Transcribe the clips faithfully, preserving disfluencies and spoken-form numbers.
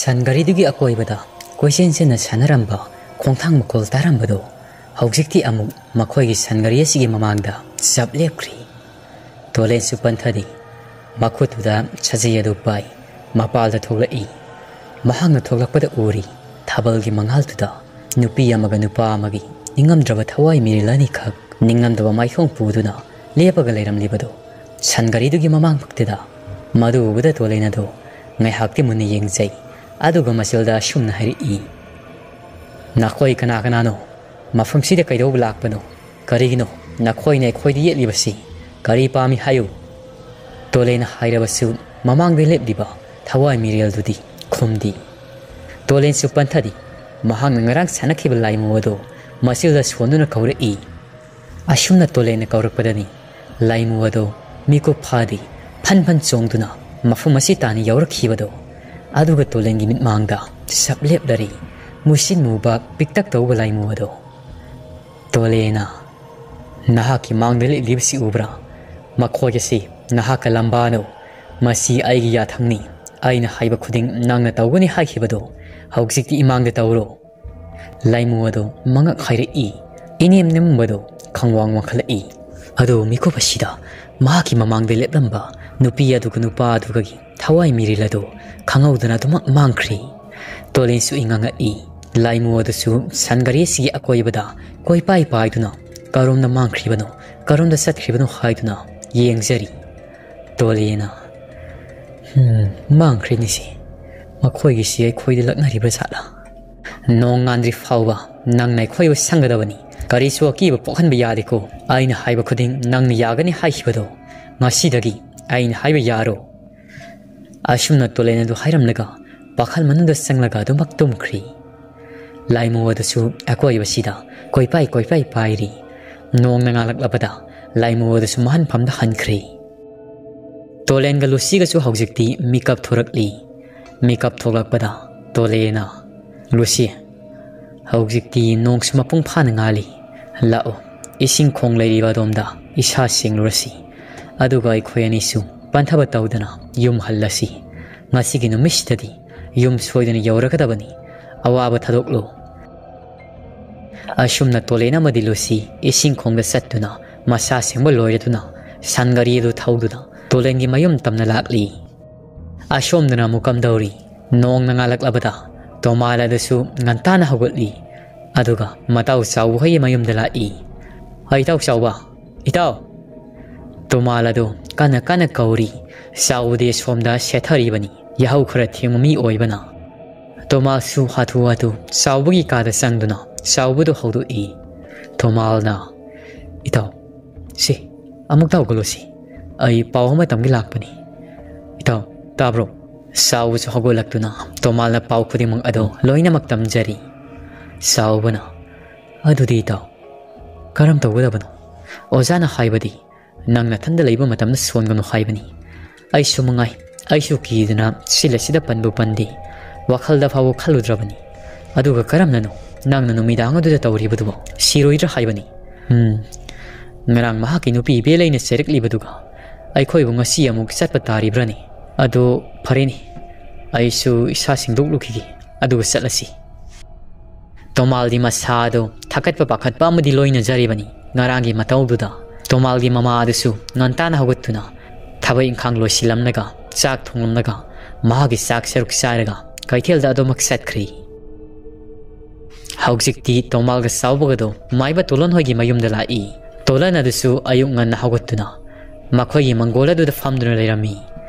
ꯁꯟ ꯒꯥꯔꯤꯗꯨꯒꯤ ꯑꯀꯣꯏꯕꯗ ꯀꯣꯏꯆꯦꯟ ꯆꯦꯟꯅ ꯁꯥꯟꯅꯔꯝꯕ ꯈꯣꯡꯊꯥꯡ ꯃꯈꯣꯜ ꯇꯥꯔꯝꯕꯗꯣ ꯍꯧꯖꯤꯛꯇꯤ ꯑꯃꯨꯛ ꯃꯈꯣꯏꯒꯤ ꯁꯟ ꯒꯥꯔꯤ ꯑꯁꯤꯒꯤ ꯃꯃꯥꯡꯗ ꯆꯞ ꯂꯦꯞꯈ꯭ꯔꯤ꯫ ꯇꯣꯂꯦꯟꯁꯨ ꯄꯟꯊꯗꯤ ꯃꯈꯨꯠꯇꯨꯗ ꯁꯥꯖꯦꯜ ꯑꯗꯨ ꯄꯥꯏ ꯃꯄꯥꯜꯗ ꯊꯣꯛꯂꯛꯏ꯫ ꯃꯍꯥꯛꯅ ꯊꯣꯛꯂꯛꯄꯗ ꯎꯔꯤ ꯊꯥꯕꯜꯒꯤ ꯃꯉꯥꯜꯗꯨꯗ ꯅꯨꯄꯤ ꯑꯃꯒ ꯅꯨꯄꯥ ꯑꯃꯒꯤ ꯅꯤꯡꯉꯝꯗ꯭ꯔꯕ ꯊꯋꯥꯏ ꯃꯤꯔꯤꯜ ꯑꯅꯤꯈꯛ ꯅꯤꯡꯉꯝꯗꯕ ꯃꯥꯏꯊꯣꯡ ꯄꯨꯗꯨꯅ ꯂꯦꯞꯄꯒ ꯂꯩꯔꯝꯂꯤꯕꯗꯣ ꯁꯟ ꯒꯥꯔꯤꯗꯨꯒꯤ ꯃꯃꯥꯡꯃꯛꯇꯗ꯫ ꯃꯗꯨ ꯎꯕꯗ ꯇꯣꯂꯦꯟ ꯑꯗꯣ ꯉꯥꯏꯍꯥꯛꯇꯤ ꯃꯨꯟꯅ ꯌꯦꯡꯖꯩ꯫ ꯑꯗꯨꯒ ꯃꯆꯤꯜꯗ ꯑꯁꯨꯝꯅ ꯍꯥꯏꯔꯛꯏ, "ꯅꯈꯣꯏ ꯀꯅꯥ ꯀꯅꯥꯅꯣ? ꯃꯐꯝꯁꯤꯗ ꯀꯩꯗꯧꯕ ꯂꯥꯛꯄꯅꯣ? ꯀꯔꯤꯒꯤꯅꯣ ꯅꯈꯣꯏꯅ ꯑꯩꯈꯣꯏꯗ ꯌꯦꯠꯂꯤꯕꯁꯤ? ꯀꯔꯤ ꯄꯥꯝꯃꯤ ꯍꯥꯏꯌꯨ?" ꯇꯣꯂꯦꯟꯅ ꯍꯥꯏꯔꯕꯁꯨ ꯃꯃꯥꯡꯗ ꯂꯦꯞꯂꯤꯕ ꯊꯋꯥꯏ ꯃꯤꯔꯦꯜꯗꯨꯗꯤ ꯈꯨꯝꯗꯦ꯫ ꯇꯣꯂꯦꯟꯁꯨ ꯄꯟꯊꯗꯤ ꯃꯍꯥꯛꯅ ꯉꯔꯥꯡ ꯁꯥꯟꯅꯈꯤꯕ ꯂꯥꯏꯃꯨ ꯑꯗꯣ ꯃꯆꯤꯜꯗ ꯁꯣꯟꯗꯨꯅ ꯀꯧꯔꯛꯏ꯫ ꯑꯁꯨꯝꯅ ꯇꯣꯂꯦꯟꯅ ꯀꯧꯔꯛꯄꯗꯅꯤ ꯂꯥꯏꯃꯨ ꯑꯗꯣ ꯃꯤꯀꯨꯞ ꯐꯥꯗꯦ ꯐꯟ ꯐꯟ ꯆꯣꯡꯗꯨꯅ ꯃꯐꯝ ꯑꯁꯤ ꯇꯥꯟꯅ ꯌꯧꯔꯛꯈꯤꯕꯗꯣ꯫ ꯑꯗꯨꯒ ꯇꯣꯂꯦꯟꯒꯤ ꯃꯤꯠꯃꯥꯡꯗ ꯁꯞ ꯂꯦꯞꯂꯔꯤ ꯃꯨꯁꯤꯟ ꯃꯨꯕ ꯄꯤꯛꯇꯛ ꯇꯧꯕ ꯂꯥꯏꯃꯨ ꯑꯗꯣ꯫ ꯇꯣꯂꯦꯟꯅ, "ꯅꯍꯥꯛꯀꯤ ꯃꯥꯡꯗ ꯂꯦꯞꯂꯤꯕꯁꯤ ꯎꯕ꯭ꯔꯥ? ꯃꯈꯣꯏ ꯑꯁꯤ ꯅꯍꯥꯛꯀ ꯂꯝꯕꯥꯅꯧ꯫ ꯃꯁꯤ ꯑꯩꯒꯤ ꯌꯥꯊꯪꯅꯤ꯫ ꯑꯩꯅ ꯍꯥꯏꯕ ꯈꯨꯗꯤꯡ ꯅꯪꯅ ꯇꯧꯒꯅꯤ ꯍꯥꯏꯈꯤꯕꯗꯣ ꯍꯧꯖꯤꯛꯇꯤ ꯏꯃꯥꯡꯗ ꯇꯧꯔꯣ꯫" ꯂꯥꯏꯃꯨ ꯑꯗꯣ ꯃꯉꯛ ꯍꯥꯏꯔꯛꯏ꯫ ꯏꯅꯦꯝ ꯅꯦꯝꯕꯗꯣ ꯈꯪꯋꯥꯡ ꯋꯥꯡꯈꯠꯂꯛꯏ꯫ ꯑꯗꯨ ꯃꯤꯀꯨꯞ ꯑꯁꯤꯗ ꯃꯍꯥꯛꯀꯤ ꯃꯃꯥꯡꯗ ꯂꯦꯞꯂꯝꯕ ꯅꯨꯄꯤ ꯑꯗꯨꯒ ꯅꯨꯄꯥ ꯑꯗꯨꯒꯒꯤ ꯊꯋꯥꯏ ꯃꯤꯔꯤꯜ ꯑꯗꯨ ꯈꯪꯍꯧꯗꯅ ꯑꯗꯨꯃꯛ ꯃꯥꯡꯈ꯭ꯔꯤ꯫ ꯇꯣꯂꯦꯟꯁꯨ ꯏꯉꯥꯡꯉꯛꯏ꯫ ꯂꯥꯏꯃꯨ ꯑꯗꯨꯁꯨ ꯁꯟ ꯒꯥꯔꯤ ꯑꯁꯤꯒꯤ ꯑꯀꯣꯏꯕꯗ ꯀꯣꯏꯄꯥꯏ ꯄꯥꯏꯗꯨꯅ ꯀꯔꯣꯝꯗ ꯃꯥꯡꯈ꯭ꯔꯤꯕꯅꯣ, ꯀꯔꯣꯝꯗ ꯆꯠꯈ꯭ꯔꯤꯕꯅꯣ ꯍꯥꯏꯗꯨꯅ ꯌꯦꯡꯖꯔꯤ꯫ ꯇꯣꯂꯦꯟꯅ, "ꯍꯝ, ꯃꯥꯡꯈ꯭ꯔꯦꯅꯦꯁꯦ꯫ ꯃꯈꯣꯏꯒꯤꯁꯤ ꯑꯩꯈꯣꯏꯗ ꯂꯛꯅꯔꯤꯕ꯭ꯔꯥ ꯖꯥꯠꯂꯥ? ꯅꯣꯡ ꯉꯥꯟꯗ꯭ꯔꯤ ꯐꯥꯎꯕ ꯅꯪꯅ ꯑꯩꯈꯣꯏꯕꯨ ꯁꯪꯒꯗꯕꯅꯤ꯫ ꯀꯔꯤꯁꯨ ꯑꯀꯤꯕ ꯄꯣꯛꯍꯟꯕ ꯌꯥꯗꯦꯀꯣ꯫ ꯑꯩꯅ ꯍꯥꯏꯕ ꯈꯨꯗꯤꯡ ꯅꯪꯅ ꯌꯥꯒꯅꯤ ꯍꯥꯏꯈꯤꯕꯗꯣ ꯉꯁꯤꯗꯒꯤ ꯑꯩꯅ ꯍꯥꯏꯕ ꯌꯥꯔꯣ?" ꯑꯁꯨꯝꯅ ꯇꯣꯂꯦꯟ ꯑꯗꯨ ꯍꯥꯏꯔꯝꯂꯒ ꯄꯥꯈꯜ ꯃꯅꯨꯡꯗ ꯆꯪꯂꯒ ꯑꯗꯨꯃꯛ ꯇꯨꯝꯈ꯭ꯔꯤ꯫ ꯂꯥꯏꯃꯨ ꯑꯗꯨꯁꯨ ꯑꯀꯣꯏꯕꯁꯤꯗ ꯀꯣꯏꯄꯥꯏ ꯀꯣꯏꯄꯥꯏ ꯄꯥꯏꯔꯤ꯫ ꯅꯣꯡꯅ ꯉꯥꯜꯂꯛꯂꯕꯗ ꯂꯥꯏꯃꯨ ꯑꯗꯨꯁꯨ ꯃꯍꯟꯐꯝꯗ ꯍꯟꯈ꯭ꯔꯤ꯫ ꯇꯣꯂꯦꯟꯒ ꯂꯨꯁꯤꯒꯁꯨ ꯍꯧꯖꯤꯛꯇꯤ ꯃꯤꯀꯞ ꯊꯣꯔꯛꯂꯤ꯫ ꯃꯤꯀꯞ ꯊꯣꯛꯂꯛꯄꯗ ꯇꯣꯂꯦꯟꯅ, "ꯂꯨꯁꯤ, ꯍꯧꯖꯤꯛꯇꯤ ꯅꯣꯡꯁꯨ ꯃꯄꯨꯡ ꯐꯥꯅ ꯉꯥꯜꯂꯤ꯫ ꯂꯥꯛꯑꯣ, ꯏꯁꯤꯡ ꯈꯣꯡ ꯂꯩꯔꯤꯕ ꯑꯗꯣꯝꯗ ꯏꯁꯥ ꯁꯦꯡꯂꯨꯔꯁꯤ꯫ ꯑꯗꯨꯒ ꯑꯩꯈꯣꯏ ꯑꯅꯤꯁꯨ ꯄꯟꯊꯕ ꯇꯧꯗꯅ ꯌꯨꯝ ꯍꯜꯂꯁꯤ꯫ ꯉꯁꯤꯒꯤ ꯅꯨꯃꯤꯠꯁꯤꯗꯗꯤ ꯌꯨꯝ ꯁꯣꯏꯗꯅ ꯌꯧꯔꯒꯗꯕꯅꯤ꯫ ꯑꯋꯥꯕ ꯊꯥꯗꯣꯛꯂꯨ꯫ ꯑꯁꯨꯝꯅ ꯇꯣꯂꯦꯟ ꯑꯃꯗꯤ ꯂꯨꯁꯤ ꯏꯁꯤꯡ ꯈꯣꯡꯗ ꯆꯠꯇꯨꯅ ꯃꯁꯥ ꯁꯦꯡꯕ ꯂꯣꯏꯔꯗꯨꯅ ꯁꯟ ꯒꯥꯔꯤ ꯑꯗꯨ ꯊꯧꯗꯨꯅ ꯇꯣꯂꯦꯟꯒꯤ ꯃꯌꯨꯝ ꯇꯝꯅ ꯂꯥꯛꯂꯤ꯫ ꯑꯁꯣꯝꯗꯅ ꯑꯃꯨꯛ ꯀꯝꯗꯧꯔꯤ? ꯅꯣꯡꯅ ꯉꯥꯜꯂꯛꯂꯕꯗ ꯇꯣꯃꯥꯜ ꯑꯗꯨꯁꯨ ꯉꯟꯇꯥꯅ ꯍꯧꯒꯠꯂꯤ꯫ ꯑꯗꯨꯒ ꯃꯇꯥꯎ ꯆꯥꯎꯕ ꯍꯣꯏꯒꯤ ꯃꯌꯨꯝꯗ ꯂꯥꯛꯏ꯫ "ꯏꯇꯥꯎ ꯆꯥꯎꯕ, ꯏꯇꯥꯎ!" ꯇꯣꯃꯥꯜ ꯑꯗꯨ ꯀꯟꯅ ꯀꯟꯅ ꯀꯧꯔꯤ꯫ ꯆꯥꯎꯕꯗꯤ ꯁꯣꯝꯗ ꯁꯦꯠꯊꯔꯤꯕꯅꯤ꯫ ꯌꯥꯍꯧ ꯈꯔ ꯊꯦꯡꯕ ꯃꯤ ꯑꯣꯏꯕꯅ꯫ ꯇꯣꯃꯥꯜꯁꯨ ꯍꯥꯊꯨ ꯍꯥꯊꯨ ꯆꯥꯎꯕꯒꯤ ꯀꯥꯗ ꯆꯪꯗꯨꯅ ꯆꯥꯎꯕꯗꯨ ꯍꯧꯗꯣꯛꯏ꯫ ꯇꯣꯃꯥꯜꯅ, "ꯏꯇꯥꯎ, ꯁꯤ, ꯑꯃꯨꯛꯇ ꯍꯧꯒꯠꯂꯨꯁꯤ꯫ ꯑꯩ ꯄꯥꯎ ꯑꯃ ꯇꯝꯒꯦ ꯂꯥꯛꯄꯅꯤ꯫ ꯏꯇꯥꯎ, ꯇꯥꯕ꯭ꯔꯣ?" ꯆꯥꯎꯕꯁꯨ ꯍꯧꯒꯠꯂꯛꯇꯨꯅ ꯇꯣꯃꯥꯜꯅ ꯄꯥꯎ ꯈꯨꯗꯤꯡꯃꯛ ꯑꯗꯨ ꯂꯣꯏꯅꯃꯛ ꯇꯝꯖꯔꯤ꯫ ꯆꯥꯎꯕꯅ, "ꯑꯗꯨꯗꯤ ꯏꯇꯥꯎ, ꯀꯔꯝ ꯇꯧꯒꯗꯕꯅꯣ? ꯑꯣꯖꯥꯅ ꯍꯥꯏꯕꯗꯤ ꯅꯪ ꯅꯊꯟꯗ ꯂꯩꯕ ꯃꯇꯝꯗ ꯁꯣꯟꯒꯅꯨ ꯍꯥꯏꯕꯅꯤ꯫ ꯑꯩꯁꯨ ꯃꯉꯥꯏ, ꯑꯩꯁꯨ ꯀꯤꯗꯅ ꯁꯤꯜ ꯑꯁꯤꯗ ꯄꯟꯕꯨ ꯄꯟꯗꯦ꯫ ꯋꯥꯈꯜꯗ ꯐꯥꯎꯕ ꯈꯜꯂꯨꯗ꯭ꯔꯕꯅꯤ꯫ ꯑꯗꯨꯒ ꯀꯔꯝꯅꯅꯣ ꯅꯪꯅ ꯅꯨꯃꯤꯗꯥꯡ ꯑꯗꯨꯗ ꯇꯧꯔꯤꯕꯗꯨꯕꯣ? ꯁꯤꯔꯣꯏꯗ꯭ꯔꯥ ꯍꯥꯏꯕꯅꯤ꯫ ꯎꯝ, ꯉꯔꯥꯡ ꯃꯍꯥꯛꯀꯤ ꯅꯨꯄꯤ ꯏꯕꯦꯂꯩꯅ ꯆꯩꯔꯛꯂꯤꯕꯗꯨꯒ ꯑꯩꯈꯣꯏꯕꯨ ꯉꯁꯤ ꯑꯃꯨꯛ ꯆꯠꯄ ꯇꯥꯔꯤꯕ꯭ꯔꯥꯅꯦ? ꯑꯗꯨ ꯐꯔꯦꯅꯦ, ꯑꯩꯁꯨ ꯏꯁꯥ ꯁꯦꯡꯗꯣꯛꯂꯨꯈꯤꯒꯦ, ꯑꯗꯨꯒ ꯆꯠꯂꯁꯤ꯫" ꯇꯣꯃꯥꯜꯗꯤ ꯃꯁꯥꯗꯨ ꯊꯥꯀꯠꯄ ꯄꯥꯈꯠꯄ ꯑꯃꯗꯤ ꯂꯣꯏꯅꯖꯔꯤꯕꯅꯤ꯫ ꯉꯔꯥꯡꯒꯤ ꯃꯇꯧꯗꯨꯗ ꯇꯣꯃꯥꯜꯒꯤ ꯃꯃꯥ ꯑꯗꯨꯁꯨ ꯉꯟꯇꯥꯅ ꯍꯧꯒꯠꯇꯨꯅ ꯊꯕꯛ ꯏꯪꯈꯥꯡ ꯂꯣꯏꯁꯤꯜꯂꯝꯂꯒ, ꯆꯥꯛ ꯊꯣꯡꯂꯝꯂꯒ, ꯃꯍꯥꯛꯀꯤ ꯆꯥꯛ ꯁꯔꯨꯛ ꯆꯥꯔꯒ ꯀꯩꯊꯦꯜꯗ ꯑꯗꯨꯃꯛ ꯆꯠꯈ꯭ꯔꯤ꯫ ꯍꯧꯖꯤꯛꯇꯤ ꯇꯣꯃꯥꯜꯒ ꯆꯥꯎꯕꯒꯗꯣ ꯃꯥꯏꯕ ꯇꯣꯂꯟ ꯍꯣꯏꯒꯤ ꯃꯌꯨꯝꯗ ꯂꯥꯛꯏ꯫ ꯇꯣꯂꯟ ꯑꯗꯨꯁꯨ ꯑꯌꯨꯛ ꯉꯟꯅ ꯍꯧꯒꯠꯇꯨꯅ ꯃꯈꯣꯏꯒꯤ ꯃꯪꯒꯣꯜ ꯑꯗꯨꯗ ꯐꯝꯗꯨꯅ ꯂꯩꯔꯝꯃꯤ꯫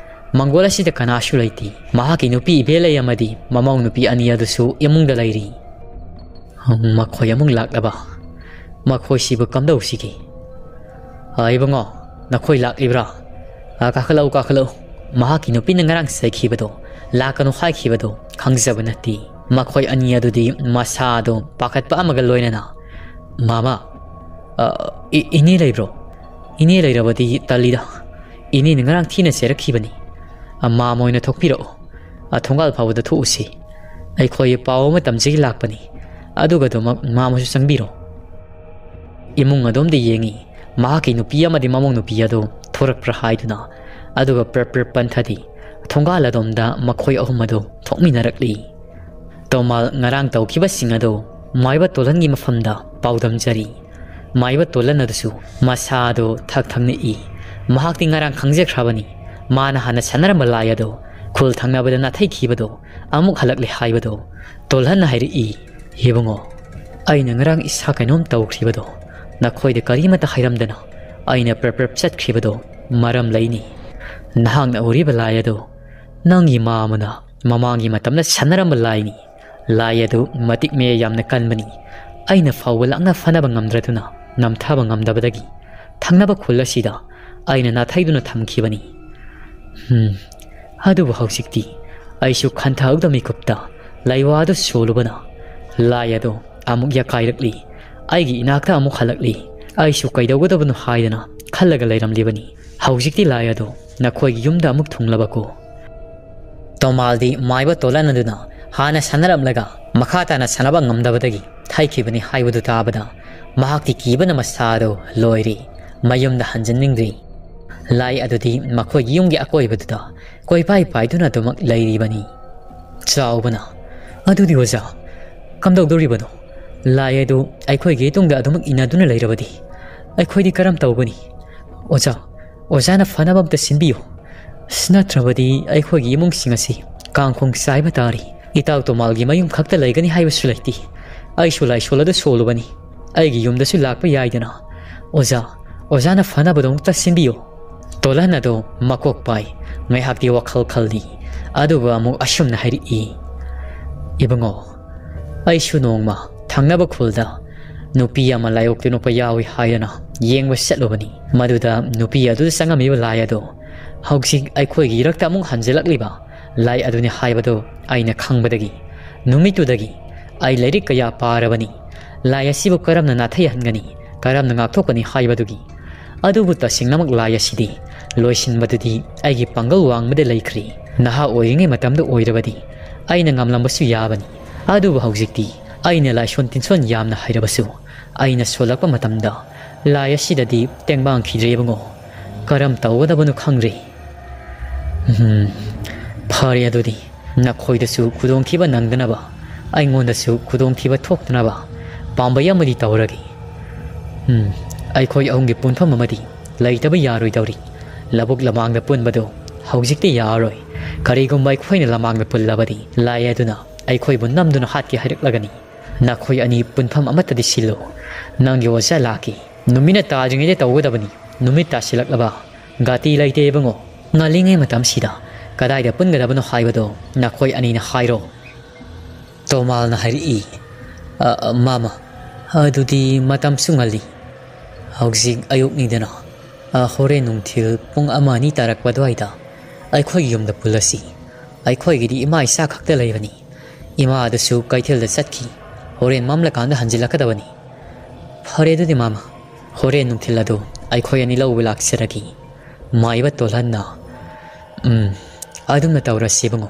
ꯃꯪꯒꯣꯜ ꯑꯁꯤꯗ ꯀꯅꯥꯁꯨ ꯂꯩꯇꯦ꯫ ꯃꯍꯥꯛꯀꯤ ꯅꯨꯄꯤ ꯏꯕꯦꯂꯩ ꯑꯃꯗꯤ ꯃꯃꯧ ꯅꯨꯄꯤ ꯑꯅꯤ ꯑꯗꯨꯁꯨ ꯏꯃꯨꯡꯗ ꯂꯩꯔꯤ꯫ "ꯃꯈꯣꯏ ꯑꯃꯨꯛ ꯂꯥꯛꯂꯕ? ꯃꯈꯣꯏꯁꯤꯕꯨ ꯀꯝꯗꯧꯁꯤꯒꯦ? ꯑ, ꯏꯕꯨꯡꯉꯣ, ꯅꯈꯣꯏ ꯂꯥꯛꯂꯤꯕ꯭ꯔꯥ? ꯑ, ꯀꯥꯈꯠꯂꯛꯎ, ꯀꯥꯈꯠꯂꯛꯎ꯫ ꯃꯍꯥꯛꯀꯤ ꯅꯨꯄꯤꯅ ꯉꯔꯥꯡ ꯆꯩꯈꯤꯕꯗꯣ, ꯂꯥꯛꯀꯅꯨ ꯍꯥꯏꯈꯤꯕꯗꯣ ꯈꯪꯖꯕ ꯅꯠꯇꯦ꯫" ꯃꯈꯣꯏ ꯑꯅꯤ ꯑꯗꯨꯗꯤ ꯃꯁꯥꯗꯣ ꯄꯥꯈꯠꯄ ꯑꯃꯒ ꯂꯣꯏꯅꯅ, "ꯃꯥꯃ, ꯑ, ꯏ-, ꯏꯅꯦ ꯂꯩꯕ꯭ꯔꯣ? ꯏꯅꯦ ꯂꯩꯔꯕꯗꯤ ꯇꯜꯂꯤꯗ꯫ ꯏꯅꯦꯅ ꯉꯔꯥꯡ ꯊꯤꯅ ꯆꯩꯔꯛꯈꯤꯕꯅꯤ꯫ ꯑ, ꯃꯥꯃ ꯑꯣꯏꯅ ꯊꯣꯛꯄꯤꯔꯛꯑꯣ꯫ ꯑ, ꯊꯣꯡꯒꯥꯜ ꯐꯥꯎꯕꯗ ꯊꯣꯛꯎꯁꯤ꯫ ꯑꯩꯈꯣꯏ ꯄꯥꯎ ꯑꯃ ꯇꯝꯖꯒꯦ ꯂꯥꯛꯄꯅꯤ꯫ ꯑꯗꯨꯒꯗꯨꯃꯛ ꯃꯥꯃꯁꯨ ꯆꯪꯕꯤꯔꯣ꯫" ꯏꯃꯨꯡ ꯑꯗꯣꯝꯗ ꯌꯦꯡꯉꯤ꯫ ꯃꯍꯥꯛꯀꯤ ꯅꯨꯄꯤ ꯑꯃꯗꯤ ꯃꯃꯧ ꯅꯨꯄꯤ ꯑꯗꯨ ꯊꯣꯔꯛꯄ꯭ꯔꯥ ꯍꯥꯏꯗꯨꯅ, ꯑꯗꯨꯒ ꯄ꯭ꯔꯞ ꯄ꯭ꯔꯞ ꯄꯟꯊꯗꯤ꯫ ꯊꯣꯡꯒꯥꯜ ꯑꯗꯣꯝꯗ ꯃꯈꯣꯏ ꯑꯍꯨꯝ ꯑꯗꯨ ꯊꯣꯛꯃꯤꯟꯅꯔꯛꯂꯤ꯫ ꯇꯣꯃꯥꯜ ꯉꯔꯥꯡ ꯇꯧꯈꯤꯕꯁꯤꯡ ꯑꯗꯨ ꯃꯥꯏꯕ ꯇꯣꯂꯟꯒꯤ ꯃꯐꯝꯗ ꯄꯥꯎꯗꯝꯖꯔꯤ꯫ ꯃꯥꯏꯕ ꯇꯣꯂꯟ ꯑꯗꯨꯁꯨ ꯃꯁꯥ ꯑꯗꯨ ꯊꯛ ꯊꯛ ꯅꯤꯛꯏ꯫ ꯃꯍꯥꯛꯇꯤ ꯉꯔꯥꯡ ꯈꯪꯖꯈ꯭ꯔꯕꯅꯤ, ꯃꯥꯅ ꯍꯥꯟꯅ ꯁꯥꯟꯅꯔꯝꯕ ꯂꯥꯏ ꯑꯗꯨ ꯈꯨꯜ ꯊꯪꯅꯕꯗ ꯅꯥꯊꯩꯈꯤꯕꯗꯣ ꯑꯃꯨꯛ ꯍꯜꯂꯛꯂꯦ ꯍꯥꯏꯕꯗꯨ꯫ ꯇꯣꯜꯍꯟꯅ ꯍꯥꯏꯔꯛꯏ, "ꯏꯕꯨꯡꯉꯣ, ꯑꯩꯅ ꯉꯔꯥꯡ ꯏꯁꯥ ꯀꯩꯅꯣꯝ ꯇꯧꯈ꯭ꯔꯤꯕꯗꯣ ꯅꯈꯣꯏꯗ ꯀꯔꯤꯃꯠꯇ ꯍꯥꯏꯔꯝꯗꯅ ꯑꯩꯅ ꯄ꯭ꯔꯞ ꯄ꯭ꯔꯞ ꯆꯠꯈ꯭ꯔꯤꯕꯗꯣ ꯃꯔꯝ ꯂꯩꯅꯤ꯫ ꯅꯍꯥꯛꯅ ꯎꯔꯤꯕ ꯂꯥꯏ ꯑꯗꯨ ꯅꯪꯒꯤ ꯃꯥꯃꯅ ꯃꯃꯥꯡꯒꯤ ꯃꯇꯝꯗ ꯁꯥꯟꯅꯔꯝꯕ ꯂꯥꯏꯅꯤ꯫ ꯂꯥꯏ ꯑꯗꯨ ꯃꯇꯤꯛ ꯃꯌꯥꯏ ꯌꯥꯝꯅ ꯀꯟꯕꯅꯤ꯫ ꯑꯩꯅ ꯐꯥꯎꯕ ꯂꯥꯛꯅ ꯐꯅꯕ ꯉꯝꯗ꯭ꯔꯗꯨꯅ ꯅꯝꯊꯕ ꯉꯝꯗꯕꯗꯒꯤ ꯊꯪꯅꯕ ꯈꯨꯜ ꯑꯁꯤꯗ ꯑꯩꯅ ꯅꯥꯊꯩꯗꯨꯅ ꯊꯝꯈꯤꯕꯅꯤ꯫ ꯍꯝ, ꯑꯗꯨꯕꯨ ꯍꯧꯖꯤꯛꯇꯤ ꯑꯩꯁꯨ ꯈꯟꯊꯍꯧꯗ ꯃꯤꯀꯨꯞꯇ ꯂꯩꯋꯥꯗꯨ ꯁꯣꯜꯂꯨꯕꯅ ꯂꯥꯏ ꯑꯗꯨ ꯑꯃꯨꯛ ꯌꯥꯀꯥꯏꯔꯛꯂꯤ꯫ ꯑꯩꯒꯤ ꯏꯅꯥꯛꯇ ꯑꯃꯨꯛ ꯍꯜꯂꯛꯂꯤ꯫ ꯑꯩꯁꯨ ꯀꯩꯗꯧꯒꯗꯕꯅꯣ ꯍꯥꯏꯗꯅ ꯈꯜꯂꯒ ꯂꯩꯔꯝꯂꯤꯕꯅꯤ꯫ ꯍꯧꯖꯤꯛꯇꯤ ꯂꯥꯏ ꯑꯗꯨ ꯅꯈꯣꯏꯒꯤ ꯌꯨꯝꯗ ꯑꯃꯨꯛ ꯊꯨꯡꯂꯕꯀꯣ?" ꯇꯣꯃꯥꯜꯗꯤ ꯃꯥꯏꯕ ꯇꯣꯂꯟ ꯑꯗꯨꯅ ꯍꯥꯟꯅ ꯁꯥꯟꯅꯔꯝꯂꯒ ꯃꯈꯥ ꯇꯥꯅ ꯁꯥꯟꯅꯕ ꯉꯝꯗꯕꯗꯒꯤ ꯊꯩꯈꯤꯕꯅꯤ ꯍꯥꯏꯕꯗꯨ ꯇꯥꯕꯗ ꯃꯍꯥꯛꯇꯤ ꯀꯤꯕꯅ ꯃꯁꯥꯗꯨ ꯂꯣꯏꯔꯤ꯫ ꯃꯌꯨꯝꯗ ꯍꯟꯖꯟꯅꯤꯡꯗ꯭ꯔꯤ꯫ ꯂꯥꯏ ꯑꯗꯨꯗꯤ ꯃꯈꯣꯏꯒꯤ ꯌꯨꯝꯒꯤ ꯑꯀꯣꯏꯕꯗꯨꯗ ꯀꯣꯏꯄꯥꯏ ꯄꯥꯏꯗꯨꯅ ꯑꯗꯨꯃꯛ ꯂꯩꯔꯤꯕꯅꯤ꯫ ꯆꯥꯎꯕꯅ, "ꯑꯗꯨꯗꯤ ꯑꯣꯖꯥ, ꯀꯝꯗꯧꯗꯣꯔꯤꯕꯅꯣ? ꯂꯥꯏ ꯑꯗꯨ ꯑꯩꯈꯣꯏꯒꯤ ꯇꯨꯡꯗ ꯑꯗꯨꯃꯛ ꯏꯟꯅꯗꯨꯅ ꯂꯩꯔꯕꯗꯤ ꯑꯩꯈꯣꯏꯗꯤ ꯀꯔꯝ ꯇꯧꯒꯅꯤ? ꯑꯣꯖꯥ, ꯑꯣꯖꯥꯅ ꯐꯅꯕ ꯑꯝꯇ ꯁꯤꯟꯕꯤꯌꯨ꯫ ꯑꯁ, ꯅꯠꯇ꯭ꯔꯕꯗꯤ ꯑꯩꯈꯣꯏꯒꯤ ꯏꯃꯨꯡꯁꯤꯡ ꯑꯁꯤ ꯀꯥꯡꯈꯣꯡ ꯆꯥꯏꯕ ꯇꯥꯔꯤ꯫ ꯏꯇꯥꯎ ꯇꯣꯃꯥꯜꯒꯤ ꯃꯌꯨꯝ ꯈꯛꯇ ꯂꯩꯒꯅꯤ ꯍꯥꯏꯕꯁꯨ ꯂꯩꯇꯦ꯫ ꯑꯩꯁꯨ ꯂꯥꯏꯁꯣꯜ ꯑꯗꯨ ꯁꯣꯜꯂꯨꯕꯅꯤ꯫ ꯑꯩꯒꯤ ꯌꯨꯝꯗꯁꯨ ꯂꯥꯛꯄ ꯌꯥꯏꯗꯅ꯫ ꯑꯣꯖꯥ, ꯑꯣꯖꯥꯅ ꯐꯅꯕꯗꯣ ꯑꯃꯨꯛꯇ ꯁꯤꯟꯕꯤꯌꯨ꯫" ꯇꯣꯂꯟ ꯑꯗꯣ ꯃꯀꯣꯛ ꯄꯥꯏ꯫ ꯉꯥꯏꯍꯥꯛꯇꯤ ꯋꯥꯈꯜ ꯈꯜꯂꯤ꯫ ꯑꯗꯨꯒ ꯑꯃꯨꯛ ꯑꯁꯨꯝꯅ ꯍꯥꯏꯔꯛꯏ, "ꯏꯕꯨꯡꯉꯣ, ꯑꯩꯁꯨ ꯅꯣꯡꯃ ꯊꯪꯅꯕ ꯈꯨꯜꯗ ꯅꯨꯄꯤ ꯑꯃ ꯂꯥꯏꯑꯣꯛꯇꯨ ꯅꯣꯛꯄ ꯌꯥꯎꯏ ꯍꯥꯏꯗꯅ ꯌꯦꯡꯕ ꯆꯠꯂꯨꯕꯅꯤ꯫ ꯃꯗꯨꯗ ꯅꯨꯄꯤ ꯑꯗꯨꯗ ꯆꯪꯉꯝꯃꯤꯕ ꯂꯥꯏ ꯑꯗꯣ ꯍꯧꯖꯤꯛ ꯑꯩꯈꯣꯏꯒꯤ ꯏꯔꯛꯇ ꯑꯃꯨꯛ ꯍꯟꯖꯤꯜꯂꯛꯂꯤꯕ ꯂꯥꯏ ꯑꯗꯨꯅꯤ ꯍꯥꯏꯕꯗꯨ ꯑꯩꯅ ꯈꯪꯕꯗꯒꯤ, ꯅꯨꯃꯤꯠꯇꯨꯗꯒꯤ ꯑꯩ ꯂꯥꯏꯔꯤꯛ ꯀꯌꯥ ꯄꯥꯔꯕꯅꯤ꯫ ꯂꯥꯏ ꯑꯁꯤꯕꯨ ꯀꯔꯝꯅ ꯅꯥꯊꯩꯍꯟꯒꯅꯤ, ꯀꯔꯝꯅ ꯉꯥꯛꯊꯣꯛꯀꯅꯤ ꯍꯥꯏꯕꯗꯨꯒꯤ꯫ ꯑꯗꯨꯕꯨ ꯇꯁꯦꯡꯅꯃꯛ ꯂꯥꯏ ꯑꯁꯤꯗꯤ ꯂꯣꯏꯁꯤꯟꯕꯗꯨꯗꯤ ꯑꯩꯒꯤ ꯄꯥꯡꯒꯜ ꯋꯥꯡꯃꯗ ꯂꯩꯈ꯭ꯔꯦ꯫ ꯅꯍꯥ ꯑꯣꯏꯔꯤꯉꯩ ꯃꯇꯝꯗ ꯑꯣꯏꯔꯕꯗꯤ ꯑꯩꯅ ꯉꯝꯂꯝꯕꯁꯨ ꯌꯥꯕꯅꯤ꯫ ꯑꯗꯨꯕꯨ ꯍꯧꯖꯤꯛꯇꯤ ꯑꯩꯅ ꯂꯥꯏꯁꯣꯟ ꯇꯤꯟꯁꯣꯟ ꯌꯥꯝꯅ ꯍꯩꯔꯕꯁꯨ ꯑꯩꯅ ꯁꯣꯜꯂꯛꯄ ꯃꯇꯝꯗ ꯂꯥꯏ ꯑꯁꯤꯗꯗꯤ ꯇꯦꯡꯕꯥꯡꯈꯤꯗ꯭ꯔꯦ ꯏꯕꯨꯡꯉꯣ꯫ ꯀꯔꯝ ꯇꯧꯒꯗꯕꯅꯣ ꯈꯪꯗ꯭ꯔꯦ꯫" ꯎꯝ, "ꯐꯔꯦ, ꯑꯗꯨꯗꯤ ꯅꯈꯣꯏꯗꯁꯨ ꯈꯨꯗꯣꯡꯊꯤꯕ ꯅꯪꯗꯅꯕ, ꯑꯩꯉꯣꯟꯗꯁꯨ ꯈꯨꯗꯣꯡꯊꯤꯕ ꯊꯣꯛꯇꯅꯕ ꯄꯥꯝꯕꯩ ꯑꯃꯗꯤ ꯇꯧꯔꯒꯦ꯫ ꯎꯝ, ꯑꯩꯈꯣꯏ ꯑꯍꯨꯝꯒꯤ ꯄꯨꯟꯐꯝ ꯑꯃꯗꯤ ꯂꯩꯇꯕ ꯌꯥꯔꯣꯏꯗꯧꯔꯤ꯫ ꯂꯧꯕꯨꯛ ꯂꯃꯥꯡꯗ ꯄꯨꯟꯕꯗꯨ ꯍꯧꯖꯤꯛꯇꯤ ꯌꯥꯔꯔꯣꯏ꯫ ꯀꯔꯤꯒꯨꯝꯕ ꯑꯩꯈꯣꯏꯅ ꯂꯃꯥꯡꯗ ꯄꯨꯜꯂꯕꯗꯤ, ꯂꯥꯏ ꯑꯗꯨꯅ ꯑꯩꯈꯣꯏꯕꯨ ꯅꯝꯗꯨꯅ ꯍꯥꯠꯀꯦ ꯍꯥꯏꯔꯛꯂꯒꯅꯤ꯫ ꯅꯈꯣꯏ ꯑꯅꯤ ꯄꯨꯟꯐꯝ ꯑꯃꯠꯇꯗꯤ ꯁꯤꯜꯂꯨ꯫ ꯅꯪꯒꯤ ꯑꯣꯖꯥ ꯂꯥꯛꯀꯦ꯫ ꯅꯨꯃꯤꯠꯅ ꯇꯥꯗ꯭ꯔꯤꯉꯩꯗ ꯇꯧꯒꯗꯕꯅꯤ꯫ ꯅꯨꯃꯤꯠ ꯇꯥꯁꯤꯜꯂꯛꯂꯕ ꯒꯥꯇꯤ ꯂꯩꯇꯦ ꯏꯕꯨꯡꯉꯣ꯫ ꯉꯜꯂꯤꯉꯩ ꯃꯇꯝꯁꯤꯗ ꯀꯗꯥꯏꯗ ꯄꯨꯟꯒꯗꯕꯅꯣ ꯍꯥꯏꯕꯗꯣ ꯅꯈꯣꯏ ꯑꯅꯤꯅ ꯍꯥꯏꯔꯣ꯫" ꯇꯣꯃꯥꯜꯅ ꯍꯥꯏꯔꯛꯏ, "ꯑ, ꯑ, ꯃꯥꯃ, ꯑꯗꯨꯗꯤ ꯃꯇꯝꯁꯨ ꯉꯜꯂꯤ꯫ ꯍꯧꯖꯤꯛ ꯑꯌꯨꯛꯅꯤꯗꯅ꯫ ꯑ, ꯍꯣꯔꯦꯟ ꯅꯨꯡꯊꯤꯜ ꯄꯨꯡ ꯑꯃ ꯑꯅꯤ ꯇꯥꯔꯛꯄ ꯑꯗꯨꯋꯥꯏꯗ ꯑꯩꯈꯣꯏꯒꯤ ꯌꯨꯝꯗ ꯄꯨꯜꯂꯁꯤ꯫ ꯑꯩꯈꯣꯏꯒꯤꯗꯤ ꯏꯃꯥ ꯏꯆꯥ ꯈꯛꯇ ꯂꯩꯕꯅꯤ꯫ ꯏꯃꯥ ꯑꯗꯨꯁꯨ ꯀꯩꯊꯦꯜꯗ ꯆꯠꯈꯤ꯫ ꯍꯣꯔꯦꯟ ꯃꯝꯂꯀꯥꯟꯗ ꯍꯟꯖꯤꯜꯂꯛꯀꯗꯕꯅꯤ꯫" "ꯐꯔꯦ ꯑꯗꯨꯗꯤ ꯃꯥꯃ, ꯍꯣꯔꯦꯟ ꯅꯨꯡꯊꯤꯜ ꯑꯗꯨ ꯑꯩꯈꯣꯏ ꯑꯅꯤ ꯂꯧꯕ ꯂꯥꯛꯆꯔꯒꯦ꯫" ꯃꯥꯏꯕ ꯇꯣꯜꯍꯟꯅ, "ꯎꯝ, ꯑꯗꯨꯝꯅ ꯇꯧꯔꯁꯤ ꯏꯕꯨꯡꯉꯣ꯫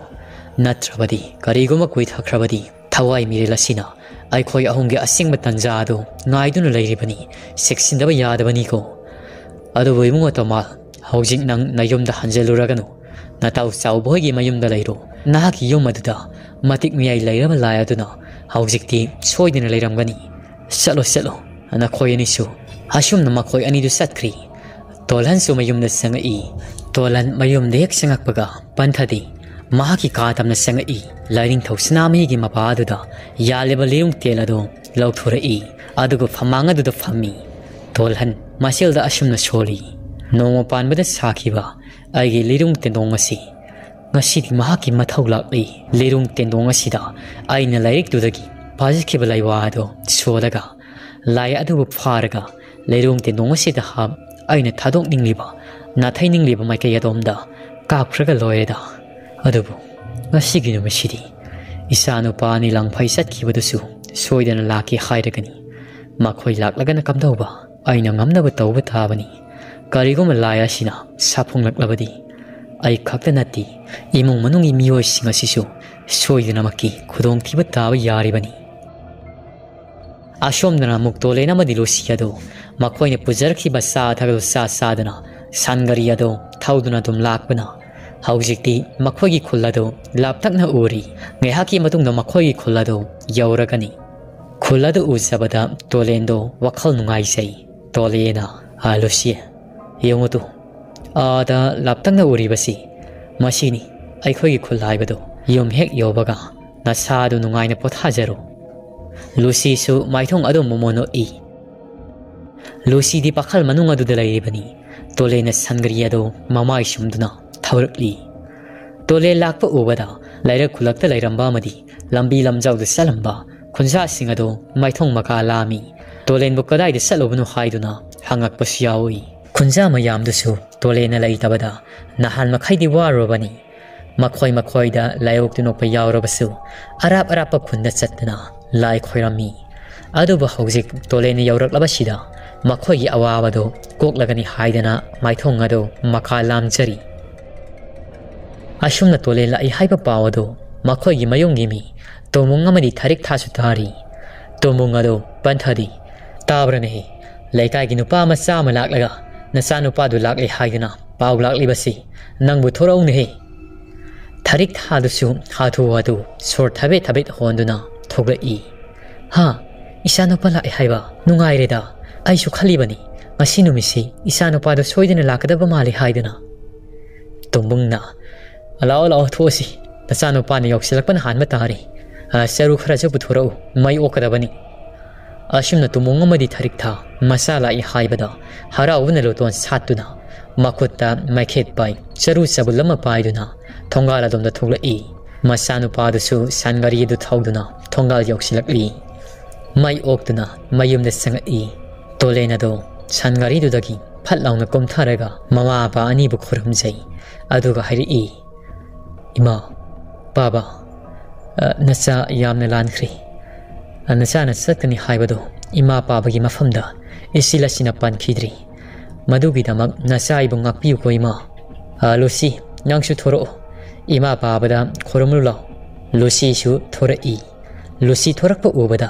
ꯅꯠꯇ꯭ꯔꯕꯗꯤ ꯀꯔꯤꯒꯨꯝꯕ ꯀꯨꯏꯊꯈ꯭ꯔꯕꯗꯤ ꯊꯋꯥꯏ ꯃꯤꯔꯦꯜ ꯑꯁꯤꯅ ꯑꯩꯈꯣꯏ ꯑꯍꯨꯝꯒꯤ ꯑꯁꯦꯡꯕ ꯇꯟꯖꯥ ꯑꯗꯨ ꯉꯥꯏꯗꯨꯅ ꯂꯩꯔꯤꯕꯅꯤ꯫ ꯆꯦꯛꯁꯤꯟꯗꯕ ꯌꯥꯗꯕꯅꯤꯀꯣ꯫ ꯑꯗꯨꯕꯨ ꯏꯕꯨꯡꯉꯣ ꯇꯣꯃꯥꯜ, ꯍꯧꯖꯤꯛ ꯅꯪ ꯅꯌꯨꯝꯗ ꯍꯟꯖꯤꯜꯂꯨꯔꯒꯅꯨ꯫ ꯅꯇꯥꯎ ꯆꯥꯎꯕ ꯍꯣꯏꯒꯤ ꯃꯌꯨꯝꯗ ꯂꯩꯔꯣ꯫ ꯅꯍꯥꯛꯀꯤ ꯌꯨꯝ ꯑꯗꯨꯗ ꯃꯇꯤꯛ ꯃꯌꯥꯏ ꯂꯩꯔꯕ ꯂꯥꯏ ꯑꯗꯨꯅ ꯍꯧꯖꯤꯛꯇꯤ ꯁꯣꯏꯗꯅ ꯂꯩꯔꯝꯒꯅꯤ꯫ ꯆꯠꯂꯣ, ꯆꯠꯂꯣ, ꯅꯈꯣꯏ ꯑꯅꯤꯁꯨ꯫" ꯑꯁꯨꯝꯅ ꯃꯈꯣꯏ ꯑꯅꯤꯗꯨ ꯆꯠꯈ꯭ꯔꯤ꯫ ꯇꯣꯜꯍꯟꯁꯨ ꯃꯌꯨꯝꯗ ꯆꯪꯉꯛꯏ꯫ ꯇꯣꯜꯍꯟ ꯃꯌꯨꯝꯗ ꯍꯦꯛ ꯆꯪꯉꯛꯄꯒ ꯄꯟꯊꯗꯤ ꯃꯍꯥꯛꯀꯤ ꯀꯥ ꯇꯝꯅ ꯆꯪꯉꯛꯏ꯫ ꯂꯥꯏꯅꯤꯡꯊꯧ ꯁꯅꯥꯃꯍꯤꯒꯤ ꯃꯄꯥ ꯑꯗꯨꯗ ꯌꯥꯜꯂꯤꯕ ꯂꯤꯔꯨꯡ ꯇꯦꯜ ꯑꯗꯨ ꯂꯧꯊꯣꯔꯛꯏ꯫ ꯑꯗꯨꯒ ꯐꯝꯃꯥꯡ ꯑꯗꯨꯗ ꯐꯝꯃꯤ꯫ ꯇꯣꯜꯍꯟ ꯃꯁꯦꯜꯗ ꯑꯁꯨꯝꯅ ꯁꯣꯜꯂꯤ, "ꯅꯣꯡꯃ ꯄꯥꯟꯕꯗ ꯁꯥꯈꯤꯕ ꯑꯩꯒꯤ ꯂꯤꯔꯨꯡ ꯇꯦꯟꯗꯣꯡ ꯑꯁꯤ ꯉꯁꯤꯗꯤ ꯃꯍꯥꯛꯀꯤ ꯃꯊꯧ ꯂꯥꯛꯂꯤ꯫ ꯂꯤꯔꯨꯡ ꯇꯦꯟꯗꯣꯡ ꯑꯁꯤꯗ ꯑꯩꯅ ꯂꯥꯏꯔꯤꯛꯇꯨꯗꯒꯤ ꯄꯥꯖꯈꯤꯕ ꯂꯩꯋꯥ ꯑꯗꯨ ꯁꯣꯜꯂꯒ ꯂꯥꯏ ꯑꯗꯨꯕꯨ ꯐꯥꯔꯒ ꯂꯤꯔꯨꯡ ꯇꯦꯟꯗꯣꯡ ꯑꯁꯤꯗ ꯍꯥꯞ ꯑꯩꯅ ꯊꯥꯗꯣꯛꯅꯤꯡꯂꯤꯕ, ꯅꯥꯊꯩꯅꯤꯡꯂꯤꯕ ꯃꯥꯏꯀꯩ ꯑꯗꯣꯝꯗ ꯀꯥꯞꯈ꯭ꯔꯒ ꯂꯣꯏꯔꯦꯗ꯫ ꯑꯗꯨꯕꯨ ꯉꯁꯤꯒꯤ ꯅꯨꯃꯤꯠꯁꯤꯗꯤ ꯏꯆꯥꯅꯨꯄꯥ ꯑꯅꯤ ꯂꯥꯡꯐꯩ ꯆꯠꯈꯤꯕꯗꯨꯁꯨ ꯁꯣꯏꯗꯅ ꯂꯥꯛꯀꯦ ꯍꯥꯏꯔꯒꯅꯤ꯫ ꯃꯈꯣꯏ ꯂꯥꯛꯂꯒꯅ ꯀꯝꯗꯧꯕ? ꯑꯩꯅ ꯉꯝꯅꯕ ꯇꯧꯕ ꯇꯥꯕꯅꯤ꯫ ꯀꯔꯤꯒꯨꯝꯕ ꯂꯥꯏ ꯑꯁꯤꯅ ꯁꯥꯐꯣꯡꯂꯛꯂꯕꯗꯤ ꯑꯩ ꯈꯛꯇ ꯅꯠꯇꯦ, ꯏꯃꯨꯡ ꯃꯅꯨꯡꯒꯤ ꯃꯤꯑꯣꯏꯁꯤꯡ ꯑꯁꯤꯁꯨ ꯁꯣꯏꯗꯅꯃꯛꯀꯤ ꯈꯨꯗꯣꯡꯊꯤꯕ ꯇꯥꯕ ꯌꯥꯔꯤꯕꯅꯤ꯫" ꯑꯁꯣꯝꯗꯅ ꯑꯃꯨꯛ ꯇꯣꯂꯦꯟ ꯑꯃꯗꯤ ꯂꯨꯁꯤ ꯑꯗꯨ ꯃꯈꯣꯏꯅ ꯄꯨꯖꯔꯛꯈꯤꯕ ꯆꯥ ꯑꯊꯛꯄꯗꯨ ꯆꯥ ꯆꯥꯗꯨꯅ ꯁꯟ ꯒꯥꯔꯤ ꯑꯗꯨ ꯊꯧꯗꯨꯅ ꯑꯗꯨꯝ ꯂꯥꯛꯄꯅ ꯍꯧꯖꯤꯛꯇꯤ ꯃꯈꯣꯏꯒꯤ ꯈꯨꯜ ꯑꯗꯨ ꯂꯥꯞꯇꯛꯅ ꯎꯔꯤ꯫ ꯉꯥꯏꯍꯥꯛꯀꯤ ꯃꯇꯨꯡꯗ ꯃꯈꯣꯏꯒꯤ ꯈꯨꯜ ꯑꯗꯨ ꯌꯧꯔꯒꯅꯤ꯫ ꯈꯨꯜ ꯑꯗꯨ ꯎꯖꯕꯗ ꯇꯣꯂꯦꯟꯗꯣ ꯋꯥꯈꯜ ꯅꯨꯡꯉꯥꯏꯖꯩ꯫ ꯇꯣꯂꯦꯅ, "ꯑ, ꯂꯨꯁꯤ, ꯌꯦꯡꯉꯨ ꯇꯨ, ꯑꯥꯗ ꯂꯥꯞꯇꯛꯅ ꯎꯔꯤꯕꯁꯤ, ꯃꯁꯤꯅꯤ ꯑꯩꯈꯣꯏꯒꯤ ꯈꯨꯜ ꯍꯥꯏꯕꯗꯨ꯫ ꯌꯨꯝ ꯍꯦꯛ ꯌꯧꯕꯒ ꯅꯁꯥꯗꯨ ꯅꯨꯡꯉꯥꯏꯅ ꯄꯣꯊꯥꯖꯔꯣ꯫" ꯂꯨꯁꯤꯁꯨ ꯃꯥꯏꯊꯣꯡ ꯑꯗꯨ ꯃꯣꯃꯣꯟ ꯎꯠꯏ꯫ ꯂꯨꯁꯤꯗꯤ ꯄꯥꯈꯜ ꯃꯅꯨꯡ ꯑꯗꯨꯗ ꯂꯩꯔꯤꯕꯅꯤ꯫ ꯇꯣꯂꯦꯅ ꯁꯟꯒꯔꯤ ꯑꯗꯨ ꯃꯃꯥꯏ ꯁꯨꯝꯗꯨꯅ ꯊꯧꯔꯛꯂꯤ꯫ ꯇꯣꯂꯦ ꯂꯥꯛꯄ ꯎꯕꯗ ꯂꯩꯔꯛ ꯈꯨꯜꯂꯛꯇ ꯂꯩꯔꯝꯕ ꯑꯃꯗꯤ ꯂꯝꯕꯤ ꯂꯝꯖꯥꯎꯗ ꯆꯠꯂꯝꯕ ꯈꯨꯟꯖꯥꯁꯤꯡ ꯑꯗꯨ ꯃꯥꯏꯊꯣꯡ ꯃꯀꯥ ꯂꯥꯝꯃꯤ꯫ ꯇꯣꯂꯦꯟꯕꯨ ꯀꯗꯥꯏꯗ ꯆꯠꯂꯨꯕꯅꯣ ꯍꯥꯏꯗꯨꯅ ꯍꯪꯉꯛꯄꯁꯨ ꯌꯥꯎꯏ꯫ ꯈꯨꯟꯖꯥ ꯃꯌꯥꯝꯗꯨꯁꯨ ꯇꯣꯂꯦꯅ ꯂꯩꯇꯕꯗ ꯅꯍꯥꯟ ꯃꯈꯩꯗꯤ ꯋꯥꯔꯨꯔꯕꯅꯤ꯫ ꯃꯈꯣꯏ ꯃꯈꯣꯏꯗ ꯂꯥꯏꯑꯣꯛꯇꯨ ꯅꯣꯛꯄ ꯌꯥꯎꯔꯕꯁꯨ, ꯑꯔꯥꯞ ꯑꯔꯥꯞꯄ ꯈꯨꯟꯗ ꯆꯠꯇꯨꯅ ꯂꯥꯏ ꯈꯣꯏꯔꯝꯃꯤ꯫ ꯑꯗꯨꯕꯨ ꯍꯧꯖꯤꯛ ꯇꯣꯂꯦꯟꯅ ꯌꯧꯔꯛꯂꯕꯁꯤꯗ ꯃꯈꯣꯏꯒꯤ ꯑꯋꯥꯕꯗꯨ ꯀꯣꯛꯂꯒꯅꯤ ꯍꯥꯏꯗꯅ ꯃꯥꯏꯊꯣꯡ ꯑꯗꯨ ꯃꯀꯥ ꯂꯥꯝꯖꯔꯤ꯫ ꯑꯁꯨꯝꯅ ꯇꯣꯂꯦꯟ ꯂꯥꯛꯏ ꯍꯥꯏꯕ ꯄꯥꯎ ꯑꯗꯨ ꯃꯈꯣꯏꯒꯤ ꯃꯌꯨꯝꯒꯤ ꯃꯤ ꯇꯣꯃꯨꯡ ꯑꯃꯗꯤ ꯊꯥꯔꯤꯛ ꯊꯥꯁꯨ ꯇꯥꯔꯤ꯫ ꯇꯣꯃꯨꯡ ꯑꯗꯨ ꯄꯟꯊꯗꯤ, "ꯇꯥꯕ꯭ꯔꯅꯦꯍꯦ? ꯂꯩꯀꯥꯏꯒꯤ ꯅꯨꯄꯥ ꯃꯆꯥ ꯑꯃ ꯂꯥꯛꯂꯒ ꯅꯆꯥꯅꯨꯄꯥꯗꯨ ꯂꯥꯛꯂꯦ ꯍꯥꯏꯗꯨꯅ ꯄꯥꯎ ꯂꯥꯛꯂꯤꯕꯁꯤ꯫ ꯅꯪꯕꯨ ꯊꯣꯔꯛꯎꯅꯦꯍꯦ꯫" ꯊꯥꯔꯤꯛ ꯊꯥꯗꯨꯁꯨ ꯍꯥꯊꯨ ꯍꯥꯊꯨ ꯁꯣꯔ ꯊꯕꯦꯠ ꯊꯕꯦꯠ ꯍꯣꯟꯗꯨꯅ ꯊꯣꯛꯂꯛꯏ꯫ "ꯍꯥ? ꯏꯆꯥꯅꯨꯄꯥ ꯂꯥꯛꯑꯦ ꯍꯥꯏꯕ? ꯅꯨꯡꯉꯥꯏꯔꯦꯗ꯫ ꯑꯩꯁꯨ ꯈꯜꯂꯤꯕꯅꯤ, ꯉꯁꯤ ꯅꯨꯃꯤꯠꯁꯤ ꯏꯆꯥꯅꯨꯄꯥꯗꯨ ꯁꯣꯏꯗꯅ ꯂꯥꯛꯀꯗꯕ ꯃꯥꯜꯂꯦ ꯍꯥꯏꯗꯨꯅ꯫" ꯇꯣꯝꯕꯨꯡꯅ, "ꯂꯥꯛꯑꯣ, ꯂꯥꯛꯑꯣ, ꯊꯣꯛꯑꯁꯤ꯫ ꯅꯆꯥꯅꯨꯄꯥꯅ ꯌꯧꯁꯤꯜꯂꯛꯄꯅ ꯍꯥꯟꯕ ꯇꯥꯔꯦ꯫ ꯑ, ꯆꯔꯨ ꯈꯔꯁꯨ ꯄꯨꯊꯣꯔꯛꯎ, ꯃꯩ ꯑꯣꯛꯀꯗꯕꯅꯤ꯫" ꯑꯁꯨꯝꯅ ꯇꯣꯝꯕꯨꯡ ꯑꯃꯗꯤ ꯊꯥꯔꯤꯛ ꯊꯥ ꯃꯆꯥ ꯂꯥꯛꯏ ꯍꯥꯏꯕꯗ ꯍꯔꯥꯎꯕꯅ ꯂꯣꯇꯣꯟ ꯁꯥꯠꯇꯨꯅ ꯃꯈꯨꯠꯇ ꯃꯩꯈꯦꯠ ꯄꯥꯏ ꯆꯔꯨ ꯆꯕꯨꯜ ꯑꯃ ꯄꯥꯏꯗꯨꯅ ꯊꯣꯡꯒꯥꯜ ꯑꯗꯣꯝꯗ ꯊꯣꯛꯂꯛꯏ꯫ ꯃꯆꯥꯅꯨꯄꯥꯗꯨꯁꯨ ꯁꯟ ꯒꯥꯔꯤ ꯑꯗꯨ ꯊꯧꯗꯨꯅ ꯊꯣꯡꯒꯥꯜ ꯌꯧꯁꯤꯜꯂꯛꯂꯤ꯫ ꯃꯩ ꯑꯣꯛꯇꯨꯅ ꯃꯌꯨꯝꯗ ꯆꯪꯉꯛꯏ꯫ ꯇꯣꯂꯦꯟ ꯑꯗꯣ ꯁꯟ ꯒꯥꯔꯤꯗꯨꯗꯒꯤ ꯐꯠ ꯂꯥꯎꯅ ꯀꯨꯝꯊꯔꯒ ꯃꯃꯥ ꯃꯄꯥ ꯑꯅꯤꯕꯨ ꯈꯨꯔꯨꯝꯖꯩ꯫ ꯑꯗꯨꯒ ꯍꯥꯏꯔꯛꯏ, "ꯏꯃꯥ, ꯄꯥꯕ, ꯑ, ꯅꯆꯥ ꯌꯥꯝꯅ ꯂꯥꯟꯈ꯭ꯔꯦ꯫ ꯑ, ꯅꯆꯥꯅ ꯆꯠꯀꯅꯤ ꯍꯥꯏꯕꯗꯣ ꯏꯃꯥ ꯄꯥꯕꯒꯤ ꯃꯐꯝꯗ ꯏꯆꯤꯜ ꯑꯁꯤꯅ ꯄꯥꯟꯈꯤꯗ꯭ꯔꯤ꯫ ꯃꯗꯨꯒꯤꯗꯃꯛ ꯅꯆꯥ ꯑꯩꯕꯨ ꯉꯥꯛꯄꯤꯌꯨꯀꯣ ꯏꯃꯥ꯫ ꯑ, ꯂꯨꯁꯤ, ꯅꯪꯁꯨ ꯊꯣꯔꯛꯑꯣ꯫ ꯏꯃꯥ ꯄꯥꯕꯗ ꯈꯨꯔꯨꯝꯂꯨ ꯂꯥꯎ꯫" ꯂꯨꯁꯤꯁꯨ ꯊꯣꯔꯛꯏ꯫ ꯂꯨꯁꯤ ꯊꯣꯔꯛꯄ ꯎꯕꯗ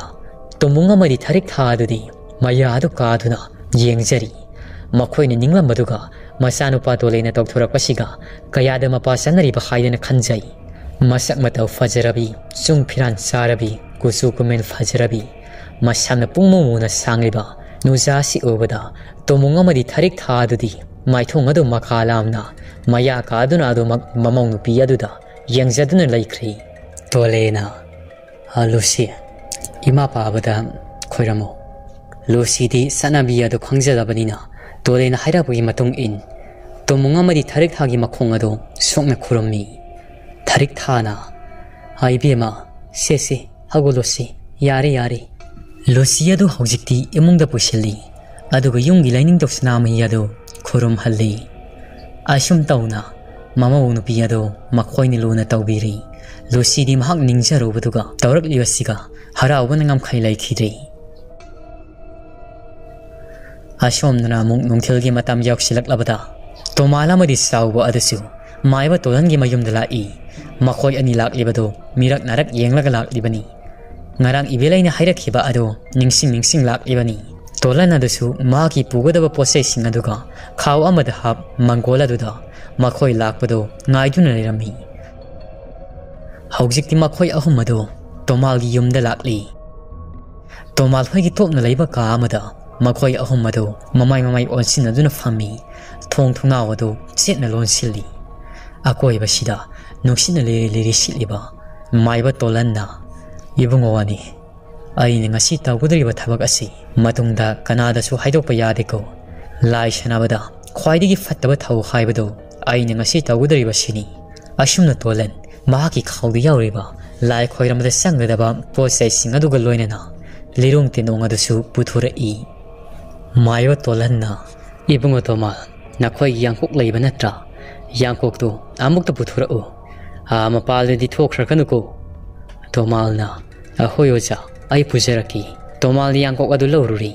ꯇꯣꯝꯕꯨꯡ ꯑꯃꯗꯤ ꯊꯥꯔꯤꯛ ꯊꯥ ꯑꯗꯨꯗꯤ ꯃꯌꯥꯗꯨ ꯀꯥꯗꯨꯅ ꯌꯦꯡꯖꯔꯤ꯫ ꯃꯈꯣꯏꯅ ꯅꯤꯡꯂꯝꯕꯗꯨꯒ ꯃꯆꯥꯅꯨꯄꯥ ꯇꯣꯂꯦꯅ ꯇꯧꯊꯣꯔꯛꯄꯁꯤꯒ ꯀꯌꯥꯗ ꯃꯄꯥ ꯆꯥꯅꯔꯤꯕ ꯍꯥꯏꯗꯅ ꯈꯟꯖꯩ꯫ ꯃꯁꯛ ꯃꯇꯧ ꯐꯖꯔꯕꯤ, ꯆꯨꯡ ꯐꯤꯔꯥꯟ ꯆꯥꯔꯕꯤ, ꯀꯨꯆꯨ ꯀꯨꯃꯦꯜ ꯐꯖꯔꯕꯤ, ꯃꯁꯝꯅ ꯄꯨꯡꯃꯨ ꯃꯨꯅ ꯁꯥꯡꯂꯤꯕ ꯅꯨꯖꯥꯁꯤ ꯎꯕꯗ ꯇꯣꯃꯨꯡ ꯑꯃꯗꯤ ꯊꯔꯤꯛ ꯊꯥ ꯑꯗꯨꯗꯤ ꯃꯥꯏꯊꯣꯡ ꯑꯗꯨ ꯃꯀꯥ ꯂꯥꯝꯅ ꯃꯌꯥ ꯀꯥꯗꯨꯅ ꯑꯗꯨꯃꯛ ꯃꯃꯧ ꯅꯨꯄꯤ ꯑꯗꯨꯗ ꯌꯦꯡꯖꯗꯨꯅ ꯂꯩꯈ꯭ꯔꯤ꯫ ꯇꯣꯂꯦꯅ, "ꯑ, ꯂꯨꯁꯤ, ꯏꯃꯥ ꯄꯥꯕꯗ ꯈꯣꯏꯔꯝꯃꯨ꯫" ꯂꯨꯁꯤꯗꯤ ꯆꯠꯅꯕꯤ ꯑꯗꯨ ꯈꯪꯖꯗꯕꯅꯤꯅ ꯇꯣꯂꯦꯅ ꯍꯥꯏꯔꯛꯄꯒꯤ ꯃꯇꯨꯡ ꯏꯟ ꯇꯣꯃꯨꯡ ꯑꯃꯗꯤ ꯊꯔꯤꯛ ꯊꯥꯒꯤ ꯃꯈꯣꯡ ꯑꯗꯨ ꯁꯣꯛꯅ ꯈꯨꯔꯨꯝꯃꯤ꯫ ꯊꯔꯤꯛ ꯊꯥꯅ, "ꯑ, ꯏꯕꯦꯝꯃ, ꯁꯦ ꯁꯦ, ꯍꯧꯒꯠꯂꯣꯁꯤ, ꯌꯥꯔꯦ ꯌꯥꯔꯦ꯫" ꯂꯨꯁꯤ ꯑꯗꯨ ꯍꯧꯖꯤꯛꯇꯤ ꯏꯃꯨꯡꯗ ꯄꯨꯁꯤꯜꯂꯤ, ꯑꯗꯨꯒ ꯌꯨꯝꯒꯤ ꯂꯥꯏꯅꯤꯡꯊꯧ ꯁꯅꯥꯃꯍꯤ ꯑꯗꯨ ꯈꯨꯔꯨꯝꯍꯜꯂꯤ꯫ ꯑꯁꯨꯝ ꯇꯧꯅ ꯃꯃꯧ ꯅꯨꯄꯤ ꯑꯗꯨ ꯃꯈꯣꯏꯅ ꯂꯨꯅ ꯇꯧꯕꯤꯔꯤ꯫ ꯂꯨꯁꯤꯗꯤ ꯃꯍꯥꯛ ꯅꯤꯡꯖꯔꯨꯕꯗꯨꯒ ꯇꯧꯔꯛꯂꯤꯕꯁꯤꯒ ꯍꯔꯥꯎꯕꯅ ꯉꯝꯈꯩ ꯂꯩꯈꯤꯗ꯭ꯔꯦ꯫ ꯑꯁꯣꯝꯗꯅ ꯑꯃꯨꯛ ꯅꯨꯡꯊꯤꯜꯒꯤ ꯃꯇꯝ ꯌꯧꯁꯤꯜꯂꯛꯂꯕꯗ ꯇꯣꯃꯥꯜ ꯑꯃꯗꯤ ꯆꯥꯎꯕ ꯑꯗꯨꯁꯨ ꯃꯥꯏꯕ ꯇꯣꯂꯟꯒꯤ ꯃꯌꯨꯝꯗ ꯂꯥꯛꯏ꯫ ꯃꯈꯣꯏ ꯑꯅꯤ ꯂꯥꯛꯂꯤꯕꯗꯨ ꯃꯤꯔꯛ ꯅꯥꯔꯛ ꯌꯦꯡꯂꯒ ꯂꯥꯛꯂꯤꯕꯅꯤ꯫ ꯉꯔꯥꯡ ꯏꯕꯦꯂꯩꯅ ꯍꯥꯏꯔꯛꯈꯤꯕ ꯑꯗꯨ ꯅꯤꯡꯁꯤꯡ ꯅꯤꯡꯁꯤꯡ ꯂꯥꯛꯂꯤꯕꯅꯤ꯫ ꯇꯣꯂꯟ ꯑꯗꯨꯁꯨ ꯃꯍꯥꯛꯀꯤ ꯄꯨꯒꯗꯕ ꯄꯣꯠꯆꯩꯁꯤꯡ ꯑꯗꯨꯒ ꯈꯥꯎ ꯑꯃꯗ ꯍꯥꯞ ꯃꯪꯒꯣꯜ ꯑꯗꯨꯗ ꯃꯈꯣꯏ ꯂꯥꯛꯄꯗꯨ ꯉꯥꯏꯗꯨꯅ ꯂꯩꯔꯝꯃꯤ꯫ ꯍꯧꯖꯤꯛꯇꯤ ꯃꯈꯣꯏ ꯑꯍꯨꯝ ꯑꯗꯨ ꯇꯣꯃꯥꯜꯒꯤ ꯌꯨꯝꯗ ꯂꯥꯛꯂꯤ꯫ ꯇꯣꯃꯥꯜ ꯍꯣꯏꯒꯤ ꯇꯣꯞꯅ ꯂꯩꯕ ꯀꯥ ꯑꯃꯗ ꯃꯈꯣꯏ ꯑꯍꯨꯝ ꯑꯗꯨ ꯃꯃꯥꯏ ꯃꯃꯥꯏ ꯑꯣꯟꯁꯤꯟꯅꯗꯨꯅ ꯐꯝꯃꯤ꯫ ꯊꯣꯡ ꯊꯣꯡꯅꯥꯎ ꯑꯗꯨ ꯆꯦꯠꯅ ꯂꯣꯟꯁꯤꯜꯂꯤ꯫ ꯑꯀꯣꯏꯕꯁꯤꯗ ꯅꯨꯡꯁꯤꯠꯅ ꯂꯤꯔꯤ ꯂꯤꯔꯤ ꯁꯤꯠꯂꯤꯕ ꯃꯥꯏꯕ ꯇꯣꯂꯟꯅ, "ꯏꯕꯨꯡꯉꯣ ꯑꯅꯤ, ꯑꯩꯅ ꯉꯁꯤ ꯇꯧꯒꯗꯧꯔꯤꯕ ꯊꯕꯛ ꯑꯁꯤ ꯃꯇꯨꯡꯗ ꯀꯅꯥꯗꯁꯨ ꯍꯥꯏꯗꯣꯛꯄ ꯌꯥꯗꯦꯀꯣ꯫ ꯂꯥꯏ ꯁꯥꯟꯅꯕꯗ ꯈ꯭ꯋꯥꯏꯗꯒꯤ ꯐꯠꯇꯕ ꯊꯧ ꯍꯥꯏꯕꯗꯨ ꯑꯩꯅ ꯉꯁꯤ ꯇꯧꯒꯗꯧꯔꯤꯕꯁꯤꯅꯤ꯫" ꯑꯁꯨꯝꯅ ꯇꯣꯂꯟ ꯃꯍꯥꯛꯀꯤ ꯈꯥꯎꯗ ꯌꯥꯎꯔꯤꯕ ꯂꯥꯏ ꯈꯣꯏꯔꯝꯕꯗ ꯆꯪꯒꯗꯕ ꯄꯣꯠ ꯆꯩꯁꯤꯡ ꯑꯗꯨꯒ ꯂꯣꯏꯅꯅ ꯂꯤꯔꯣꯡ ꯇꯦꯟꯗꯣꯡ ꯑꯗꯨꯁꯨ ꯄꯨꯊꯣꯔꯛꯏ꯫ ꯃꯥꯏꯕ ꯇꯣꯜꯍꯟꯅ, "ꯏꯕꯨꯡꯉꯣ ꯇꯣꯃꯥꯜ, ꯅꯈꯣꯏ ꯌꯥꯡꯀꯣꯛ ꯂꯩꯕ ꯅꯠꯇ꯭ꯔꯥ? ꯌꯥꯡꯀꯣꯛꯇꯨ ꯑꯃꯨꯛꯇ ꯄꯨꯊꯣꯔꯛꯎ꯫ ꯑꯥ ꯃꯄꯥꯜꯗꯗꯤ ꯊꯣꯛꯈ꯭ꯔꯒꯅꯨꯀꯣ꯫" ꯇꯣꯃꯥꯜꯅ, "ꯑꯍꯣꯏ ꯑꯣꯖꯥ, ꯑꯩ ꯄꯨꯖꯔꯛꯀꯦ꯫" ꯇꯣꯃꯥꯜꯅ ꯌꯥꯡꯀꯣꯛ ꯑꯗꯨ ꯂꯧꯔꯨꯔꯤ꯫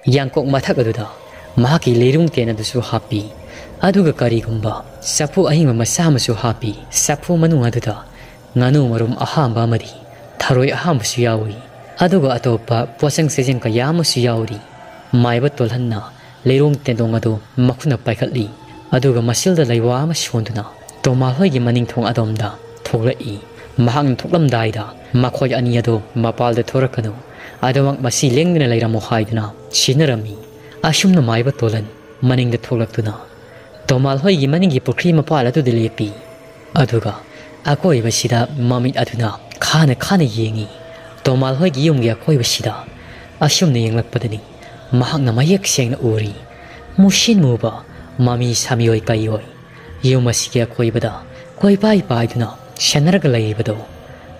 ꯌꯥꯡꯀꯣꯛ ꯃꯊꯛ ꯑꯗꯨꯗ ꯃꯍꯥꯛꯀꯤ ꯂꯤꯔꯨꯡ ꯇꯦꯟ ꯑꯗꯨꯁꯨ ꯍꯥꯞꯄꯤ꯫ ꯑꯗꯨꯒ ꯀꯔꯤꯒꯨꯝꯕ ꯆꯐꯨ ꯑꯍꯤꯡꯕ ꯃꯆꯥ ꯑꯃꯁꯨ ꯍꯥꯞꯄꯤ꯫ ꯆꯐꯨ ꯃꯅꯨꯡ ꯑꯗꯨꯗ ꯉꯥꯅꯨ ꯃꯔꯨꯝ ꯑꯍꯥꯝꯕ ꯑꯃꯗꯤ ꯊꯔꯣꯏ ꯑꯍꯥꯝꯕꯁꯨ ꯌꯥꯎꯏ꯫ ꯑꯗꯨꯒ ꯑꯇꯣꯞꯄ ꯄꯣꯠꯆꯪ ꯆꯩꯖꯪ ꯀꯌꯥ ꯑꯃꯁꯨ ꯌꯥꯎꯔꯤ꯫ ꯃꯥꯏꯕ ꯇꯣꯜꯍꯟꯅ ꯂꯩꯔꯣꯡ ꯇꯦꯟꯗꯣꯡ ꯑꯗꯨ ꯃꯈꯨꯠꯅ ꯄꯥꯏꯈꯠꯂꯤ꯫ ꯑꯗꯨꯒ ꯃꯁꯤꯜꯗ ꯂꯩꯋꯥ ꯑꯃ ꯁꯣꯟꯗꯨꯅ ꯇꯣꯃꯥꯜ ꯍꯣꯏꯒꯤ ꯃꯅꯤꯡ ꯊꯣꯡ ꯑꯗꯣꯝꯗ ꯊꯣꯛꯂꯛꯏ꯫ ꯃꯍꯥꯛꯅ ꯊꯣꯛꯂꯝꯗꯥꯏꯗ, "ꯃꯈꯣꯏ ꯑꯅꯤ ꯑꯗꯨ ꯃꯄꯥꯜꯗ ꯊꯣꯔꯛꯀꯅꯨ, ꯑꯗꯨꯃꯛ ꯃꯁꯤ ꯂꯦꯡꯗꯅ ꯂꯩꯔꯝꯃꯨ" ꯍꯥꯏꯗꯨꯅ ꯁꯤꯟꯅꯔꯝꯃꯤ꯫ ꯑꯁꯨꯝꯅ ꯃꯥꯏꯕ ꯇꯣꯂꯟ ꯃꯅꯤꯡꯗ ꯊꯣꯛꯂꯛꯇꯨꯅ ꯇꯣꯃꯥꯜ ꯍꯣꯏꯒꯤ ꯃꯅꯤꯡꯒꯤ ꯄꯨꯈ꯭ꯔꯤ ꯃꯄꯥꯜ ꯑꯗꯨꯗ ꯂꯦꯞꯄꯤ꯫ ꯑꯗꯨꯒ ꯑꯀꯣꯏꯕꯁꯤꯗ ꯃꯃꯤꯠ ꯑꯗꯨꯅ ꯈꯥꯅ ꯈꯥꯅ ꯌꯦꯡꯏ꯫ ꯇꯣꯃꯥꯜ ꯍꯣꯏꯒꯤ ꯌꯨꯝꯒꯤ ꯑꯀꯣꯏꯕꯁꯤꯗ ꯑꯁꯨꯝꯅ ꯌꯦꯡꯂꯛꯄꯗꯅꯤ ꯃꯍꯥꯛꯅ ꯃꯌꯦꯛ ꯁꯦꯡꯅ ꯎꯔꯤ꯫ ꯃꯨꯁꯤꯟ ꯃꯨꯕ ꯃꯃꯤ ꯁꯥꯃꯤꯑꯣꯏ ꯀꯩꯑꯣꯏ ꯌꯨꯝ ꯑꯁꯤꯒꯤ ꯑꯀꯣꯏꯕꯗ ꯀꯣꯏꯄꯥꯏ ꯄꯥꯏꯗꯨꯅ ꯁꯦꯟꯅꯔꯒ ꯂꯩꯔꯤꯕꯗꯣ꯫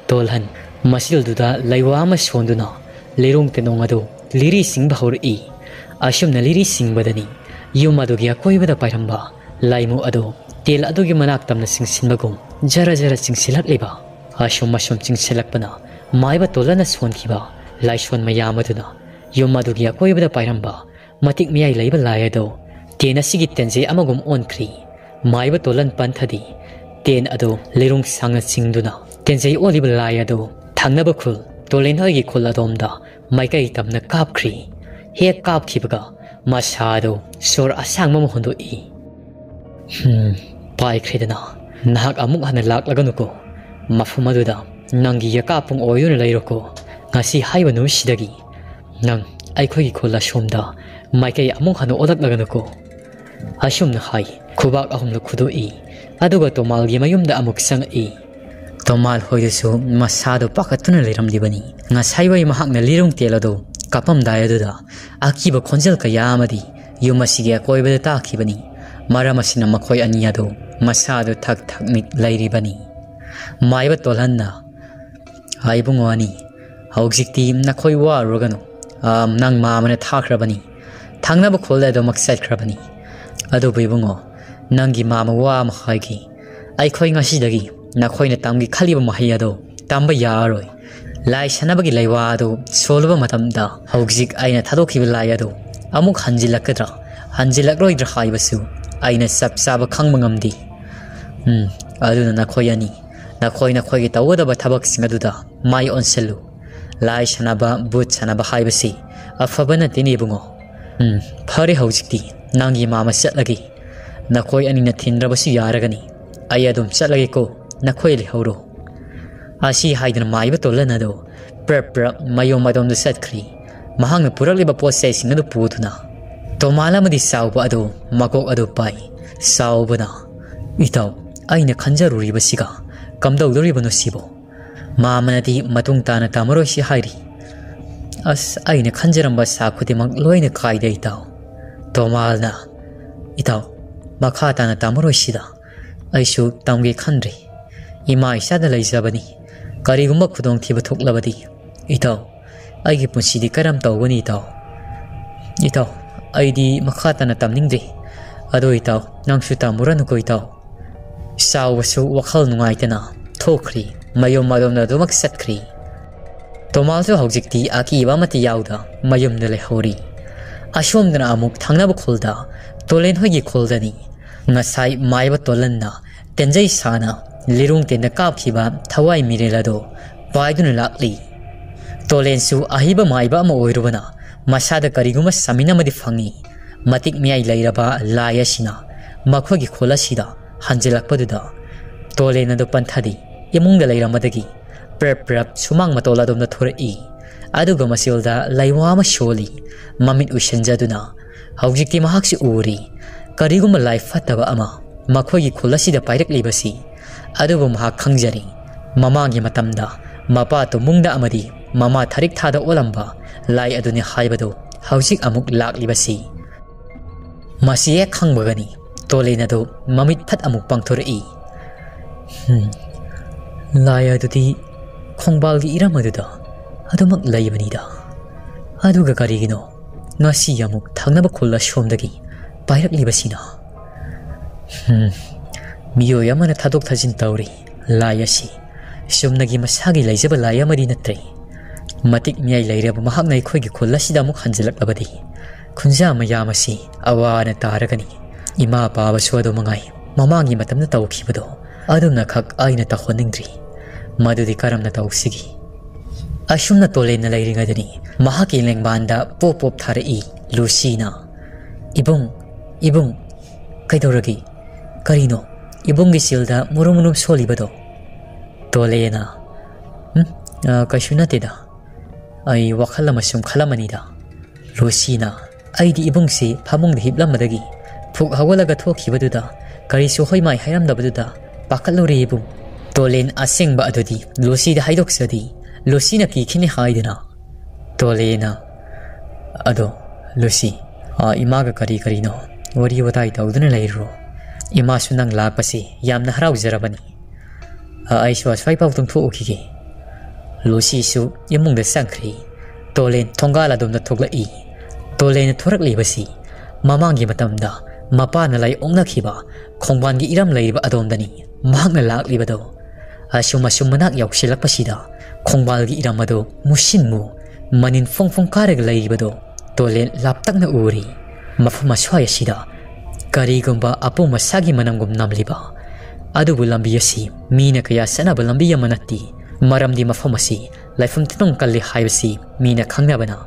ꯇꯣꯜꯍꯟ ꯃꯁꯤꯜꯗꯨꯗ ꯂꯩꯋꯥ ꯑꯃ ꯁꯣꯟꯗꯨꯅ ꯂꯤꯔꯨꯡ ꯇꯦꯅꯣꯡ ꯑꯗꯨ ꯂꯤꯔꯤ ꯁꯤꯡꯕ ꯍꯧꯔꯛꯏ꯫ ꯑꯁꯨꯝꯅ ꯂꯤꯔꯤ ꯁꯤꯡꯕꯗꯅꯤ ꯌꯨꯝ ꯑꯗꯨꯒꯤ ꯑꯀꯣꯏꯕꯗ ꯄꯥꯏꯔꯝꯕ ꯂꯥꯏꯃꯨ ꯑꯗꯨ ꯇꯦꯜ ꯑꯗꯨꯒꯤ ꯃꯅꯥꯛ ꯇꯝꯅ ꯆꯤꯡꯁꯤꯟꯕꯒꯨꯝ ꯖꯔ ꯖꯔ ꯆꯤꯡꯁꯤꯜꯂꯛꯂꯤꯕ꯫ ꯑꯁꯨꯝ ꯑꯁꯨꯝ ꯆꯤꯡꯁꯤꯜꯂꯛꯄꯅ ꯃꯥꯏꯕ ꯇꯣꯂꯟꯅ ꯁꯣꯟꯈꯤꯕ ꯂꯥꯏꯁꯣꯟ ꯃꯌꯥꯝ ꯑꯗꯨꯅ ꯌꯨꯝ ꯑꯗꯨꯒꯤ ꯑꯀꯣꯏꯕꯗ ꯄꯥꯏꯔꯝꯕ ꯃꯇꯤꯛ ꯃꯌꯥꯏ ꯂꯩꯕ ꯂꯥꯏ ꯑꯗꯨ ꯇꯦꯟ ꯑꯁꯤꯒꯤ ꯇꯦꯟꯖꯩ ꯑꯃꯒꯨꯝ ꯑꯣꯟꯈ꯭ꯔꯤ꯫ ꯃꯥꯏꯕ ꯇꯣꯂꯟ ꯄꯟꯊꯗꯤ ꯇꯦꯟ ꯑꯗꯨ ꯂꯤꯔꯨꯡ ꯁꯥꯡꯅ ꯆꯤꯡꯗꯨꯅ ꯇꯦꯟꯖꯩ ꯑꯣꯜꯂꯤꯕ ꯂꯥꯏ ꯑꯗꯨ ꯊꯪꯅꯕ ꯈꯨꯜ ꯇꯣꯂꯦꯟꯍꯣꯏꯒꯤ ꯈꯨꯜ ꯑꯗꯣꯝꯗ ꯃꯥꯏꯀꯩ ꯇꯝꯅ ꯀꯥꯞꯈ꯭ꯔꯤ꯫ ꯍꯦꯛ ꯀꯥꯞꯈꯤꯕꯒ ꯃꯁꯥ ꯑꯗꯨ ꯁꯣꯔ ꯑꯁꯥꯡꯕ ꯑꯃ ꯍꯣꯟꯗꯣꯛꯏ꯫ "ꯍꯝ, ꯄꯥꯏꯈ꯭ꯔꯦꯗꯅ, ꯅꯍꯥꯛ ꯑꯃꯨꯛ ꯍꯟꯅ ꯂꯥꯛꯂꯒꯅꯨꯀꯣ꯫ ꯃꯐꯝ ꯑꯗꯨꯗ ꯅꯪꯒꯤ ꯌꯦꯀꯥ ꯄꯨꯡ ꯑꯣꯏꯗꯨꯅ ꯂꯩꯔꯣꯀꯣ꯫ ꯉꯁꯤ ꯍꯥꯏꯕ ꯅꯨꯃꯤꯠꯁꯤꯗꯒꯤ ꯅꯪ ꯑꯩꯈꯣꯏꯒꯤ ꯈꯨꯜ ꯑꯁꯣꯝꯗ ꯃꯥꯏꯀꯩ ꯑꯃꯨꯛ ꯍꯟꯅ ꯑꯣꯜꯂꯛꯂꯒꯅꯨꯀꯣ"꯫ ꯑꯁꯨꯝꯅ ꯍꯥꯏ, ꯈꯨꯕꯥꯛ ꯑꯍꯨꯝꯂꯛ ꯈꯨꯗꯣꯛꯏ꯫ ꯑꯗꯨꯒ ꯇꯣꯃꯥꯜꯒꯤ ꯃꯌꯨꯝꯗ ꯑꯃꯨꯛ ꯆꯪꯉꯛꯏ꯫ ꯇꯣꯃꯥꯜ ꯍꯣꯏꯗꯨꯁꯨ ꯃꯁꯥꯗꯨ ꯄꯥꯈꯠꯇꯨꯅ ꯂꯩꯔꯝꯂꯤꯕꯅꯤ꯫ ꯉꯁꯥꯏꯋꯥꯏ ꯃꯍꯥꯛꯅ ꯂꯤꯔꯨꯡ ꯇꯦꯜ ꯑꯗꯨ ꯀꯥꯞꯄꯝꯗꯥꯏ ꯑꯗꯨꯗ ꯑꯀꯤꯕ ꯈꯣꯟꯖꯦꯜ ꯀꯌꯥ ꯑꯃꯗꯤ ꯌꯨꯝ ꯑꯁꯤꯒꯤ ꯑꯀꯣꯏꯕꯗ ꯇꯥꯈꯤꯕꯅꯤ꯫ ꯃꯔꯝ ꯑꯁꯤꯅ ꯃꯈꯣꯏ ꯑꯅꯤ ꯑꯗꯨ ꯃꯁꯥꯗꯨ ꯊꯛ ꯊꯛ ꯅꯤꯛ ꯂꯩꯔꯤꯕꯅꯤ꯫ ꯃꯥꯏꯕ ꯇꯣꯜꯍꯟꯅ, "ꯏꯕꯨꯡꯉꯣ ꯑꯅꯤ, ꯍꯧꯖꯤꯛꯇꯤ ꯅꯈꯣꯏ ꯋꯥꯔꯨꯔꯒꯅꯨ꯫ ꯑꯥ, ꯅꯪ ꯃꯥꯃꯅ ꯊꯥꯈ꯭ꯔꯕꯅꯤ꯫ ꯊꯪꯅꯕ ꯈꯨꯜꯗ ꯑꯗꯨꯃꯛ ꯆꯠꯈ꯭ꯔꯕꯅꯤ꯫ ꯑꯗꯨꯕꯨ ꯏꯕꯨꯡꯉꯣ, ꯅꯪꯒꯤ ꯃꯥꯃ ꯋꯥ ꯑꯃ ꯍꯥꯏꯒꯦ꯫ ꯑꯩꯈꯣꯏ ꯉꯁꯤꯗꯒꯤ ꯅꯈꯣꯏꯅ ꯇꯝꯒꯦ ꯈꯜꯂꯤꯕ ꯃꯍꯩ ꯑꯗꯨ ꯇꯝꯕ ꯌꯥꯔꯔꯣꯏ꯫ ꯂꯥꯏ ꯁꯥꯟꯅꯕꯒꯤ ꯂꯩꯋꯥ ꯑꯗꯨ ꯁꯣꯜꯂꯨꯕ ꯃꯇꯝꯗ ꯍꯧꯖꯤꯛ ꯑꯩꯅ ꯊꯥꯗꯣꯛꯈꯤꯕ ꯂꯥꯏ ꯑꯗꯨ ꯑꯃꯨꯛ ꯍꯟꯖꯤꯜꯂꯛꯀꯗ꯭ꯔꯥ, ꯍꯟꯖꯤꯜꯂꯛꯂꯣꯏꯗ꯭ꯔꯥ ꯍꯥꯏꯕꯁꯨ ꯑꯩꯅ ꯆꯞ ꯆꯥꯕ ꯈꯪꯕ ꯉꯝꯗꯦ꯫ ꯎꯝ, ꯑꯗꯨꯅ ꯅꯈꯣꯏ ꯑꯅꯤ, ꯅꯈꯣꯏ ꯅꯈꯣꯏꯒꯤ ꯇꯧꯒꯗꯕ ꯊꯕꯛꯁꯤꯡ ꯑꯗꯨꯗ ꯃꯥꯏ ꯑꯣꯟꯁꯤꯜꯂꯨ꯫ ꯂꯥꯏ ꯁꯥꯟꯅꯕ, ꯚꯨꯠ ꯁꯥꯟꯅꯕ ꯍꯥꯏꯕꯁꯤ ꯑꯐꯕ ꯅꯠꯇꯦꯅꯦ ꯏꯕꯨꯡꯉꯣ꯫ ꯎꯝ, ꯐꯔꯦ, ꯍꯧꯖꯤꯛꯇꯤ ꯅꯪꯒꯤ ꯃꯥꯃ ꯆꯠꯂꯒꯦ꯫ "ꯅꯈꯣꯏ ꯑꯅꯤꯅ ꯊꯤꯟꯗ꯭ꯔꯕꯁꯨ ꯌꯥꯔꯒꯅꯤ, ꯑꯩ ꯑꯗꯨꯝ ꯆꯠꯂꯒꯦꯀꯣ, ꯅꯈꯣꯏ ꯂꯩꯍꯧꯔꯣ"꯫ ꯑꯁꯤ ꯍꯥꯏꯗꯨꯅ ꯃꯥꯏꯕ ꯇꯣꯂꯟ ꯑꯗꯨ ꯄ꯭ꯔꯞ ꯄ꯭ꯔꯞ ꯃꯌꯨꯝ ꯑꯗꯣꯝꯗ ꯆꯠꯈ꯭ꯔꯤ꯫ ꯃꯍꯥꯛꯅ ꯄꯨꯔꯛꯂꯤꯕ ꯄꯣꯠ ꯆꯩꯁꯤꯡ ꯑꯗꯨ ꯄꯨꯗꯨꯅ ꯇꯣꯃꯥꯜ ꯑꯃꯗꯤ ꯆꯥꯎꯕ ꯑꯗꯨ ꯃꯀꯣꯛ ꯑꯗꯨ ꯄꯥꯏ꯫ ꯆꯥꯎꯕꯅ, "ꯏꯇꯥꯎ, ꯑꯩꯅ ꯈꯟꯖꯔꯨꯔꯤꯕꯁꯤꯒ ꯀꯝꯗꯧꯗꯣꯔꯤꯕꯅꯣ ꯁꯤꯕꯣ? ꯃꯥꯃꯅꯗꯤ ꯃꯇꯨꯡ ꯇꯥꯅ ꯇꯝꯃꯔꯣꯏꯁꯤ ꯍꯥꯏꯔꯤ꯫ ꯑꯁ, ꯑꯩꯅ ꯈꯟꯖꯔꯝꯕ ꯁꯥ ꯈꯨꯗꯤꯡꯃꯛ ꯂꯣꯏꯅ ꯀꯥꯏꯗ ꯏꯇꯥꯎ"꯫ ꯇꯣꯃꯥꯜꯅ, "ꯏꯇꯥꯎ, ꯃꯈꯥ ꯇꯥꯅ ꯇꯝꯃꯔꯣꯏꯁꯤꯗ꯫ ꯑꯩꯁꯨ ꯇꯝꯒꯦ ꯈꯟꯗ꯭ꯔꯤ꯫ ꯏꯃꯥ ꯏꯆꯥꯗ ꯂꯩꯖꯕꯅꯤ꯫ ꯀꯔꯤꯒꯨꯝꯕ ꯈꯨꯗꯣꯡꯊꯤꯕ ꯊꯣꯛꯂꯕꯗꯤ, ꯏꯇꯥꯎ, ꯑꯩꯒꯤ ꯄꯨꯟꯁꯤꯗꯤ ꯀꯔꯝ ꯇꯧꯒꯅꯤ ꯏꯇꯥꯎ? ꯏꯇꯥꯎ, ꯑꯩꯗꯤ ꯃꯈꯥ ꯇꯥꯅ ꯇꯝꯅꯤꯡꯗ꯭ꯔꯤ꯫ ꯑꯗꯣ ꯏꯇꯥꯎ, ꯅꯪꯁꯨ ꯇꯝꯃꯨꯔꯅꯨꯀꯣ ꯏꯇꯥꯎ"꯫ ꯆꯥꯎꯕꯁꯨ ꯋꯥꯈꯜ ꯅꯨꯡꯉꯥꯏꯇꯅ ꯊꯣꯛꯈ꯭ꯔꯤ꯫ ꯃꯌꯨꯝ ꯑꯗꯣꯝꯗ ꯑꯗꯨꯃꯛ ꯆꯠꯈ꯭ꯔꯤ꯫ ꯇꯣꯃꯥꯜꯁꯨ ꯍꯧꯖꯤꯛꯇꯤ ꯑꯀꯤꯕ ꯑꯃꯠꯇ ꯌꯥꯎꯗ ꯃꯌꯨꯝꯗ ꯂꯩꯍꯧꯔꯤ꯫ ꯑꯁꯣꯝꯗꯅ ꯑꯃꯨꯛ ꯊꯪꯅꯕ ꯈꯨꯜꯗ ꯇꯣꯂꯦꯟ ꯍꯣꯏꯒꯤ ꯈꯨꯜꯗꯅꯤ꯫ ꯉꯁꯥꯏ ꯃꯥꯏꯕ ꯇꯣꯂꯟꯅ ꯇꯦꯟꯖꯩ ꯁꯥꯅ ꯂꯤꯔꯨꯡ ꯇꯦꯟꯗ ꯀꯥꯞꯈꯤꯕ ꯊꯋꯥꯏ ꯃꯤꯔꯦꯜ ꯑꯗꯨ ꯄꯥꯏꯗꯨꯅ ꯂꯥꯛꯂꯤ꯫ ꯇꯣꯂꯦꯟꯁꯨ ꯑꯍꯩꯕ ꯃꯥꯏꯕ ꯑꯃ ꯑꯣꯏꯔꯨꯕꯅ ꯃꯁꯥꯗ ꯀꯔꯤꯒꯨꯝꯕ ꯁꯥꯃꯤꯟ ꯑꯃꯗꯤ ꯐꯪꯏ꯫ ꯃꯇꯤꯛ ꯃꯌꯥꯏ ꯂꯩꯔꯕ ꯂꯥꯏ ꯑꯁꯤꯅ ꯃꯈꯣꯏꯒꯤ ꯈꯨꯜ ꯑꯁꯤꯗ ꯍꯟꯖꯤꯜꯂꯛꯄꯗꯨꯗ ꯇꯣꯂꯦꯟ ꯑꯗꯨ ꯄꯟꯊꯗꯦ꯫ ꯏꯃꯨꯡꯗ ꯂꯩꯔꯝꯕꯗꯒꯤ ꯄ꯭ꯔꯞ ꯄ꯭ꯔꯞ ꯁꯨꯃꯥꯡ ꯃꯇꯣꯜ ꯑꯗꯣꯝꯗ ꯊꯣꯔꯛꯏ꯫ ꯑꯗꯨꯒ ꯃꯆꯤꯜꯗ ꯂꯩꯋꯥ ꯑꯃ ꯁꯣꯜꯂꯤ꯫ ꯃꯃꯤꯠ ꯎꯏꯁꯤꯟꯖꯗꯨꯅ ꯍꯧꯖꯤꯛꯇꯤ ꯃꯍꯥꯛꯁꯨ ꯎꯔꯤ꯫ ꯀꯔꯤꯒꯨꯝꯕ ꯂꯥꯏ ꯐꯠꯇꯕ ꯑꯃ ꯃꯈꯣꯏꯒꯤ ꯈꯨꯜ ꯑꯁꯤꯗ ꯄꯥꯏꯔꯛꯂꯤꯕꯁꯤ꯫ ꯑꯗꯨꯕꯨ ꯃꯍꯥꯛ ꯈꯪꯖꯔꯤ, ꯃꯃꯥꯡꯒꯤ ꯃꯇꯝꯗ ꯃꯄꯥ ꯇꯨꯝꯕꯨꯡꯗ ꯑꯃꯗꯤ ꯃꯃꯥ ꯊꯔꯤꯛ ꯊꯥꯗ ꯑꯣꯜꯂꯝꯕ ꯂꯥꯏ ꯑꯗꯨꯅꯤ ꯍꯥꯏꯕꯗꯨ ꯍꯧꯖꯤꯛ ꯑꯃꯨꯛ ꯂꯥꯛꯂꯤꯕꯁꯤ꯫ ꯃꯁꯤ ꯍꯦꯛ ꯈꯪꯕꯒꯅꯤ ꯇꯣꯂꯦꯟ ꯑꯗꯨ ꯃꯃꯤꯠ ꯐꯠ ꯑꯃꯨꯛ ꯄꯥꯡꯊꯣꯔꯛꯏ꯫ "ꯍꯝ, ꯂꯥꯏ ꯑꯗꯨꯗꯤ ꯈꯣꯡꯕꯥꯜꯒꯤ ꯏꯔꯝ ꯑꯗꯨꯗ ꯑꯗꯨꯃꯛ ꯂꯩꯕꯅꯤꯗ꯫ ꯑꯗꯨꯒ ꯀꯔꯤꯒꯤꯅꯣ ꯉꯁꯤ ꯑꯃꯨꯛ ꯊꯪꯅꯕ ꯈꯨꯜ ꯑꯁꯣꯝꯗꯒꯤ ꯄꯥꯏꯔꯛꯂꯤꯕꯁꯤꯅ? ꯍꯝ, ꯃꯤꯑꯣꯏ ꯑꯃꯅ ꯊꯥꯗꯣꯛ ꯊꯥꯖꯤꯟ ꯇꯧꯔꯤ ꯂꯥꯏ ꯑꯁꯤ꯫ ꯆꯨꯝꯅꯒꯤ ꯃꯁꯥꯒꯤ ꯂꯩꯖꯕ ꯂꯥꯏ ꯑꯃꯗꯤ ꯅꯠꯇ꯭ꯔꯦ꯫ ꯃꯇꯤꯛ ꯃꯌꯥꯏ ꯂꯩꯔꯕ ꯃꯍꯥꯛꯅ ꯑꯩꯈꯣꯏꯒꯤ ꯈꯨꯜ ꯑꯁꯤꯗ ꯑꯃꯨꯛ ꯍꯟꯖꯤꯜꯂꯛꯂꯕꯗꯤ ꯈꯨꯟꯖꯥ ꯃꯌꯥꯝ ꯑꯁꯤ ꯑꯋꯥ ꯑꯅꯥ ꯇꯥꯔꯒꯅꯤ꯫ ꯏꯃꯥ ꯄꯥꯕꯁꯨ ꯑꯗꯨ ꯃꯉꯥꯏ꯫ ꯃꯃꯥꯡꯒꯤ ꯃꯇꯝꯗ ꯇꯧꯈꯤꯕꯗꯣ ꯑꯗꯨꯝꯅꯈꯛ ꯑꯩꯅ ꯇꯧꯍꯟꯅꯤꯡꯗ꯭ꯔꯤ꯫ ꯃꯗꯨꯗꯤ ꯀꯔꯝꯅ ꯇꯧꯁꯤꯒꯦ?" ꯑꯁꯨꯝꯅ ꯇꯣꯂꯦꯟꯅ ꯂꯩꯔꯤꯉꯩꯗꯅꯤ ꯃꯍꯥꯛꯀꯤ ꯂꯦꯡꯕꯥꯟꯗ ꯄꯣꯞ ꯄꯣꯞ ꯊꯥꯔꯛꯏ ꯂꯨꯁꯤꯅ꯫ "ꯏꯕꯨꯡ, ꯏꯕꯨꯡ, "ꯀꯩꯗꯧꯔꯒꯦ? ꯀꯔꯤꯅꯣ ꯏꯕꯨꯡꯒꯤ ꯆꯤꯜꯗ ꯃꯨꯔꯨꯝ ꯃꯨꯔꯨꯝ ꯁꯣꯜꯂꯤꯕꯗꯣ?" ꯇꯣꯂꯦꯅ, "ꯎꯝ, ꯑ, ꯀꯩꯁꯨ ꯅꯠꯇꯦꯗ꯫ ꯑꯩ ꯋꯥꯈꯜ ꯑꯃ ꯁꯨꯝ ꯈꯜꯂꯝꯕꯅꯤꯗ꯫" ꯂꯨꯁꯤꯅ, "ꯑꯩꯗꯤ ꯏꯕꯨꯡꯁꯤ ꯐꯃꯨꯡꯗ ꯍꯤꯞꯂꯝꯕꯗꯒꯤ ꯐꯨꯛ ꯍꯧꯒꯠꯂꯒ ꯊꯣꯛꯈꯤꯕꯗꯨꯗ ꯀꯔꯤꯁꯨ ꯍꯣꯏ ꯃꯥꯏ ꯍꯥꯏꯔꯝꯗꯕꯗꯨꯗ ꯄꯥꯈꯠꯂꯨꯔꯦ ꯏꯕꯨꯡ꯫" ꯇꯣꯂꯦꯟ ꯑꯁꯦꯡꯕ ꯑꯗꯨꯗꯤ ꯂꯨꯁꯤꯗ ꯍꯥꯏꯗꯣꯛꯆꯗꯦ꯫ ꯂꯨꯁꯤꯅ ꯀꯤꯈꯤꯅꯤ ꯍꯥꯏꯗꯨꯅ꯫ ꯇꯣꯂꯦꯅ, "ꯑꯗꯣ ꯂꯨꯁꯤ, ꯑ, ꯏꯃꯥꯒ ꯀꯔꯤ ꯀꯔꯤꯅꯣ ꯋꯥꯔꯤ ꯋꯥꯇꯥꯏ ꯇꯧꯗꯨꯅ ꯂꯩꯔꯨꯔꯣ꯫ ꯏꯃꯥꯁꯨ ꯅꯪ ꯂꯥꯛꯄꯁꯤ ꯌꯥꯝꯅ ꯍꯔꯥꯎꯖꯔꯕꯅꯤ꯫ ꯑ, ꯑꯩꯁꯨ ꯑꯁ꯭ꯋꯥꯏꯐꯥꯎ ꯇꯨꯝꯊꯣꯛꯎꯈꯤꯒꯦ꯫" ꯂꯨꯁꯤꯁꯨ ꯏꯃꯨꯡꯗ ꯆꯪꯈ꯭ꯔꯤ꯫ ꯇꯣꯂꯦꯟ ꯊꯣꯡꯒꯥꯜ ꯑꯗꯣꯝꯗ ꯊꯣꯛꯂꯛꯏ꯫ ꯇꯣꯂꯦꯟꯅ ꯊꯣꯔꯛꯂꯤꯕꯁꯤ ꯃꯃꯥꯡꯒꯤ ꯃꯇꯝꯗ ꯃꯄꯥꯅ ꯂꯥꯏ ꯑꯣꯛꯅꯈꯤꯕ ꯈꯣꯡꯕꯥꯟꯒꯤ ꯏꯔꯝ ꯂꯩꯔꯤꯕ ꯑꯗꯣꯝꯗꯅꯤ ꯃꯍꯥꯛꯅ ꯂꯥꯛꯂꯤꯕꯗꯣ꯫ ꯑꯁꯨꯝ ꯑꯁꯨꯝ ꯃꯅꯥꯛ ꯌꯧꯁꯤꯜꯂꯛꯄꯁꯤꯗ ꯈꯣꯡꯕꯥꯜꯒꯤ ꯏꯔꯝ ꯑꯗꯨ ꯃꯨꯁꯤꯟꯃꯨ ꯃꯅꯤꯟ ꯐꯣꯡ ꯐꯣꯡ ꯀꯥꯔꯒ ꯂꯩꯔꯤꯕꯗꯣ ꯇꯣꯂꯦꯟ ꯂꯥꯞꯇꯛꯅ ꯎꯔꯤ꯫ ꯃꯐꯝ ꯑꯁ꯭ꯋꯥꯏ ꯑꯁꯤꯗ ꯀꯔꯤꯒꯨꯝꯕ ꯑꯄꯣꯝ ꯑꯁꯥꯒꯤ ꯃꯅꯝꯒꯨꯝ ꯅꯝꯂꯤꯕ꯫ ꯑꯗꯨꯕꯨ ꯂꯝꯕꯤ ꯑꯁꯤ ꯃꯤꯅ ꯀꯌꯥ ꯆꯠꯅꯕ ꯂꯝꯕꯤ ꯑꯃ ꯅꯠꯇꯦ꯫ ꯃꯔꯝꯗꯤ ꯃꯐꯝ ꯑꯁꯤ ꯂꯥꯏꯐꯝ ꯇꯤꯟꯐꯝ ꯀꯜꯂꯤ ꯍꯥꯏꯕꯁꯤ ꯃꯤꯅ ꯈꯪꯅꯕꯅ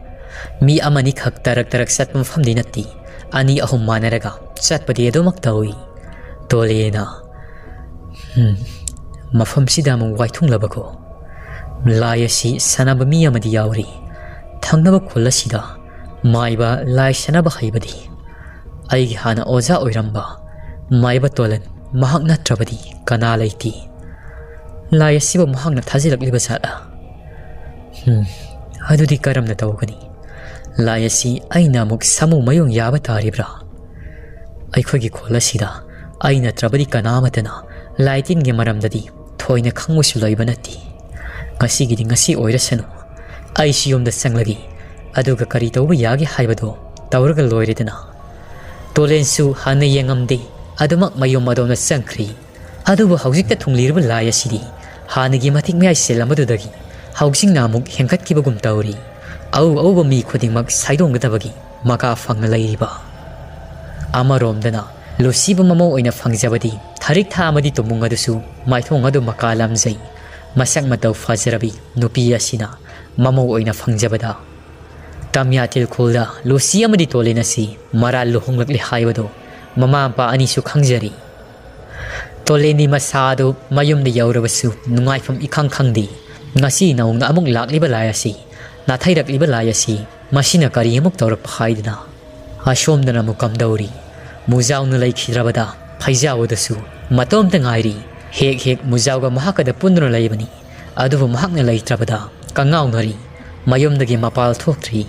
ꯃꯤ ꯑꯃꯅꯤꯈꯛ ꯇꯔꯛ ꯇꯔꯛ ꯆꯠꯄ ꯃꯐꯝꯗꯤ ꯅꯠꯇꯦ꯫ ꯑꯅꯤ ꯑꯍꯨꯝ ꯃꯥꯟꯅꯔꯒ ꯆꯠꯄꯗꯤ ꯑꯗꯨꯃꯛ ꯇꯧꯏ꯫ ꯇꯣꯂꯦꯅ, "ꯍꯝ, ꯃꯐꯝꯁꯤꯗ ꯑꯃꯨꯛ ꯋꯥꯏꯊꯨꯡꯂꯕꯀꯣ꯫ ꯂꯥꯏ ꯑꯁꯤ ꯁꯥꯟꯅꯕ ꯃꯤ ꯑꯃꯗꯤ ꯌꯥꯎꯔꯤ꯫ ꯊꯪꯅꯕ ꯈꯨꯜ ꯑꯁꯤꯗ ꯃꯥꯏꯕ ꯂꯥꯏ ꯁꯥꯟꯅꯕ ꯍꯩꯕꯗꯤ ꯑꯩꯒꯤ ꯍꯥꯟꯅ ꯑꯣꯖꯥ ꯑꯣꯏꯔꯝꯕ ꯃꯥꯏꯕ ꯇꯣꯂꯟ, ꯃꯍꯥꯛ ꯅꯠꯇ꯭ꯔꯕꯗꯤ ꯀꯅꯥ ꯂꯩꯇꯦ꯫ ꯂꯥꯏ ꯑꯁꯤꯕꯨ ꯃꯍꯥꯛꯅ ꯊꯥꯖꯤꯜꯂꯛꯂꯤꯕ ꯖꯥꯠꯂ? ꯍꯝ, ꯑꯗꯨꯗꯤ ꯀꯔꯝꯅ ꯇꯧꯒꯅꯤ? ꯂꯥꯏ ꯑꯁꯤ ꯑꯩꯅ ꯑꯃꯨꯛ ꯁꯥꯃꯨ ꯃꯌꯨꯡ ꯌꯥꯕ ꯇꯥꯔꯤꯕ꯭ꯔꯥ? ꯑꯩꯈꯣꯏꯒꯤ ꯈꯨꯜ ꯑꯁꯤꯗ ꯑꯩ ꯅꯠꯇ꯭ꯔꯕꯗꯤ ꯀꯅꯥ ꯑꯃꯠꯇꯅ ꯂꯥꯏ ꯇꯤꯟꯒꯤ ꯃꯔꯝꯗꯗꯤ ꯊꯣꯏꯅ ꯈꯪꯕꯁꯨ ꯂꯩꯕ ꯅꯠꯇꯦ꯫ ꯉꯁꯤꯒꯤꯗꯤ ꯉꯁꯤ ꯑꯣꯏꯔꯁꯅꯨ꯫ ꯑꯩꯁꯨ ꯌꯨꯝꯗ ꯆꯪꯂꯒꯦ꯫ ꯑꯗꯨꯒ ꯀꯔꯤ ꯇꯧꯕ ꯌꯥꯒꯦ ꯍꯥꯏꯕꯗꯣ ꯇꯧꯔꯒ ꯂꯣꯏꯔꯦꯗꯅ꯫" ꯇꯣꯂꯦꯟꯁꯨ ꯍꯥꯟꯅ ꯌꯦꯡꯉꯝꯗꯦ꯫ ꯑꯗꯨꯃꯛ ꯃꯌꯨꯝ ꯑꯗꯣꯝꯗ ꯆꯪꯈ꯭ꯔꯤ꯫ ꯑꯗꯨꯕꯨ ꯍꯧꯖꯤꯛꯇ ꯊꯨꯡꯂꯤꯔꯕ ꯂꯥꯏ ꯑꯁꯤꯗꯤ ꯍꯥꯟꯅꯒꯤ ꯃꯇꯤꯛ ꯃꯌꯥꯏ ꯆꯦꯜꯂꯝꯕꯗꯨꯗꯒꯤ ꯍꯧꯖꯤꯛꯅ ꯑꯃꯨꯛ ꯍꯦꯟꯒꯠꯈꯤꯕꯒꯨꯝ ꯇꯧꯔꯤ꯫ ꯑꯎ ꯑꯎꯕ ꯃꯤ ꯈꯨꯗꯤꯡꯃꯛ ꯁꯥꯏꯗꯣꯡꯒꯗꯕꯒꯤ ꯃꯀꯥ ꯐꯪꯅ ꯂꯩꯔꯤꯕ꯫ ꯑꯃꯔꯣꯝꯗꯅ ꯂꯨꯁꯤꯕꯨ ꯃꯃꯧ ꯑꯣꯏꯅ ꯐꯪꯖꯕꯗꯤ ꯊꯔꯤꯛ ꯊꯥ ꯑꯃꯗꯤ ꯇꯨꯝꯃꯨꯡ ꯑꯗꯨꯁꯨ ꯃꯥꯏꯊꯣꯡ ꯑꯗꯨ ꯃꯀꯥ ꯂꯝꯖꯩ꯫ ꯃꯁꯛ ꯃꯇꯧ ꯐꯖꯔꯕꯤ ꯅꯨꯄꯤ ꯑꯁꯤꯅ ꯃꯃꯧ ꯑꯣꯏꯅ ꯐꯪꯖꯕꯗ ꯇꯝꯌꯥꯊꯤꯜ ꯈꯨꯜꯗ ꯂꯨꯁꯤ ꯑꯃꯗꯤ ꯇꯣꯂꯦꯟ ꯑꯁꯤ ꯃꯔꯥꯜ ꯂꯨꯍꯣꯡꯂꯛꯂꯦ ꯍꯥꯏꯕꯗꯨ ꯃꯃꯥ ꯃꯄꯥ ꯑꯅꯤꯁꯨ ꯈꯪꯖꯔꯤ꯫ ꯇꯣꯂꯦꯟꯗꯤ ꯃꯁꯥꯗꯨ ꯃꯌꯨꯝꯗ ꯌꯧꯔꯕꯁꯨ ꯅꯨꯡꯉꯥꯏꯐꯝ ꯏꯈꯪ ꯈꯪꯗꯦ꯫ ꯉꯁꯤ ꯅꯧꯅ ꯑꯃꯨꯛ ꯂꯥꯛꯂꯤꯕ ꯂꯥꯏ ꯑꯁꯤ, ꯅꯥꯊꯩꯔꯛꯂꯤꯕ ꯂꯥꯏ ꯑꯁꯤ, ꯃꯁꯤꯅ ꯀꯔꯤ ꯑꯃꯨꯛ ꯇꯧꯔꯛꯄ ꯍꯥꯏꯗꯅ ꯑꯁꯣꯝꯗꯅ ꯑꯃꯨꯛ ꯀꯝꯗꯧꯔꯤ? ꯃꯨꯖꯥꯎꯅ ꯂꯩꯈꯤꯗ꯭ꯔꯕꯗ ꯐꯩꯖꯥꯎ ꯑꯗꯨꯁꯨ ꯃꯇꯣꯝꯇ ꯉꯥꯏꯔꯤ꯫ ꯍꯦꯛ ꯍꯦꯛ ꯃꯨꯖꯥꯎꯒ ꯃꯍꯥꯛꯀꯗ ꯄꯨꯟꯗꯨꯅ ꯂꯩꯕꯅꯤ꯫ ꯑꯗꯨꯕꯨ ꯃꯍꯥꯛꯅ ꯂꯩꯇ꯭ꯔꯕꯗ ꯀꯉꯥꯎꯅꯔꯤ꯫ ꯃꯌꯨꯝꯗꯒꯤ ꯃꯄꯥꯜ ꯊꯣꯛꯇ꯭ꯔꯤ꯫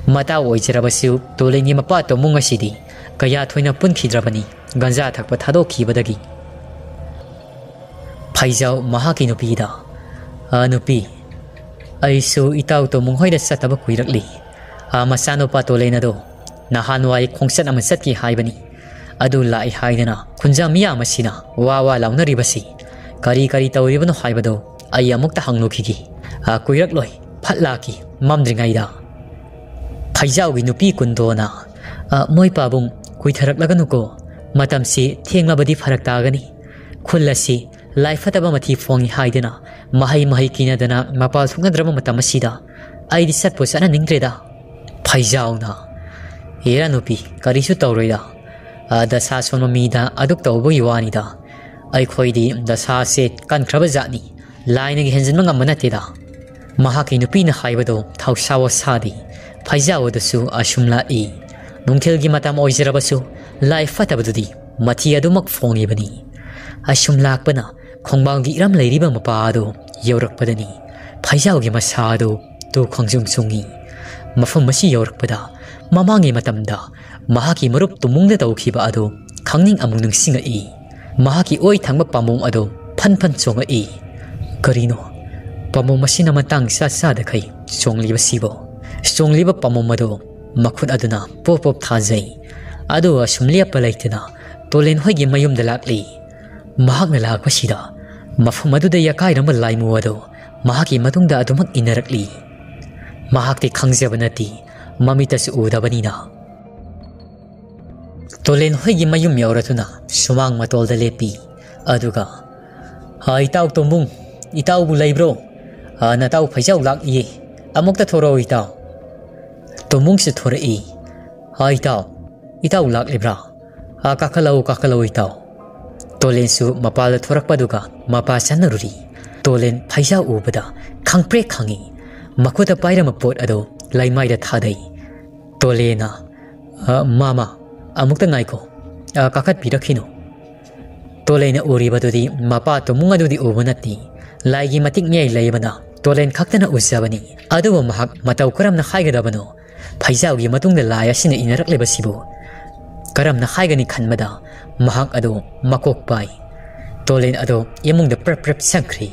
ꯃꯇꯥ ꯑꯣꯏꯖꯔꯕꯁꯨ ꯇꯣꯂꯦꯟꯒꯤ ꯃꯄꯥ ꯇꯣꯃꯨꯡ ꯑꯁꯤꯗꯤ ꯀꯌꯥ ꯊꯣꯏꯅ ꯄꯨꯟꯈꯤꯗ꯭ꯔꯕꯅꯤ꯫ ꯒꯟꯖꯥ ꯊꯛꯄ ꯊꯥꯗꯣꯛꯈꯤꯕꯗꯒꯤ꯫ ꯐꯩꯖꯥꯎ ꯃꯍꯥꯛꯀꯤ ꯅꯨꯄꯤꯗ, "ꯑ, ꯅꯨꯄꯤ, ꯑꯩꯁꯨ ꯏꯇꯥꯎ ꯇꯣꯃꯨꯡ ꯍꯣꯏꯗ ꯆꯠꯇꯕ ꯀꯨꯏꯔꯛꯂꯤ꯫ ꯑ, ꯃꯆꯥꯅꯨꯄꯥ ꯇꯣꯂꯦꯟ ꯑꯗꯣ ꯅꯍꯥꯟꯋꯥꯏ ꯈꯣꯡꯆꯠ ꯑꯃ ꯆꯠꯈꯤ ꯍꯥꯏꯕꯅꯤ꯫ ꯑꯗꯨ ꯂꯥꯛꯏ ꯍꯥꯏꯗꯅ ꯈꯨꯟꯖꯥ ꯃꯤꯌꯥꯝ ꯑꯁꯤꯅ ꯋꯥ ꯋꯥ ꯂꯥꯎꯅꯔꯤꯕꯁꯤ ꯀꯔꯤ ꯀꯔꯤ ꯇꯧꯔꯤꯕꯅꯣ ꯍꯥꯏꯕꯗꯣ ꯑꯩ ꯑꯃꯨꯛꯇ ꯍꯪꯂꯨꯈꯤꯒꯦ꯫ ꯑ, ꯀꯨꯏꯔꯛꯂꯣꯏ, ꯐꯠ ꯂꯥꯛꯀꯤ ꯃꯝꯗ꯭ꯔꯤꯉꯩꯗ꯫" ꯐꯩꯖꯥꯎꯒꯤ ꯅꯨꯄꯤ ꯀꯨꯟꯗꯣꯅ, "ꯑ, ꯃꯣꯏ ꯄꯥꯕꯨꯡ, ꯀꯨꯏꯊꯔꯛꯂꯒꯅꯨꯀꯣ꯫ ꯃꯇꯝꯁꯤ ꯊꯦꯡꯂꯕꯗꯤ ꯐꯔꯛ ꯇꯥꯒꯅꯤ꯫ ꯈꯨꯜ ꯑꯁꯤ ꯂꯥꯏ ꯐꯠꯇꯕ ꯃꯊꯤ ꯐꯣꯡꯉꯤ ꯍꯥꯏꯗꯨꯅ ꯃꯍꯩ ꯃꯍꯩ ꯀꯤꯅꯗꯅ ꯃꯄꯥꯜ ꯊꯣꯛꯅꯗ꯭ꯔꯕ ꯃꯇꯝ ꯑꯁꯤꯗ ꯑꯩꯗꯤ ꯆꯠꯄꯨ ꯆꯠꯍꯟꯅꯤꯡꯗ꯭ꯔꯦꯗ꯫" ꯐꯩꯖꯥꯎꯅ, "ꯍꯦꯔꯥ ꯅꯨꯄꯤ, ꯀꯔꯤꯁꯨ ꯇꯧꯔꯣꯏꯗ꯫ ꯑ, ꯗꯁꯥ ꯁꯣꯟꯕ ꯃꯤꯗ ꯑꯗꯨꯛ ꯇꯧꯕꯒꯤ ꯋꯥꯅꯤꯗ꯫ ꯑꯩꯈꯣꯏꯗꯤ ꯗꯁꯥꯁꯦ ꯀꯟꯈ꯭ꯔꯕ ꯖꯥꯠꯅꯤ꯫ ꯂꯥꯏꯅꯒ ꯍꯦꯟꯖꯤꯟꯕ ꯉꯝꯕ ꯅꯠꯇꯦꯗ꯫" ꯃꯍꯥꯛꯀꯤ ꯅꯨꯄꯤꯅ ꯍꯥꯏꯕꯗꯣ ꯊꯧꯁꯥ ꯋꯥꯁꯥꯗꯦ꯫ ꯐꯩꯖꯥꯎ ꯑꯗꯨꯁꯨ ꯑꯁꯨꯝ ꯂꯥꯛꯏ꯫ ꯅꯨꯡꯊꯤꯜꯒꯤ ꯃꯇꯝ ꯑꯣꯏꯖꯔꯕꯁꯨ ꯂꯥꯏ ꯐꯠꯇꯕꯗꯨꯗꯤ ꯃꯊꯤ ꯑꯗꯨꯃꯛ ꯐꯣꯡꯉꯤꯕꯅꯤ꯫ ꯑꯁꯨꯝ ꯂꯥꯛꯄꯅ ꯈꯣꯡꯕꯥꯜꯒꯤ ꯏꯔꯝ ꯂꯩꯔꯤꯕ ꯃꯄꯥ ꯑꯗꯨ ꯌꯧꯔꯛꯄꯗꯅꯤ ꯐꯩꯖꯥꯎꯒꯤ ꯃꯁꯥ ꯑꯗꯨ ꯇꯨ ꯈꯣꯡꯖꯨꯡ ꯆꯨꯡꯉꯤ꯫ ꯃꯐꯝ ꯑꯁꯤ ꯌꯧꯔꯛꯄꯗ ꯃꯃꯥꯡꯒꯤ ꯃꯇꯝꯗ ꯃꯍꯥꯛꯀꯤ ꯃꯔꯨꯞ ꯇꯨꯃꯨꯡꯗ ꯇꯧꯈꯤꯕ ꯑꯗꯨ ꯈꯪꯅꯤꯡ ꯑꯃꯨꯛ ꯅꯤꯡꯁꯤꯡꯉꯛꯏ꯫ ꯃꯍꯥꯛꯀꯤ ꯑꯣꯏ ꯊꯪꯕ ꯄꯥꯝꯕꯣꯝ ꯑꯗꯨ ꯐꯟ ꯐꯟ ꯆꯣꯡꯉꯛꯏ꯫ ꯀꯔꯤꯅꯣ ꯄꯥꯝꯕꯣꯝ ꯑꯁꯤꯅ ꯃꯇꯥꯡ ꯏꯆꯥ ꯆꯥꯗꯈꯩ ꯆꯣꯡꯂꯤꯕꯁꯤꯕꯣ? ꯆꯣꯡꯂꯤꯕ ꯄꯥꯝꯕꯣꯝ ꯑꯗꯨ ꯃꯈꯨꯠ ꯑꯗꯨꯅ ꯄꯣꯞ ꯄꯣꯞ ꯊꯥꯖꯩ꯫ ꯑꯗꯨꯒ ꯁꯨꯝ ꯂꯦꯞꯄ ꯂꯩꯇꯅ ꯇꯣꯂꯦꯟ ꯍꯣꯏꯒꯤ ꯃꯌꯨꯝꯗ ꯂꯥꯛꯂꯤ꯫ ꯃꯍꯥꯛꯅ ꯂꯥꯛꯄꯁꯤꯗ ꯃꯐꯝ ꯑꯗꯨꯗ ꯌꯥꯀꯥꯏꯔꯝꯕ ꯂꯥꯏꯃꯨ ꯑꯗꯨ ꯃꯍꯥꯛꯀꯤ ꯃꯇꯨꯡꯗ ꯑꯗꯨꯃꯛ ꯏꯟꯅꯔꯛꯂꯤ꯫ ꯃꯍꯥꯛꯇꯤ ꯈꯪꯖꯕ ꯅꯠꯇꯦ, ꯃꯃꯤꯠꯇꯁꯨ ꯎꯗꯕꯅꯤꯅ꯫ ꯇꯣꯂꯦꯟ ꯍꯣꯏꯒꯤ ꯃꯌꯨꯝ ꯌꯧꯔꯗꯨꯅ ꯁꯨꯃꯥꯡ ꯃꯇꯣꯜꯗ ꯂꯦꯞꯄꯤ꯫ ꯑꯗꯨꯒ, "ꯍꯥ, ꯏꯇꯥꯎ ꯇꯣꯝꯕꯨꯡ, ꯏꯇꯥꯎꯕꯨ ꯂꯩꯕ꯭ꯔꯣ? ꯍꯥ, ꯅꯇꯥꯎ ꯐꯩꯖꯥꯎ ꯂꯥꯛꯂꯤꯌꯦ, ꯑꯃꯨꯛꯇ ꯊꯣꯔꯛꯑꯣ ꯏꯇꯥꯎ꯫" ꯇꯣꯝꯕꯨꯡꯁꯨ ꯊꯣꯔꯛꯏ꯫ "ꯍꯥ, ꯏꯇꯥꯎ, ꯏꯇꯥꯎ ꯂꯥꯛꯂꯤꯕ꯭ꯔꯥ? "ꯑ, ꯀꯥꯈꯠꯂꯛꯎ, ꯀꯥꯈꯠꯂꯛꯎ ꯏꯇꯥꯎ꯫" ꯇꯣꯂꯦꯟꯁꯨ ꯃꯄꯥꯜꯗ ꯊꯣꯔꯛꯄꯗꯨꯒ ꯃꯄꯥ ꯆꯪꯅꯔꯨꯔꯤ꯫ ꯇꯣꯂꯦꯟ ꯐꯩꯖꯥꯎ ꯎꯕꯗ ꯈꯪꯄ꯭ꯔꯦꯛ ꯈꯪꯉꯤ꯫ ꯃꯈꯨꯠꯇ ꯄꯥꯏꯔꯝꯕ ꯄꯣꯠ ꯑꯗꯨ ꯂꯩꯃꯥꯏꯗ ꯊꯥꯗꯩ꯫ ꯇꯣꯂꯦꯟꯅ, "ꯑ, ꯃꯥꯃ, ꯑꯃꯨꯛꯇ ꯉꯥꯏꯈꯣ꯫ ꯑ, ꯀꯥꯈꯠꯄꯤꯔꯛꯈꯤꯅꯨ꯫" ꯇꯣꯂꯦꯟꯅ ꯎꯔꯤꯕꯗꯨꯗꯤ ꯃꯄꯥ ꯇꯣꯃꯨꯡ ꯑꯗꯨꯗꯤ ꯎꯕ ꯅꯠꯇꯦ꯫ ꯂꯥꯏꯒꯤ ꯃꯇꯤꯛ ꯃꯌꯥꯏ ꯂꯩꯕꯅ ꯇꯣꯂꯦꯟ ꯈꯛꯇꯅ ꯎꯖꯕꯅꯤ꯫ ꯑꯗꯨꯕꯨ ꯃꯍꯥꯛ ꯃꯇꯧ ꯀꯔꯝꯅ ꯍꯥꯏꯒꯗꯕꯅꯣ? ꯐꯩꯖꯥꯎꯒꯤ ꯃꯇꯨꯡꯗ ꯂꯥꯏ ꯑꯁꯤꯅ ꯏꯅꯔꯛꯂꯤꯕꯁꯤꯕꯨ ꯀꯔꯝꯅ ꯍꯥꯏꯒꯅꯤ ꯈꯟꯕꯗ ꯃꯍꯥꯛ ꯑꯗꯨ ꯃꯀꯣꯛ ꯄꯥꯏ꯫ ꯇꯣꯂꯦꯟ ꯑꯗꯨ ꯏꯃꯨꯡꯗ ꯄ꯭ꯔꯞ ꯄ꯭ꯔꯞ ꯆꯪꯈ꯭ꯔꯤ꯫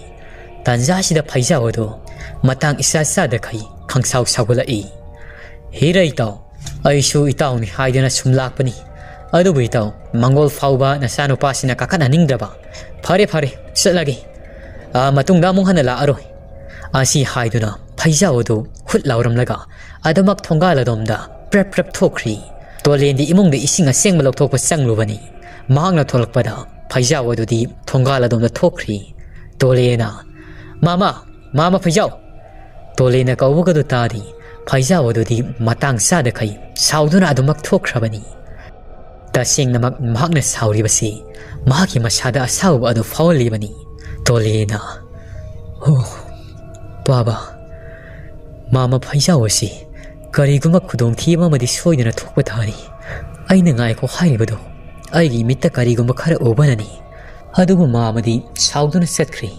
ꯇꯥꯟꯖꯥꯁꯤꯗ ꯐꯩꯖꯥꯎ ꯑꯗꯨ ꯃꯇꯥꯡ ꯏꯆꯥ ꯆꯥꯗꯈꯩ ꯈꯪꯁꯥꯎ ꯁꯥꯎꯒꯠꯂꯛꯏ꯫ "ꯍꯤꯔ ꯏꯇꯥꯎ, ꯑꯩꯁꯨ ꯏꯇꯥꯎꯅꯤ ꯍꯥꯏꯗꯨꯅ ꯁꯨꯝ ꯂꯥꯛꯄꯅꯤ꯫ ꯑꯗꯨꯕꯨ ꯏꯇꯥꯎ, ꯃꯪꯒꯣꯜ ꯐꯥꯎꯕ ꯅꯆꯥꯅꯨꯄꯥꯁꯤꯅ ꯀꯥꯈꯠꯍꯟꯅꯤꯡꯗ꯭ꯔꯕ꯫ ꯐꯔꯦ, ꯐꯔꯦ, ꯆꯠꯂꯒꯦ꯫ ꯑ, ꯃꯇꯨꯡꯗ ꯑꯃꯨꯛ ꯍꯟꯅ ꯂꯥꯛꯑꯔꯣꯏ꯫" ꯑꯁꯤ ꯍꯥꯏꯗꯨꯅ ꯐꯩꯖꯥꯎ ꯑꯗꯨ ꯍꯨꯠ ꯂꯥꯎꯔꯝꯂꯒ ꯑꯗꯨꯃꯛ ꯊꯣꯡꯒꯥꯜ ꯑꯗꯣꯝꯗ ꯄ꯭ꯔꯞ ꯄ꯭ꯔꯞ ꯊꯣꯛꯈ꯭ꯔꯤ꯫ ꯇꯣꯂꯦꯟꯗꯤ ꯏꯃꯨꯡꯗ ꯏꯁꯤꯡ ꯑꯁꯦꯡꯕ ꯂꯧꯊꯣꯛꯄ ꯆꯪꯂꯨꯕꯅꯤ꯫ ꯃꯍꯥꯛꯅ ꯊꯣꯛꯂꯛꯄꯗ ꯐꯩꯖꯥꯎ ꯑꯗꯨꯗꯤ ꯊꯣꯡꯒꯥꯜ ꯑꯗꯣꯝꯗ ꯊꯣꯛꯈ꯭ꯔꯤ꯫ ꯇꯣꯂꯦꯟꯅ, "ꯃꯥꯃ, ꯃꯥꯃ ꯐꯩꯖꯥꯎ!" ꯇꯣꯂꯦꯟꯅ ꯀꯧꯕꯒꯗꯨ ꯇꯥꯗꯦ꯫ ꯐꯩꯖꯥꯎ ꯑꯗꯨꯗꯤ ꯃꯇꯥꯡ ꯆꯥꯗꯈꯩ ꯁꯥꯎꯗꯨꯅ ꯑꯗꯨꯃꯛ ꯊꯣꯛꯈ꯭ꯔꯕꯅꯤ꯫ ꯇꯁꯦꯡꯅꯃꯛ ꯃꯍꯥꯛꯅ ꯁꯥꯎꯔꯤꯕꯁꯤ ꯃꯍꯥꯛꯀꯤ ꯃꯁꯥꯗ ꯑꯁꯥꯎꯕ ꯑꯗꯨ ꯐꯥꯎꯍꯜꯂꯤꯕꯅꯤ꯫ ꯇꯣꯂꯦꯟꯅ, "ꯑꯣ, ꯄꯥꯕ, ꯃꯥꯃ ꯐꯩꯖꯥꯎ ꯑꯁꯤ ꯀꯔꯤꯒꯨꯝꯕ ꯈꯨꯗꯣꯡꯊꯤꯕ ꯑꯃꯗꯤ ꯁꯣꯏꯗꯅ ꯊꯣꯛꯄ ꯇꯥꯔꯤ꯫ ꯑꯩꯅ ꯉꯥꯏꯈꯣ ꯍꯥꯏꯔꯤꯕꯗꯨ ꯑꯩꯒꯤ ꯃꯤꯠꯇ ꯀꯔꯤꯒꯨꯝꯕ ꯈꯔ ꯎꯕꯅꯅꯤ꯫" ꯑꯗꯨꯕꯨ ꯃꯥꯃꯗꯤ ꯁꯥꯎꯗꯨꯅ ꯆꯠꯈ꯭ꯔꯤ꯫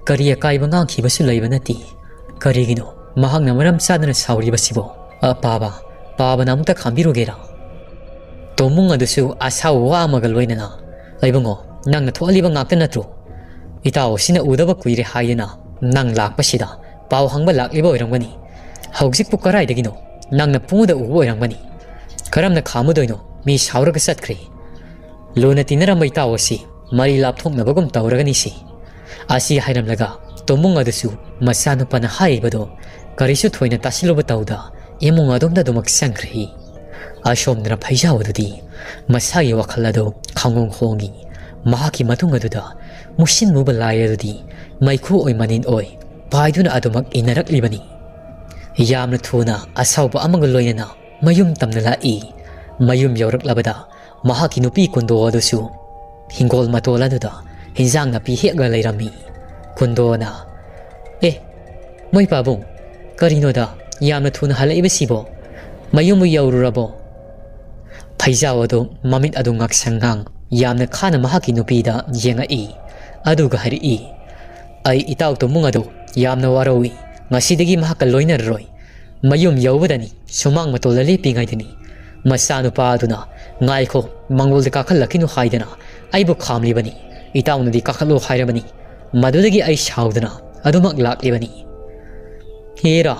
ꯀꯔꯤ ꯑꯀꯥꯏꯕ ꯉꯥꯡꯈꯤꯕꯁꯨ ꯂꯩꯕ ꯅꯠꯇꯦ꯫ ꯀꯔꯤꯒꯤꯅꯣ ꯃꯍꯥꯛꯅ ꯃꯔꯝ ꯆꯥꯗꯅ ꯁꯥꯎꯔꯤꯕꯁꯤꯕꯣ? ꯑ, ꯄꯥꯕ, ꯄꯥꯕꯅ ꯑꯃꯨꯛꯇ ꯈꯥꯝꯕꯤꯔꯨꯒꯦꯔꯥ? ꯇꯣꯃꯨꯡ ꯑꯗꯨꯁꯨ ꯑꯁꯥꯎꯕ ꯋꯥ ꯑꯃꯒ ꯂꯣꯏꯅꯅ, "ꯏꯕꯨꯡꯉꯣ, ꯅꯪꯅ ꯊꯣꯛꯍꯜꯂꯤꯕ ꯉꯥꯛꯇ ꯅꯠꯇ꯭ꯔꯣ? ꯏꯇꯥꯎ ꯑꯁꯤꯅ ꯎꯗꯕ ꯀꯨꯏꯔꯦ ꯍꯥꯏꯗꯅ ꯅꯪ ꯂꯥꯛꯄꯁꯤꯗ ꯄꯥꯎ ꯍꯪꯕ ꯂꯥꯛꯂꯤꯕ ꯑꯣꯏꯔꯝꯒꯅꯤ꯫ ꯍꯧꯖꯤꯛꯄꯨ ꯀꯔꯥꯏꯗꯒꯤꯅꯣ? ꯅꯪꯅ ꯄꯨꯡꯎꯗ ꯎꯕ ꯑꯣꯏꯔꯝꯒꯅꯤ꯫ ꯀꯔꯝꯅ ꯈꯥꯝꯃꯨꯗꯣꯏꯅꯣ? ꯃꯤ ꯁꯥꯎꯔꯒ ꯆꯠꯈ꯭ꯔꯦ꯫ ꯂꯨꯅ ꯇꯤꯟꯅꯔꯝꯕ ꯏꯇꯥꯎ ꯑꯁꯤ ꯃꯔꯤ ꯂꯥꯞꯊꯣꯛꯅꯕꯒꯨꯝ ꯇꯧꯔꯒꯅꯤ ꯁꯤ꯫" ꯑꯁꯤ ꯍꯥꯏꯔꯝꯂꯒ ꯇꯣꯃꯨꯡ ꯑꯗꯨꯁꯨ ꯃꯆꯥꯅꯨꯄꯥꯅ ꯍꯥꯏꯔꯤꯕꯗꯣ ꯀꯔꯤꯁꯨ ꯊꯣꯏꯅ ꯇꯥꯁꯤꯜꯂꯨꯕ ꯇꯧꯗ ꯏꯃꯨꯡ ꯑꯗꯣꯝꯗ ꯑꯗꯨꯃꯛ ꯆꯪꯈ꯭ꯔꯤ꯫ ꯑꯁꯣꯝꯗꯅ ꯐꯩꯖꯥꯎ ꯑꯗꯨꯗꯤ ꯃꯁꯥꯒꯤ ꯋꯥꯈꯜ ꯑꯗꯨ ꯈꯪꯍꯣꯡ ꯍꯣꯡꯉꯤ꯫ ꯃꯍꯥꯛꯀꯤ ꯃꯇꯨꯡ ꯑꯗꯨꯗ ꯃꯨꯁꯤꯟ ꯃꯨꯕ ꯂꯥꯏ ꯑꯗꯨꯗꯤ ꯃꯩꯈꯨ ꯑꯣꯏ ꯃꯅꯤꯟ ꯑꯣꯏ ꯄꯥꯏꯗꯨꯅ ꯑꯗꯨꯃꯛ ꯏꯟꯅꯔꯛꯂꯤꯕꯅꯤ꯫ ꯌꯥꯝꯅ ꯊꯨꯅ ꯑꯁꯥꯎꯕ ꯑꯃꯒ ꯂꯣꯏꯅꯅ ꯃꯌꯨꯝ ꯇꯝꯅ ꯂꯥꯛꯏ꯫ ꯃꯌꯨꯝ ꯌꯧꯔꯛꯂꯕꯗ ꯃꯍꯥꯛꯀꯤ ꯅꯨꯄꯤ ꯀꯨꯟꯗꯣ ꯑꯗꯨꯁꯨ ꯍꯤꯡꯒꯣꯜ ꯃꯇꯣꯜ ꯑꯗꯨꯗ ꯍꯤꯟꯖꯥꯡ ꯅꯥꯄꯤ ꯍꯦꯛꯂꯒ ꯂꯩꯔꯝꯃꯤ꯫ ꯀꯨꯟꯗꯣꯅ, "ꯑꯦ, ꯃꯣꯏ ꯄꯥꯕꯨꯡ, ꯀꯔꯤꯅꯣꯗ ꯌꯥꯝꯅ ꯊꯨꯅ ꯍꯜꯂꯛꯏꯕꯁꯤꯕꯣ? ꯃꯌꯨꯝꯕꯨ ꯌꯧꯔꯨꯔꯕꯣ?" ꯐꯩꯖꯥꯎ ꯑꯗꯨ ꯃꯃꯤꯠ ꯑꯗꯨ ꯉꯥꯛꯁꯪ ꯉꯥꯡ ꯌꯥꯝꯅ ꯈꯥꯅ ꯃꯍꯥꯛꯀꯤ ꯅꯨꯄꯤꯗ ꯌꯦꯡꯉꯛꯏ꯫ ꯑꯗꯨꯒ ꯍꯥꯏꯔꯛꯏ, "ꯑꯩ ꯏꯇꯥꯎ ꯇꯣꯝꯕꯨꯡ ꯑꯗꯨ ꯌꯥꯝꯅ ꯋꯥꯔꯧꯏ꯫ ꯉꯁꯤꯗꯒꯤ ꯃꯍꯥꯛꯀ ꯂꯣꯏꯅꯔꯔꯣꯏ꯫ ꯃꯌꯨꯝ ꯌꯧꯕꯗꯅꯤ ꯁꯨꯃꯥꯡ ꯃꯇꯣꯜꯗ ꯂꯦꯞꯄꯤꯉꯩꯗꯅꯤ ꯃꯆꯥꯅꯨꯄꯥ ꯑꯗꯨꯅ, 'ꯉꯥꯏꯈꯣ, ꯃꯪꯒꯣꯜꯗ ꯀꯥꯈꯠꯂꯛꯈꯤꯅꯨ' ꯍꯥꯏꯗꯅ ꯑꯩꯕꯨ ꯈꯥꯝꯂꯤꯕꯅꯤ꯫ ꯏꯇꯥꯎꯅꯗꯤ ꯀꯥꯈꯠꯂꯣ ꯍꯥꯏꯔꯕꯅꯤ꯫ ꯃꯗꯨꯗꯒꯤ ꯑꯩ ꯁꯥꯎꯗꯅ ꯑꯗꯨꯃꯛ ꯂꯥꯛꯂꯤꯕꯅꯤ꯫ ꯍꯦꯔꯥ,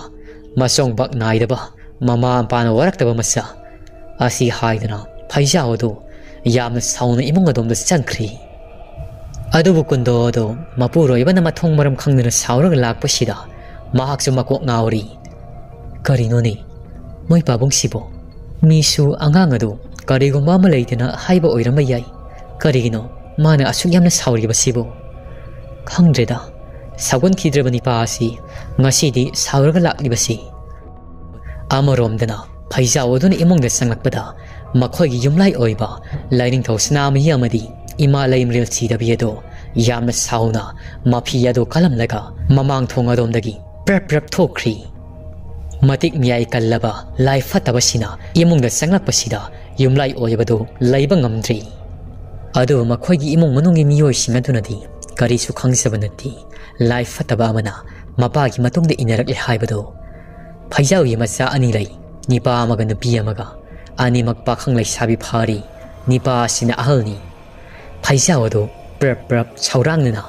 ꯃꯁꯣꯡꯕꯛ ꯅꯥꯏꯗꯕ, ꯃꯃꯥ ꯃꯄꯥꯅ ꯋꯥꯔꯛꯇꯕ ꯃꯆꯥ" ꯑꯁꯤ ꯍꯥꯏꯗꯨꯅ ꯐꯩꯖꯥꯎ ꯑꯗꯨ ꯌꯥꯝꯅ ꯁꯥꯎꯅ ꯏꯃꯨꯡ ꯑꯗꯣꯝꯗ ꯆꯪꯈ꯭ꯔꯤ꯫ ꯑꯗꯨꯕꯨ ꯀꯨꯟꯗꯣ ꯑꯗꯨ ꯃꯄꯨꯔꯣꯏꯕꯅ ꯃꯊꯣꯡ ꯃꯔꯝ ꯈꯪꯗꯅ ꯁꯥꯎꯔꯒ ꯂꯥꯛꯄꯁꯤꯗ ꯃꯍꯥꯛꯁꯨ ꯃꯀꯣꯛ ꯉꯥꯎꯔꯤ꯫ "ꯀꯔꯤꯅꯣꯅꯦ, ꯃꯣꯏ ꯄꯥꯕꯨꯡꯁꯤꯕꯣ? ꯃꯤꯁꯨ ꯑꯉꯥꯡ ꯑꯗꯨ ꯀꯔꯤꯒꯨꯝꯕ ꯑꯃ ꯂꯩꯗꯅ ꯍꯥꯏꯕ ꯑꯣꯏꯔꯝꯕ ꯌꯥꯏ꯫ ꯀꯔꯤꯒꯤꯅꯣ ꯃꯥꯅ ꯑꯁꯨꯛ ꯌꯥꯝꯅ ꯁꯥꯎꯔꯤꯕꯁꯤꯕꯨ? ꯈꯪꯗ꯭ꯔꯦꯗ, ꯁꯥꯎꯒꯟꯈꯤꯗ꯭ꯔꯕ ꯅꯤꯄꯥ ꯑꯁꯤ ꯉꯁꯤꯗꯤ ꯁꯥꯎꯔꯒ ꯂꯥꯛꯂꯤꯕꯁꯤ?" ꯑꯃꯔꯣꯝꯗꯅ ꯐꯩꯖꯥꯎ ꯑꯗꯨꯅ ꯏꯃꯨꯡꯗ ꯆꯪꯂꯛꯄꯗ ꯃꯈꯣꯏꯒꯤ ꯌꯨꯝꯂꯥꯏ ꯑꯣꯏꯕ ꯂꯥꯏꯅꯤꯡꯊꯧ ꯁꯅꯥꯃꯍꯤ ꯑꯃꯗꯤ ꯏꯃꯥ ꯂꯩꯃꯔꯦꯜ ꯁꯤꯗꯕꯤ ꯑꯗꯣ ꯌꯥꯝꯅ ꯁꯥꯎꯅ ꯃꯐꯤ ꯑꯗꯨ ꯀꯜꯂꯝꯂꯒ ꯃꯃꯥꯡ ꯊꯣꯡ ꯑꯗꯣꯝꯗꯒꯤ ꯄ꯭ꯔꯞ ꯄ꯭ꯔꯞ ꯊꯣꯛꯈ꯭ꯔꯤ꯫ ꯃꯇꯤꯛ ꯃꯌꯥꯏ ꯀꯜꯂꯕ ꯂꯥꯏ ꯐꯠꯇꯕꯁꯤꯅ ꯏꯃꯨꯡꯗ ꯆꯪꯂꯛꯄꯁꯤꯗ ꯌꯨꯝꯂꯥꯏ ꯑꯣꯏꯕꯗꯨ ꯂꯩꯕ ꯉꯝꯗ꯭ꯔꯤ꯫ ꯑꯗꯨꯕꯨ ꯃꯈꯣꯏꯒꯤ ꯏꯃꯨꯡ ꯃꯅꯨꯡꯒꯤ ꯃꯤꯑꯣꯏꯁꯤꯡ ꯑꯗꯨꯅꯗꯤ ꯀꯔꯤꯁꯨ ꯈꯪꯖꯕ ꯅꯠꯇꯦ꯫ ꯂꯥꯏ ꯐꯠꯇꯕ ꯑꯃꯅ ꯃꯄꯥꯒꯤ ꯃꯇꯨꯡꯗ ꯏꯟꯅꯔꯛꯂꯦ ꯍꯥꯏꯕꯗꯨ꯫ ꯐꯩꯖꯥꯎꯒꯤ ꯃꯆꯥ ꯑꯅꯤ ꯂꯩ, ꯅꯤꯄꯥ ꯑꯃꯒ ꯅꯨꯄꯤ ꯑꯃꯒ꯫ ꯑꯅꯤꯃꯛ ꯄꯥꯈꯪ ꯂꯩꯁꯥꯕꯤ ꯐꯥꯔꯤ꯫ ꯅꯤꯄꯥ ꯑꯁꯤꯅ ꯑꯍꯜꯅꯤ꯫ ꯐꯩꯖꯥꯎ ꯑꯗꯨ ꯄ꯭ꯔꯞ ꯄ꯭ꯔꯞ ꯁꯧꯔꯥꯡꯅꯅ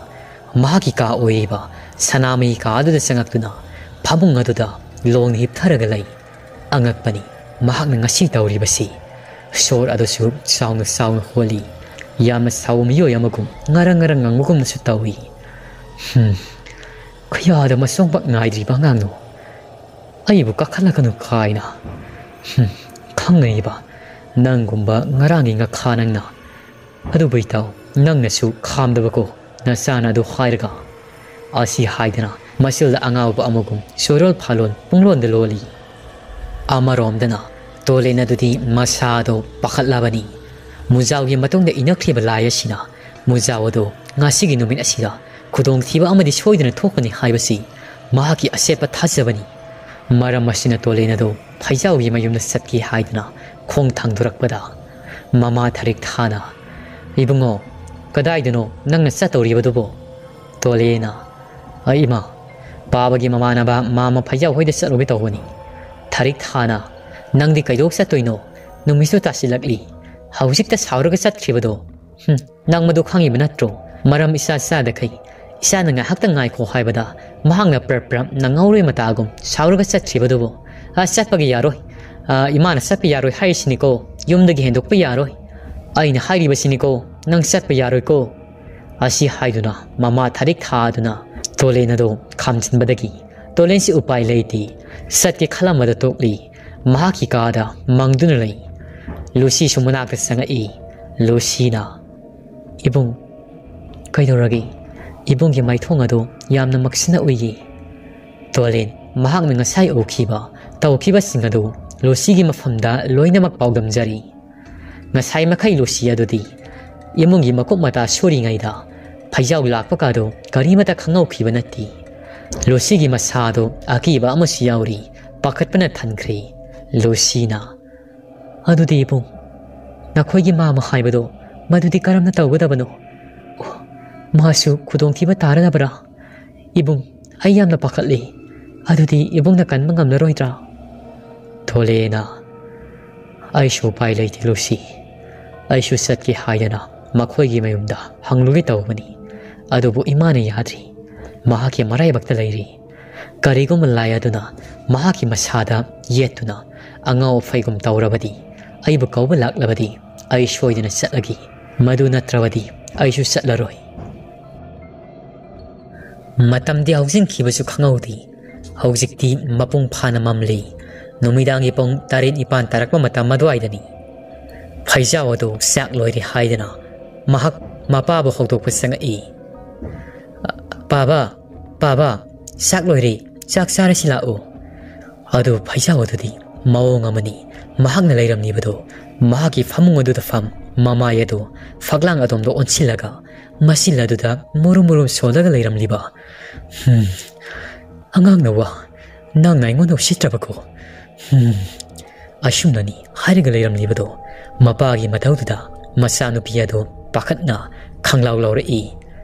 ꯃꯍꯥꯛꯀꯤ ꯀꯥ ꯑꯣꯏꯔꯤꯕ ꯁꯅꯥꯃꯍꯤ ꯀꯥ ꯑꯗꯨꯗ ꯆꯪꯉꯛꯇꯨꯅ ꯐꯃꯨꯡ ꯑꯗꯨꯗ ꯂꯣꯡꯅ ꯍꯤꯞꯊꯔꯒ ꯂꯩ꯫ ꯑꯉꯛꯄꯅꯤ ꯃꯍꯥꯛꯅ ꯉꯁꯤ ꯇꯧꯔꯤꯕꯁꯤ꯫ ꯁꯣꯔ ꯑꯗꯨꯁꯨ ꯆꯥꯎꯅ ꯆꯥꯎꯅ ꯍꯣꯜꯂꯤ꯫ ꯌꯥꯝꯅ ꯁꯥꯎꯕ ꯃꯤꯑꯣꯏ ꯑꯃꯒꯨꯝ ꯉꯔꯪ ꯉꯔꯪ ꯉꯪꯕꯒꯨꯝꯅꯁꯨ ꯇꯧꯏ꯫ ꯍꯨꯝ, ꯀꯌꯥꯗ ꯃꯁꯣꯡꯄꯥꯛ ꯅꯥꯏꯗ꯭ꯔꯤꯕ ꯑꯉꯥꯡꯅꯣ? ꯑꯩꯕꯨ ꯀꯥꯈꯠꯂꯛꯀꯅꯨ ꯀꯥꯏꯅ꯫ ꯍꯨꯝ, ꯈꯪꯒꯅꯤꯕ ꯅꯪꯒꯨꯝꯕ ꯉꯔꯥꯡꯒꯤ ꯉꯥꯈꯥ ꯅꯪꯅ꯫ ꯑꯗꯨꯕꯨ ꯏꯇꯥꯎ, ꯅꯪꯅꯁꯨ ꯈꯥꯝꯗꯕꯀꯣ ꯅꯆꯥꯅ ꯑꯗꯨ ꯍꯥꯏꯔꯒ꯫ ꯑꯁꯤ ꯍꯥꯏꯗꯅ ꯃꯆꯤꯜꯗ ꯑꯉꯥꯎꯕ ꯑꯃꯒꯨꯝ ꯆꯣꯔꯣꯜ ꯐꯥꯂꯣꯜ ꯄꯨꯡꯂꯣꯟꯗ ꯂꯣꯜꯂꯤ꯫ ꯑꯃꯔꯣꯝꯗꯅ ꯇꯣꯂꯦꯟ ꯑꯗꯨꯗꯤ ꯃꯁꯥꯗꯣ ꯄꯥꯈꯠꯂꯕꯅꯤ꯫ ꯃꯨꯖꯥꯎꯒꯤ ꯃꯇꯨꯡꯗ ꯏꯅꯈ꯭ꯔꯤꯕ ꯂꯥꯏ ꯑꯁꯤꯅ ꯃꯨꯖꯥꯎ ꯑꯗꯨ ꯉꯁꯤꯒꯤ ꯅꯨꯃꯤꯠ ꯑꯁꯤꯗ ꯈꯨꯗꯣꯡꯊꯤꯕ ꯑꯃꯗꯤ ꯁꯣꯏꯗꯅ ꯊꯣꯛꯀꯅꯤ ꯍꯥꯏꯕꯁꯤ ꯃꯍꯥꯛꯀꯤ ꯑꯆꯦꯠꯄ ꯊꯥꯖꯕꯅꯤ꯫ ꯃꯔꯝ ꯑꯁꯤꯅ ꯇꯣꯂꯦꯟ ꯑꯗꯨ ꯐꯩꯖꯥꯎꯒꯤ ꯃꯌꯨꯝꯗ ꯆꯠꯀꯦ ꯍꯥꯏꯗꯨꯅ ꯈꯣꯡ ꯊꯥꯡꯗꯣꯔꯛꯄꯗ ꯃꯃꯥ ꯊꯔꯤꯛ ꯊꯥꯅ, "ꯏꯕꯨꯡꯉꯣ, ꯀꯗꯥꯏꯗꯅꯣ ꯅꯪꯅ ꯆꯠꯇꯧꯔꯤꯕꯗꯨꯕꯣ?" ꯇꯣꯂꯦꯅ, "ꯑ, ꯏꯃꯥ, ꯄꯥꯕꯒꯤ ꯃꯃꯥꯟꯅꯕ ꯃꯥꯃ ꯐꯩꯖꯥꯎ ꯍꯣꯏꯗ ꯆꯠꯂꯨꯒꯦ ꯇꯧꯕꯅꯤ꯫" ꯊꯔꯤꯛ ꯊꯥꯅ, "ꯅꯪꯗꯤ ꯀꯩꯗꯧ ꯆꯠꯇꯣꯏꯅꯣ? ꯅꯨꯃꯤꯠꯁꯨ ꯇꯥꯁꯤꯜꯂꯛꯂꯤ꯫ ꯍꯧꯖꯤꯛꯇ ꯁꯥꯎꯔꯒ ꯆꯠꯈ꯭ꯔꯤꯕꯗꯣ꯫ ꯍꯨꯝ, ꯅꯪ ꯃꯗꯨ ꯈꯪꯉꯤꯕ ꯅꯠꯇ꯭ꯔꯣ? ꯃꯔꯝ ꯏꯆꯥ ꯆꯥꯗꯈꯩ ꯏꯆꯥꯅ ꯉꯥꯏꯍꯥꯛꯇ ꯉꯥꯏꯈꯣ ꯍꯥꯏꯕꯗ ꯃꯍꯥꯛꯅ ꯄ꯭ꯔꯞ ꯄ꯭ꯔꯞ ꯅꯪꯍꯧꯔꯣꯏ ꯃꯇꯥꯒꯨꯝ ꯁꯥꯎꯔꯒ ꯆꯠꯈ꯭ꯔꯤꯕꯗꯨꯕꯨ꯫ ꯑ, ꯆꯠꯄꯒꯤ ꯌꯥꯔꯣꯏ꯫ ꯑ, ꯏꯃꯥꯅ ꯆꯠꯄ ꯌꯥꯔꯣꯏ ꯍꯥꯏꯔꯤꯁꯤꯅꯤꯀꯣ꯫ ꯌꯨꯝꯗꯒꯤ ꯍꯦꯟꯗꯣꯛꯄ ꯌꯥꯔꯣꯏ꯫ ꯑꯩꯅ ꯍꯥꯏꯔꯤꯕꯁꯤꯅꯤꯀꯣ꯫ ꯅꯪ ꯆꯠꯄ ꯌꯥꯔꯣꯏꯀꯣ꯫" ꯑꯁꯤ ꯍꯥꯏꯗꯨꯅ ꯃꯃꯥ ꯊꯔꯤꯛ ꯊꯥꯗꯨꯅ ꯇꯣꯂꯦꯟ ꯑꯗꯨ ꯈꯥꯝꯖꯤꯟꯕꯗꯒꯤ ꯇꯣꯂꯦꯟꯁꯤ ꯎꯄꯥꯏ ꯂꯩꯇꯦ꯫ ꯆꯠꯀꯦ ꯈꯜꯂꯝꯕꯗ ꯇꯣꯛꯂꯤ꯫ ꯃꯍꯥꯛꯀꯤ ꯀꯥꯗ ꯃꯪꯗꯨꯅ ꯂꯩ꯫ ꯂꯨꯁꯤꯁꯨ ꯃꯅꯥꯛꯇ ꯆꯪꯉꯛꯏ꯫ ꯂꯨꯁꯤꯅ, "ꯏꯕꯨꯡ, ꯀꯩꯗꯧꯔꯒꯦ? ꯏꯕꯨꯡꯒꯤ ꯃꯥꯏꯊꯣꯡ ꯑꯗꯨ ꯌꯥꯝꯅ ꯃꯛꯁꯤꯟꯅ ꯎꯏꯌꯦ꯫" ꯇꯣꯂꯦꯟ ꯃꯍꯥꯛꯅ ꯉꯁꯥꯏ ꯎꯈꯤꯕ, ꯇꯧꯈꯤꯕꯁꯤꯡ ꯑꯗꯨ ꯂꯨꯁꯤꯒꯤ ꯃꯐꯝꯗ ꯂꯣꯏꯅꯃꯛ ꯄꯥꯎꯗꯝꯖꯔꯤ꯫ ꯉꯁꯥꯏ ꯃꯈꯩ ꯂꯨꯁꯤ ꯑꯗꯨꯗꯤ ꯏꯃꯨꯡꯒꯤ ꯃꯀꯨꯞ ꯃꯇꯥ ꯁꯨꯔꯤꯉꯩꯗ ꯐꯩꯖꯥꯎ ꯂꯥꯛꯄꯒꯗꯨ ꯀꯔꯤꯃꯠꯇ ꯈꯪꯍꯧꯈꯤꯕ ꯅꯠꯇꯦ꯫ ꯂꯨꯁꯤꯒꯤ ꯃꯁꯥꯗꯨ ꯑꯀꯤꯕ ꯑꯃꯁꯨ ꯌꯥꯎꯔꯤ, ꯄꯥꯈꯠꯄꯅ ꯊꯟꯈ꯭ꯔꯦ꯫ ꯂꯨꯁꯤꯅ, "ꯑꯗꯨꯗꯤ ꯏꯕꯨꯡ, ꯅꯈꯣꯏꯒꯤ ꯃꯥꯃ ꯍꯥꯏꯕꯗꯣ ꯃꯗꯨꯗꯤ ꯀꯔꯝꯅ ꯇꯧꯒꯗꯕꯅꯣ? ꯑꯣ, ꯃꯥꯁꯨ ꯈꯨꯗꯣꯡꯊꯤꯕ ꯇꯥꯔꯗꯕ꯭ꯔꯥ? ꯏꯕꯨꯡ, ꯑꯩ ꯌꯥꯝꯅ ꯄꯥꯈꯠꯂꯤ꯫ ꯑꯗꯨꯗꯤ ꯏꯕꯨꯡꯅ ꯀꯟꯕ ꯉꯝꯂꯔꯣꯏꯗ꯭ꯔꯥ?" ꯊꯣꯂꯦꯅ, "ꯑꯩꯁꯨ ꯎꯄꯥꯏ ꯂꯩꯇꯦ ꯂꯨꯁꯤ꯫ ꯑꯩꯁꯨ ꯆꯠꯀꯦ ꯍꯥꯏꯗꯅ ꯃꯈꯣꯏꯒꯤ ꯃꯌꯨꯝꯗ ꯍꯪꯂꯨꯒꯦ ꯇꯧꯕꯅꯤ꯫ ꯑꯗꯨꯕꯨ ꯏꯃꯥꯅ ꯌꯥꯗ꯭ꯔꯤ꯫ ꯃꯍꯥꯛꯀꯤ ꯃꯔꯥꯏꯕꯛꯇ ꯂꯩꯔꯤ꯫ ꯀꯔꯤꯒꯨꯝꯕ ꯂꯥꯏ ꯑꯗꯨꯅ ꯃꯍꯥꯛꯀꯤ ꯃꯁꯥꯗ ꯌꯦꯠꯇꯨꯅ ꯑꯉꯥꯎ ꯑꯐꯩꯒꯨꯝ ꯇꯧꯔꯕꯗꯤ, ꯑꯩꯕꯨ ꯀꯧꯕ ꯂꯥꯛꯂꯕꯗꯤ, ꯑꯩ ꯁꯣꯏꯗꯅ ꯆꯠꯂꯒꯦ꯫ ꯃꯗꯨ ꯅꯠꯇ꯭ꯔꯕꯗꯤ ꯑꯩꯁꯨ ꯆꯠꯂꯔꯣꯏ꯫" ꯃꯇꯝꯗꯤ ꯍꯧꯖꯤꯟꯈꯤꯕꯁꯨ ꯈꯪꯍꯧꯗꯦ꯫ ꯍꯧꯖꯤꯛꯇꯤ ꯃꯄꯨꯡ ꯐꯥꯅ ꯃꯝꯂꯤ꯫ ꯅꯨꯃꯤꯗꯥꯡꯒꯤ ꯄꯨꯡ ꯇꯔꯦꯠ ꯅꯤꯄꯥꯟ ꯇꯥꯔꯛꯄ ꯃꯇꯝ ꯑꯗꯨꯋꯥꯏꯗꯅꯤ꯫ ꯐꯩꯖꯥꯎ ꯑꯗꯨ ꯆꯥꯛ ꯂꯣꯏꯔꯦ ꯍꯥꯏꯗꯅ ꯃꯍꯥꯛ ꯃꯄꯥꯕꯨ ꯍꯧꯗꯣꯛꯄ ꯆꯪꯉꯛꯏ꯫ "ꯄꯥꯕ, ꯄꯥꯕ, ꯆꯥꯛ ꯂꯣꯏꯔꯦ, ꯆꯥꯛ ꯆꯥꯔꯁꯤ ꯂꯥꯛꯎ꯫" ꯑꯗꯨ ꯐꯩꯖꯥꯎ ꯑꯗꯨꯗꯤ ꯃꯑꯣꯡ ꯑꯃꯅꯤ ꯃꯍꯥꯛꯅ ꯂꯩꯔꯝꯂꯤꯕꯗꯨ꯫ ꯃꯍꯥꯛꯀꯤ ꯐꯃꯨꯡ ꯑꯗꯨꯗ ꯐꯝ, ꯃꯃꯥꯏ ꯑꯗꯨ ꯐꯛꯂꯥꯡ ꯑꯗꯣꯝꯗ ꯑꯣꯟꯁꯤꯜꯂꯒ ꯃꯁꯤꯜ ꯑꯗꯨꯗ ꯃꯨꯔꯨꯝ ꯃꯨꯔꯨꯝ ꯁꯣꯜꯂꯒ ꯂꯩꯔꯝꯂꯤꯕ꯫ "ꯍꯨꯝ, ꯑꯉꯥꯡꯅ ꯋꯥ, ꯅꯪꯅ ꯑꯩꯉꯣꯟꯗ ꯎꯁꯤꯠꯇ꯭ꯔꯕꯀꯣ?" ꯍꯨꯝ, ꯑꯁꯨꯝꯅꯅꯤ ꯍꯥꯏꯔꯒ ꯂꯩꯔꯝꯂꯤꯕꯗꯣ꯫ ꯃꯄꯥꯒꯤ ꯃꯇꯧꯗꯨꯗ ꯃꯆꯥꯅꯨꯄꯤ ꯑꯗꯨ ꯄꯥꯈꯠꯅ ꯈꯪꯂꯥꯎ ꯂꯥꯎꯔꯛꯏ꯫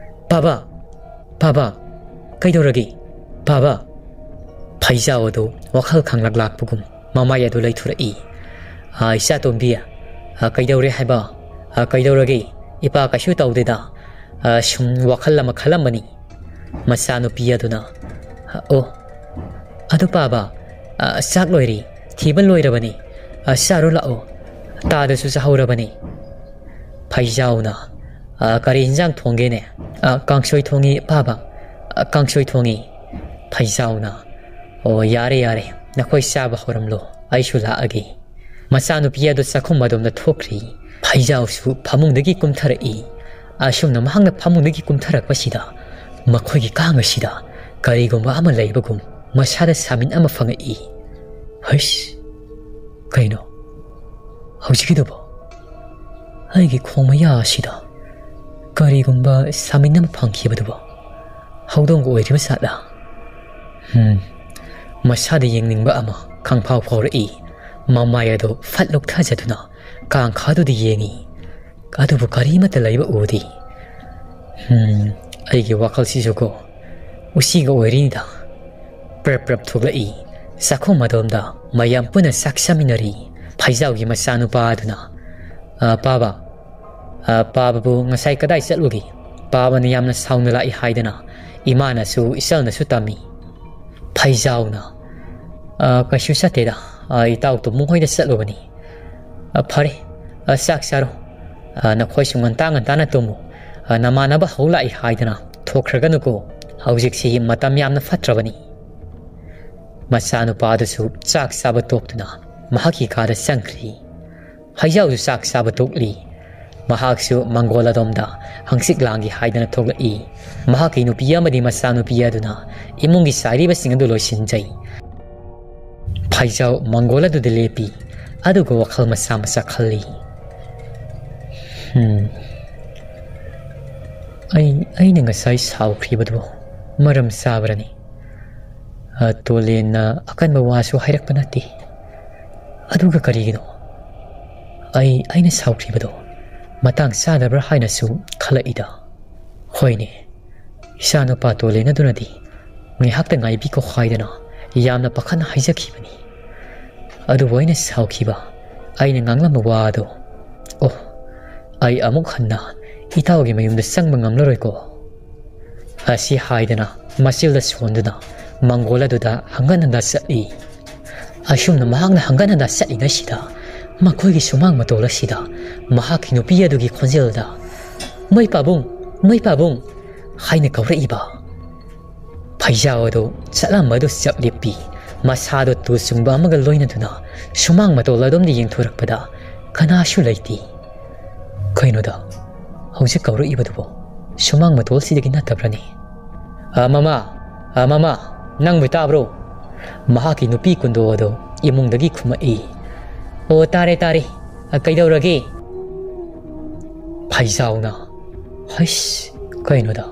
"ꯄꯥꯕ! ꯄꯥꯕ! ꯀꯩꯗꯧꯔꯒꯦ? ꯄꯥꯕ!" ꯐꯩꯖꯥꯎ ꯑꯗꯨ ꯋꯥꯈꯜ ꯈꯪꯂꯛ ꯂꯥꯛꯄꯒꯨꯝ ꯃꯃꯥꯏ ꯑꯗꯨ ꯂꯩꯊꯨꯔꯛꯏ꯫ "ꯑ, ꯏꯆꯥ ꯇꯣꯝꯕꯤ, ꯑ, ꯀꯩꯗꯧꯔꯦ ꯍꯥꯏꯕ? ꯑ, ꯀꯩꯗꯧꯔꯒꯦ? ꯏꯄꯥ ꯀꯩꯁꯨ ꯇꯧꯗꯦꯗ꯫ ꯑ, ꯁꯨꯝ ꯋꯥꯈꯜ ꯑꯃ ꯈꯜꯂꯝꯕꯅꯤ꯫" ꯃꯆꯥꯅꯨꯄꯤ ꯑꯗꯨꯅ, "ꯑꯣ, ꯑꯗꯨ ꯄꯥꯕ, ꯑ, ꯆꯥꯛ ꯂꯣꯏꯔꯤ, ꯊꯤꯕ ꯂꯣꯏꯔꯕꯅꯤ꯫ ꯑ, ꯆꯥꯔꯨ ꯂꯥꯛꯑꯣ, ꯇꯥꯗꯁꯨ ꯆꯥꯍꯧꯔꯕꯅꯤ꯫" ꯐꯩꯖꯥꯎꯅ, "ꯑ, ꯀꯔꯤ ꯏꯟꯖꯥꯡ ꯊꯣꯡꯒꯦꯅꯦ?" "ꯑ, ꯀꯥꯡꯁꯣꯏ ꯊꯣꯡꯉꯤ ꯄꯥꯕ, ꯑ, ꯀꯥꯡꯁꯣꯏ ꯊꯣꯡꯉꯤ꯫" ꯐꯩꯖꯥꯎꯅ, "ꯑꯣ, ꯌꯥꯔꯦ, ꯌꯥꯔꯦ, ꯅꯈꯣꯏ ꯆꯥꯕ ꯍꯧꯔꯝꯂꯣ, ꯑꯩꯁꯨ ꯂꯥꯛꯑꯒꯦ꯫" ꯃꯆꯥꯅꯨꯄꯤ ꯑꯗꯨ ꯆꯥꯛꯈꯨꯝ ꯑꯗꯣꯝꯗ ꯊꯣꯛꯈ꯭ꯔꯤ꯫ ꯐꯩꯖꯥꯎꯁꯨ ꯐꯃꯨꯡꯗꯒꯤ ꯀꯨꯝꯊꯔꯛꯏ꯫ ꯑꯁꯨꯝꯅ ꯃꯍꯥꯛꯅ ꯐꯃꯨꯡꯗꯒꯤ ꯀꯨꯝꯊꯔꯛꯄꯁꯤꯗ ꯃꯈꯣꯏꯒꯤ ꯀꯥꯡ ꯑꯁꯤꯗ ꯀꯔꯤꯒꯨꯝꯕ ꯑꯃ ꯂꯩꯕꯒꯨꯝ ꯃꯁꯥꯗ ꯁꯥꯃꯤꯟ ꯑꯃ ꯐꯪꯉꯛꯏ꯫ "ꯍꯩꯁ, ꯀꯩꯅꯣ ꯍꯧꯖꯤꯛꯀꯤꯗꯨꯕꯣ? ꯑꯩꯒꯤ ꯈꯣꯡ ꯃꯌꯥ ꯑꯁꯤꯗ ꯀꯔꯤꯒꯨꯝꯕ ꯁꯥꯃꯤꯟ ꯑꯃ ꯐꯪꯈꯤꯕꯗꯨꯕꯣ ꯍꯧꯗꯣꯡꯒ ꯑꯣꯏꯔꯤꯕ ꯖꯥꯠꯂꯥ?" ꯍꯝ, ꯃꯁꯥꯗ ꯌꯦꯡꯅꯤꯡꯕ ꯑꯃ ꯈꯪꯐꯥꯎ ꯐꯥꯎꯔꯛꯏ꯫ ꯃꯃꯥꯏ ꯑꯗꯨ ꯐꯠ ꯂꯨꯞꯊꯖꯗꯨꯅ ꯀꯥꯡꯈꯥꯗꯨꯗ ꯌꯦꯡꯉꯤ꯫ ꯑꯗꯨꯕꯨ ꯀꯔꯤꯃꯠꯇ ꯂꯩꯕ ꯎꯗꯦ꯫ ꯍꯝ, ꯑꯩꯒꯤ ꯋꯥꯈꯜꯁꯤꯁꯨꯀꯣ ꯎꯆꯤꯒ ꯑꯣꯏꯔꯤꯅꯤꯗ꯫ ꯄ꯭ꯔꯞ ꯄ꯭ꯔꯞ ꯊꯣꯛꯂꯛꯏ꯫ ꯆꯥꯛꯈꯨꯝ ꯑꯗꯣꯝꯗ ꯃꯌꯥꯝ ꯄꯨꯟꯅ ꯆꯥꯛ ꯆꯥꯃꯤꯟꯅꯔꯤ꯫ ꯐꯩꯖꯥꯎꯒꯤ ꯃꯆꯥꯅꯨꯄꯥ ꯑꯗꯨꯅ, "ꯑ, ꯄꯥꯕ, ꯑ, ꯄꯥꯕꯕꯨ ꯉꯁꯥꯏ ꯀꯗꯥꯏ ꯆꯠꯂꯨꯒꯦ? ꯄꯥꯕꯅ ꯌꯥꯝꯅ ꯁꯥꯎꯅ ꯂꯥꯛꯏ ꯍꯥꯏꯗꯅ ꯏꯃꯥꯅꯁꯨ ꯏꯆꯜꯅꯁꯨ ꯇꯝꯃꯤ꯫" ꯐꯩꯖꯥꯎꯅ, "ꯑ, ꯀꯩꯁꯨ ꯆꯠꯇꯦꯗ꯫ ꯑ, ꯏꯇꯥꯎ ꯇꯨꯝꯃꯨ ꯍꯣꯏꯗ ꯆꯠꯂꯨꯕꯅꯤ꯫" "ꯑ, ꯐꯔꯦ, ꯑ, ꯆꯥꯛ ꯆꯥꯔꯣ꯫ ꯑ, ꯅꯈꯣꯏꯁꯨ ꯉꯟꯇꯥ ꯉꯟꯇꯥꯅ ꯇꯨꯝꯃꯨ꯫ ꯑ, ꯅꯃꯥꯟꯅꯕ ꯍꯧ ꯂꯥꯛꯏ ꯍꯥꯏꯗꯅ ꯊꯣꯛꯈ꯭ꯔꯒꯅꯨꯀꯣ꯫ ꯍꯧꯖꯤꯛꯁꯤ ꯃꯇꯝ ꯌꯥꯝꯅ ꯐꯠꯇ꯭ꯔꯕꯅꯤ꯫" ꯃꯆꯥꯅꯨꯄꯥꯗꯨꯁꯨ ꯆꯥꯛ ꯆꯥꯕ ꯇꯣꯛꯇꯨꯅ ꯃꯍꯥꯛꯀꯤ ꯀꯥꯗ ꯆꯪꯈ꯭ꯔꯤ꯫ ꯐꯩꯖꯥꯎꯁꯨ ꯆꯥꯛ ꯆꯥꯕ ꯇꯣꯛꯂꯤ꯫ ꯃꯍꯥꯛꯁꯨ ꯃꯪꯒꯣꯜ ꯑꯗꯣꯝꯗ ꯍꯪꯆꯤꯠ ꯂꯥꯡꯒꯦ ꯍꯥꯏꯗꯅ ꯊꯣꯛꯂꯛꯏ꯫ ꯃꯍꯥꯛꯀꯤ ꯅꯨꯄꯤ ꯑꯃꯗꯤ ꯃꯆꯥꯅꯨꯄꯤ ꯑꯗꯨꯅ ꯏꯃꯨꯡꯒꯤ ꯆꯥꯏꯔꯤꯕꯁꯤꯡ ꯑꯗꯨ ꯂꯣꯏꯁꯤꯟꯖꯩ꯫ ꯐꯩꯖꯥꯎ ꯃꯪꯒꯣꯜ ꯑꯗꯨꯗ ꯂꯦꯞꯄꯤ꯫ ꯑꯗꯨꯒ ꯋꯥꯈꯜ ꯃꯆꯥ ꯃꯆꯥ ꯈꯜꯂꯤ꯫ "ꯍꯝ, ꯑꯩ, ꯑꯩꯅ ꯉꯁꯥꯏ ꯁꯥꯎꯈ꯭ꯔꯤꯕꯗꯨ ꯃꯔꯝ ꯆꯥꯕ꯭ꯔꯅꯤ? ꯑ, ꯇꯣꯂꯦꯟꯅ ꯑꯀꯟꯕ ꯋꯥꯁꯨ ꯍꯥꯏꯔꯛꯄ ꯅꯠꯇꯦ꯫ ꯑꯗꯨꯒ ꯀꯔꯤꯒꯤꯅꯣ ꯑꯩ, ꯑꯩꯅ ꯁꯥꯎꯈ꯭ꯔꯤꯕꯗꯣ ꯃꯇꯥꯡ ꯆꯥꯗꯕ꯭ꯔꯥ ꯍꯥꯏꯅꯁꯨ ꯈꯜꯂꯛꯏꯗ꯫ ꯍꯣꯏꯅꯦ, ꯏꯆꯥꯅꯨꯄꯥ ꯇꯣꯂꯦꯟ ꯑꯗꯨꯅꯗꯤ ꯉꯥꯏꯍꯥꯛꯇ ꯉꯥꯏꯕꯤꯈꯣ ꯍꯥꯏꯗꯅ ꯌꯥꯝꯅ ꯄꯥꯈꯠꯅ ꯍꯥꯏꯖꯈꯤꯕꯅꯤ꯫ ꯑꯗꯨꯕꯨ ꯑꯩꯅ ꯁꯥꯎꯈꯤꯕ, ꯑꯩꯅ ꯉꯥꯡꯂꯝꯕ ꯋꯥ ꯑꯗꯣ, ꯑꯣ, ꯑꯩ ꯑꯃꯨꯛ ꯍꯟꯅ ꯏꯇꯥꯎꯒꯤ ꯃꯌꯨꯝꯗ ꯆꯪꯕ ꯉꯝꯂꯔꯣꯏꯀꯣ"꯫ ꯑꯁꯤ ꯍꯥꯏꯗꯅ ꯃꯆꯤꯜꯗ ꯁꯣꯟꯗꯨꯅ ꯃꯪꯒꯣꯜ ꯑꯗꯨꯗ ꯍꯪꯒꯠ ꯍꯟꯗ ꯆꯠꯂꯤ꯫ ꯑꯁꯨꯝꯅ ꯃꯍꯥꯛꯅ ꯍꯪꯒꯠ ꯍꯟꯗ ꯆꯠꯂꯤꯉꯩꯁꯤꯗ ꯃꯈꯣꯏꯒꯤ ꯁꯨꯃꯥꯡ ꯃꯇꯣꯜ ꯑꯁꯤꯗ ꯃꯍꯥꯛꯀꯤ ꯅꯨꯄꯤ ꯑꯗꯨꯒꯤ ꯈꯣꯟꯖꯦꯜꯗ, "ꯃꯣꯏ ꯄꯥꯕꯨꯡ, ꯃꯣꯏ ꯄꯥꯕꯨꯡ" ꯍꯥꯏꯅ ꯀꯧꯔꯛꯏꯕ꯫ ꯐꯩꯖꯥꯎ ꯑꯗꯨ ꯆꯠꯂꯝꯕꯗꯨ ꯆꯞ ꯂꯦꯞꯄꯤ꯫ ꯃꯁꯥꯗꯨ ꯇꯨ ꯆꯨꯡꯕ ꯑꯃꯒ ꯂꯣꯏꯅꯗꯨꯅ ꯁꯨꯃꯥꯡ ꯃꯇꯣꯜ ꯑꯗꯣꯝꯗ ꯌꯦꯡꯊꯣꯔꯛꯄꯗ ꯀꯅꯥꯁꯨ ꯂꯩꯇꯦ꯫ "ꯀꯩꯅꯣꯗ, ꯍꯧꯖꯤꯛ ꯀꯧꯔꯛꯏꯕꯗꯨꯕꯨ ꯁꯨꯃꯥꯡ ꯃꯇꯣꯜꯁꯤꯗꯒꯤ ꯅꯠꯇꯕ꯭ꯔꯅꯦ?" "ꯑ, ꯃꯃꯥ, ꯑ, ꯃꯃꯥ, ꯅꯪꯕꯨ ꯇꯥꯕ꯭ꯔꯣ?" ꯃꯍꯥꯛꯀꯤ ꯅꯨꯄꯤ ꯀꯨꯟꯗꯣ ꯑꯗꯣ ꯏꯃꯨꯡꯗꯒꯤ ꯈꯨꯝꯃꯛꯏ꯫ "ꯑꯣ, ꯇꯥꯔꯦ, ꯇꯥꯔꯦ꯫ ꯑ, ꯀꯩꯗꯧꯔꯒꯦ?" ꯐꯩꯖꯥꯎꯅ, "ꯍꯩꯁ, ꯀꯩꯅꯣꯗ,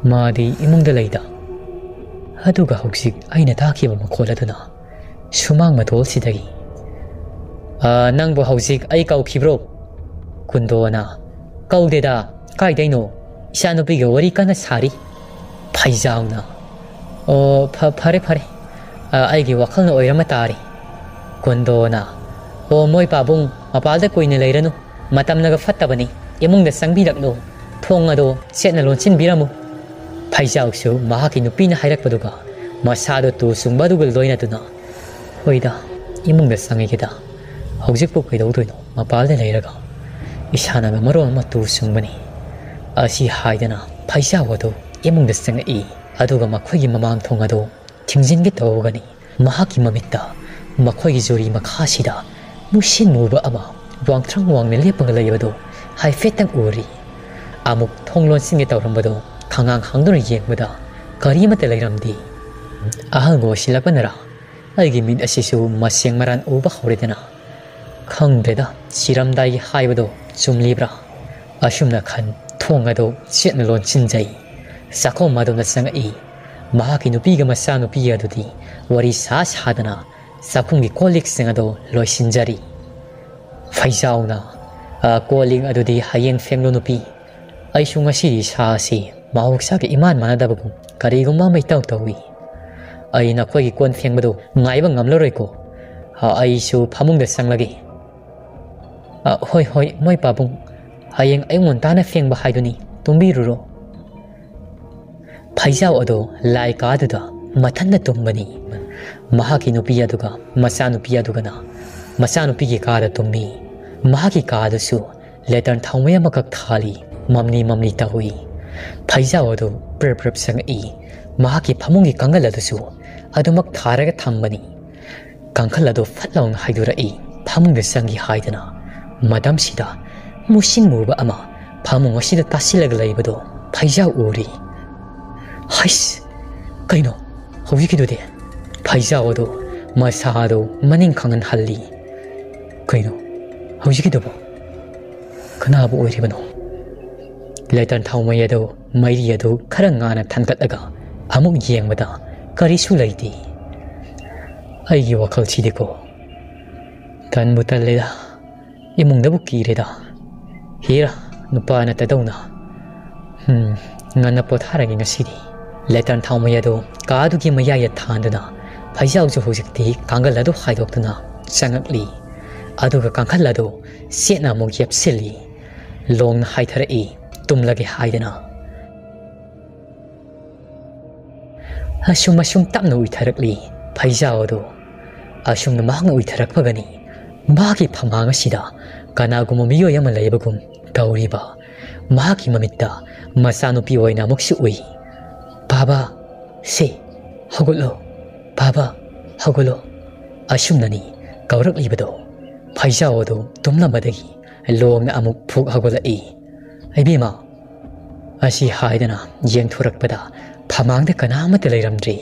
ꯃꯥꯗꯤ ꯏꯃꯨꯡꯗ ꯂꯩꯗ꯫ ꯑꯗꯨꯒ ꯍꯧꯖꯤꯛ ꯑꯩꯅ ꯇꯥꯈꯤꯕ ꯃꯈꯣꯜ ꯑꯗꯨꯅ ꯁꯨꯃꯥꯡ ꯃꯇꯣꯜꯁꯤꯗꯒꯤ, "ꯑ, ꯅꯪꯕꯨ ꯍꯧꯖꯤꯛ ꯑꯩ ꯀꯧꯈꯤꯕ꯭ꯔꯣ?" ꯀꯨꯟꯗꯣꯅ, "ꯀꯧꯗꯦꯗ, ꯀꯥꯏꯗꯩꯅꯣ? ꯏꯆꯥꯅꯨꯄꯤꯒ ꯋꯥꯔꯤ ꯀꯟꯅ ꯁꯥꯔꯤ"꯫ ꯐꯩꯖꯥꯎꯅ, "ꯑꯣ, ꯐ-, ꯐꯔꯦ, ꯐꯔꯦ꯫ ꯑ, ꯑꯩꯒꯤ ꯋꯥꯈꯜꯅ ꯑꯣꯏꯔꯝꯃ ꯇꯥꯔꯦ"꯫ ꯀꯨꯟꯗꯣꯅ, "ꯑꯣ, ꯃꯣꯏ ꯄꯥꯕꯨꯡ, ꯃꯄꯥꯜꯗ ꯀꯨꯏꯅ ꯂꯩꯔꯅꯨ꯫ ꯃꯇꯝꯅꯒ ꯐꯠꯇꯕꯅꯤ꯫ ꯏꯃꯨꯡꯗ ꯆꯪꯕꯤꯔꯛꯂꯣ꯫ ꯊꯣꯡ ꯑꯗꯣ ꯆꯦꯠꯅ ꯂꯣꯟꯁꯤꯟꯕꯤꯔꯝꯃꯨ"꯫ ꯐꯩꯖꯥꯎꯁꯨ ꯃꯍꯥꯛꯀꯤ ꯅꯨꯄꯤꯅ ꯍꯥꯏꯔꯛꯄꯗꯨꯒ ꯃꯁꯥꯗꯣ ꯇꯨ ꯆꯨꯡꯕ ꯑꯗꯨꯒ ꯂꯣꯏꯅꯗꯨꯅ, "ꯍꯣꯏꯗ, ꯏꯃꯨꯡꯗ ꯆꯪꯉꯒꯦꯗ꯫ ꯍꯧꯖꯤꯛꯄꯨ ꯀꯩꯗꯧꯗꯣꯏꯅꯣ ꯃꯄꯥꯜꯗ ꯂꯩꯔꯒ? ꯏꯁꯥꯅꯒ ꯃꯔꯣꯟ ꯑꯃ ꯇꯨ ꯆꯨꯡꯕꯅꯤ"꯫ ꯑꯁꯤ ꯍꯥꯏꯗꯅ ꯐꯩꯖꯥꯎ ꯑꯗꯨ ꯏꯃꯨꯡꯗ ꯆꯪꯉꯛꯏ꯫ ꯑꯗꯨꯒ ꯃꯈꯣꯏꯒꯤ ꯃꯃꯥꯡ ꯊꯣꯡ ꯑꯗꯨ ꯊꯤꯡꯖꯤꯟꯒꯦ ꯇꯧꯕꯒꯅꯤ ꯃꯍꯥꯛꯀꯤ ꯃꯃꯤꯠꯇ ꯃꯈꯣꯏꯒꯤ ꯖꯨꯔꯤ ꯃꯈꯥꯁꯤꯗ ꯃꯨꯁꯤꯟ ꯃꯨꯕ ꯑꯃ ꯋꯥꯡꯊ꯭ꯔꯪ ꯋꯥꯡꯅ ꯂꯦꯞꯄꯒ ꯂꯩꯕꯗꯨ ꯍꯥꯏꯐꯦꯠꯇꯪ ꯎꯔꯤ꯫ ꯑꯃꯨꯛ ꯊꯣꯡ ꯂꯣꯟꯁꯤꯟꯒꯦ ꯇꯧꯔꯝꯕꯗꯨ ꯈꯪꯍꯥꯡ ꯍꯥꯡꯗꯨꯅ ꯌꯦꯡꯕꯗ ꯀꯔꯤꯃꯠꯇ ꯂꯩꯔꯝꯗꯦ꯫ ꯑꯍꯜ ꯑꯣꯏꯁꯤꯜꯂꯛꯄꯅꯔ ꯑꯩꯒꯤ ꯃꯤꯠ ꯑꯁꯤꯁꯨ ꯃꯁꯦꯡ ꯃꯔꯥꯟ ꯎꯕ ꯍꯧꯔꯦꯗꯅ꯫ ꯈꯪꯗ꯭ꯔꯦꯗ, ꯁꯤꯔꯝꯗꯥꯏꯒꯤ ꯍꯥꯏꯕꯗꯣ ꯆꯨꯝꯂꯤꯕ꯭ꯔꯥ? ꯑꯁꯨꯝꯅ ꯈꯟ, ꯊꯣꯡ ꯑꯗꯨ ꯆꯦꯠꯅ ꯂꯣꯟꯁꯤꯟꯖꯩ꯫ ꯆꯥꯛꯈꯨꯝ ꯑꯗꯨꯗ ꯆꯪꯉꯛꯏ꯫ ꯃꯍꯥꯛꯀꯤ ꯅꯨꯄꯤꯒ ꯃꯆꯥꯅꯨꯄꯤ ꯑꯗꯨꯗꯤ ꯋꯥꯔꯤ ꯁꯥ ꯁꯥꯗꯅ ꯆꯥꯛꯈꯨꯝꯒꯤ ꯀꯣꯜ ꯂꯤꯛꯁꯤꯡ ꯑꯗꯨ ꯂꯣꯏꯁꯤꯟꯖꯔꯤ꯫ ꯐꯩꯖꯥꯎꯅ, "ꯑ, ꯀꯣꯜ ꯂꯤꯛ ꯑꯗꯨꯗꯤ ꯍꯌꯦꯡ ꯐꯦꯡꯂꯨ ꯅꯨꯄꯤ꯫ ꯑꯩꯁꯨ ꯉꯁꯤꯗꯤ ꯏꯁꯥ ꯑꯁꯤ ꯃꯍꯧꯁꯥꯒ ꯏꯃꯥꯟ ꯃꯥꯟꯅꯗꯕꯒꯨꯝ ꯀꯔꯤꯒꯨꯝꯕ ꯑꯃ ꯏꯇꯧ ꯇꯧꯏ꯫ ꯑꯩ ꯅꯈꯣꯏꯒꯤ ꯀꯣꯟ ꯐꯦꯡꯕꯗꯨ ꯉꯥꯏꯕ ꯉꯝꯂꯔꯣꯏꯀꯣ꯫ ꯑ, ꯑꯩꯁꯨ ꯐꯃꯨꯡꯗ ꯆꯪꯂꯒꯦ꯫" "ꯑ, ꯍꯣꯏ, ꯍꯣꯏ, ꯃꯣꯏ ꯄꯥꯕꯨꯡ, ꯍꯌꯦꯡ ꯑꯌꯨꯛ ꯉꯟꯇꯥꯅ ꯐꯦꯡꯕ ꯍꯥꯏꯗꯨꯅꯤ, ꯇꯨꯝꯕꯤꯔꯨꯔꯣ꯫" ꯐꯩꯖꯥꯎ ꯑꯗꯨ ꯂꯥꯏ ꯀꯥꯗꯨꯗ ꯃꯊꯟꯇ ꯇꯨꯝꯕꯅꯤ꯫ ꯃꯍꯥꯛꯀꯤ ꯅꯨꯄꯤ ꯑꯗꯨꯒ ꯃꯆꯥꯅꯨꯄꯤ ꯑꯗꯨꯒꯅ ꯃꯆꯥꯅꯨꯄꯤꯒꯤ ꯀꯥꯗ ꯇꯨꯝꯃꯤ꯫ ꯃꯍꯥꯛꯀꯤ ꯀꯥꯗꯨꯁꯨ ꯂꯦꯇꯔꯟ ꯊꯥꯎꯃꯩ ꯑꯃꯈꯛ ꯊꯥꯜꯂꯤ꯫ ꯃꯝꯂꯤ ꯃꯝꯂꯤ ꯇꯧꯏ꯫ ꯐꯩꯖꯥꯎ ꯑꯗꯨ ꯄ꯭ꯔꯞ ꯄ꯭ꯔꯞ ꯆꯪꯉꯛꯏ꯫ ꯃꯍꯥꯛꯀꯤ ꯐꯃꯨꯡꯒꯤ ꯀꯥꯡꯒꯜ ꯑꯗꯨꯁꯨ ꯑꯗꯨꯃꯛ ꯊꯥꯔꯒ ꯊꯝꯕꯅꯤ꯫ ꯀꯥꯡꯈꯜ ꯑꯗꯨ ꯐꯠ ꯂꯥꯎꯅ ꯍꯥꯏꯗꯣꯔꯛꯏ꯫ ꯐꯃꯨꯡꯗ ꯆꯪꯒꯦ ꯍꯥꯏꯗꯅ꯫ ꯃꯇꯝꯁꯤꯗ ꯃꯨꯁꯤꯟ ꯃꯨꯕ ꯑꯃ ꯐꯃꯨꯡ ꯑꯁꯤꯗ ꯇꯥꯁꯤꯜꯂꯒ ꯂꯩꯕꯗꯣ ꯐꯩꯖꯥꯎ ꯎꯔꯤ꯫ "ꯍꯩꯁ! ꯀꯩꯅꯣ ꯍꯧꯖꯤꯛꯀꯤꯗꯨꯗꯤ?" ꯐꯩꯖꯥꯎ ꯑꯗꯨ ꯃꯁꯥꯗꯨ ꯃꯅꯤꯡ ꯈꯪꯍꯟꯍꯜꯂꯤ꯫ "ꯀꯩꯅꯣ ꯍꯧꯖꯤꯛꯀꯤꯗꯨꯕꯣ? ꯀꯅꯥꯕꯨ ꯑꯣꯏꯔꯤꯕꯅꯣ?" ꯂꯦꯇꯔꯟ ꯊꯥꯎꯃꯩ ꯑꯗꯨ ꯃꯩꯔꯤ ꯑꯗꯨ ꯈꯔ ꯉꯥꯟꯅ ꯊꯥꯡꯒꯠꯂꯒ ꯑꯃꯨꯛ ꯌꯦꯡꯕꯗ ꯀꯔꯤꯁꯨ ꯂꯩꯇꯦ꯫ ꯑꯩꯒꯤ ꯋꯥꯈꯜꯁꯤꯗꯤꯀꯣ, ꯇꯟꯕꯨ ꯇꯜꯂꯦꯗ, ꯏꯃꯨꯡꯗꯕꯨ ꯀꯤꯔꯦꯗ꯫ ꯍꯦꯔꯥ, ꯅꯨꯄꯥ ꯅꯠꯇꯗꯧꯅ꯫ ꯎꯝ, ꯉꯟꯅ ꯄꯣꯊꯥꯔꯒꯦ ꯉꯁꯤꯗꯤ꯫ ꯂꯦꯇꯔꯟ ꯊꯥꯎꯃꯩ ꯑꯗꯨ ꯀꯥꯗꯨꯒꯤ ꯃꯌꯥꯏꯗ ꯊꯥꯟꯗꯨꯅ ꯐꯩꯖꯥꯎꯁꯨ ꯍꯧꯖꯤꯛꯇꯤ ꯀꯥꯡꯒꯜ ꯑꯗꯨ ꯍꯥꯏꯗꯣꯛꯇꯨꯅ ꯆꯪꯉꯛꯂꯤ꯫ ꯑꯗꯨꯒ ꯀꯥꯡꯈꯜ ꯑꯗꯨ ꯆꯦꯠꯅ ꯑꯃꯨꯛ ꯌꯦꯞꯁꯤꯜꯂꯤ꯫ ꯂꯣꯡꯅ ꯍꯥꯏꯊꯔꯛꯏ, "ꯇꯨꯝꯂꯒꯦ ꯍꯥꯏꯗꯅ꯫" ꯑꯁꯨꯝ ꯑꯁꯨꯝ ꯇꯞꯅ ꯎꯏꯊꯔꯛꯂꯤ꯫ ꯐꯩꯖꯥꯎ ꯑꯗꯨ ꯑꯁꯨꯝꯅ ꯃꯍꯥꯛꯅ ꯎꯏꯊꯔꯛꯄꯒꯅꯤ ꯃꯍꯥꯛꯀꯤ ꯐꯝꯍꯥꯡ ꯑꯁꯤꯗ ꯀꯅꯥꯒꯨꯝꯕ ꯃꯤꯑꯣꯏ ꯑꯃ ꯂꯩꯕꯒꯨꯝ ꯇꯧꯔꯤꯕ꯫ ꯃꯍꯥꯛꯀꯤ ꯃꯃꯤꯠꯇ ꯃꯆꯥꯅꯨꯄꯤ ꯑꯣꯏꯅ ꯑꯃꯨꯛꯁꯨ ꯎꯏ꯫ "ꯕꯥꯕꯥ, ꯁꯦ, ꯍꯧꯒꯠꯂꯣ꯫ ꯕꯥꯕꯥ, ꯍꯧꯒꯠꯂꯣ꯫" ꯑꯁꯨꯝꯅꯅꯤ ꯀꯧꯔꯛꯂꯤꯕꯗꯣ꯫ ꯐꯩꯖꯥꯎ ꯑꯗꯨ ꯇꯨꯝꯂꯝꯕꯗꯒꯤ ꯂꯣꯡꯅ ꯑꯃꯨꯛ ꯐꯨꯛ ꯍꯧꯒꯠꯂꯛꯏ꯫ "ꯏꯕꯦꯝꯃ!" ꯑꯁꯤ ꯍꯥꯏꯗꯅ ꯌꯦꯡꯊꯣꯔꯛꯄꯗ ꯐꯃꯥꯡꯗ ꯀꯅꯥ ꯑꯃꯠꯇ ꯂꯩꯔꯝꯗ꯭ꯔꯦ꯫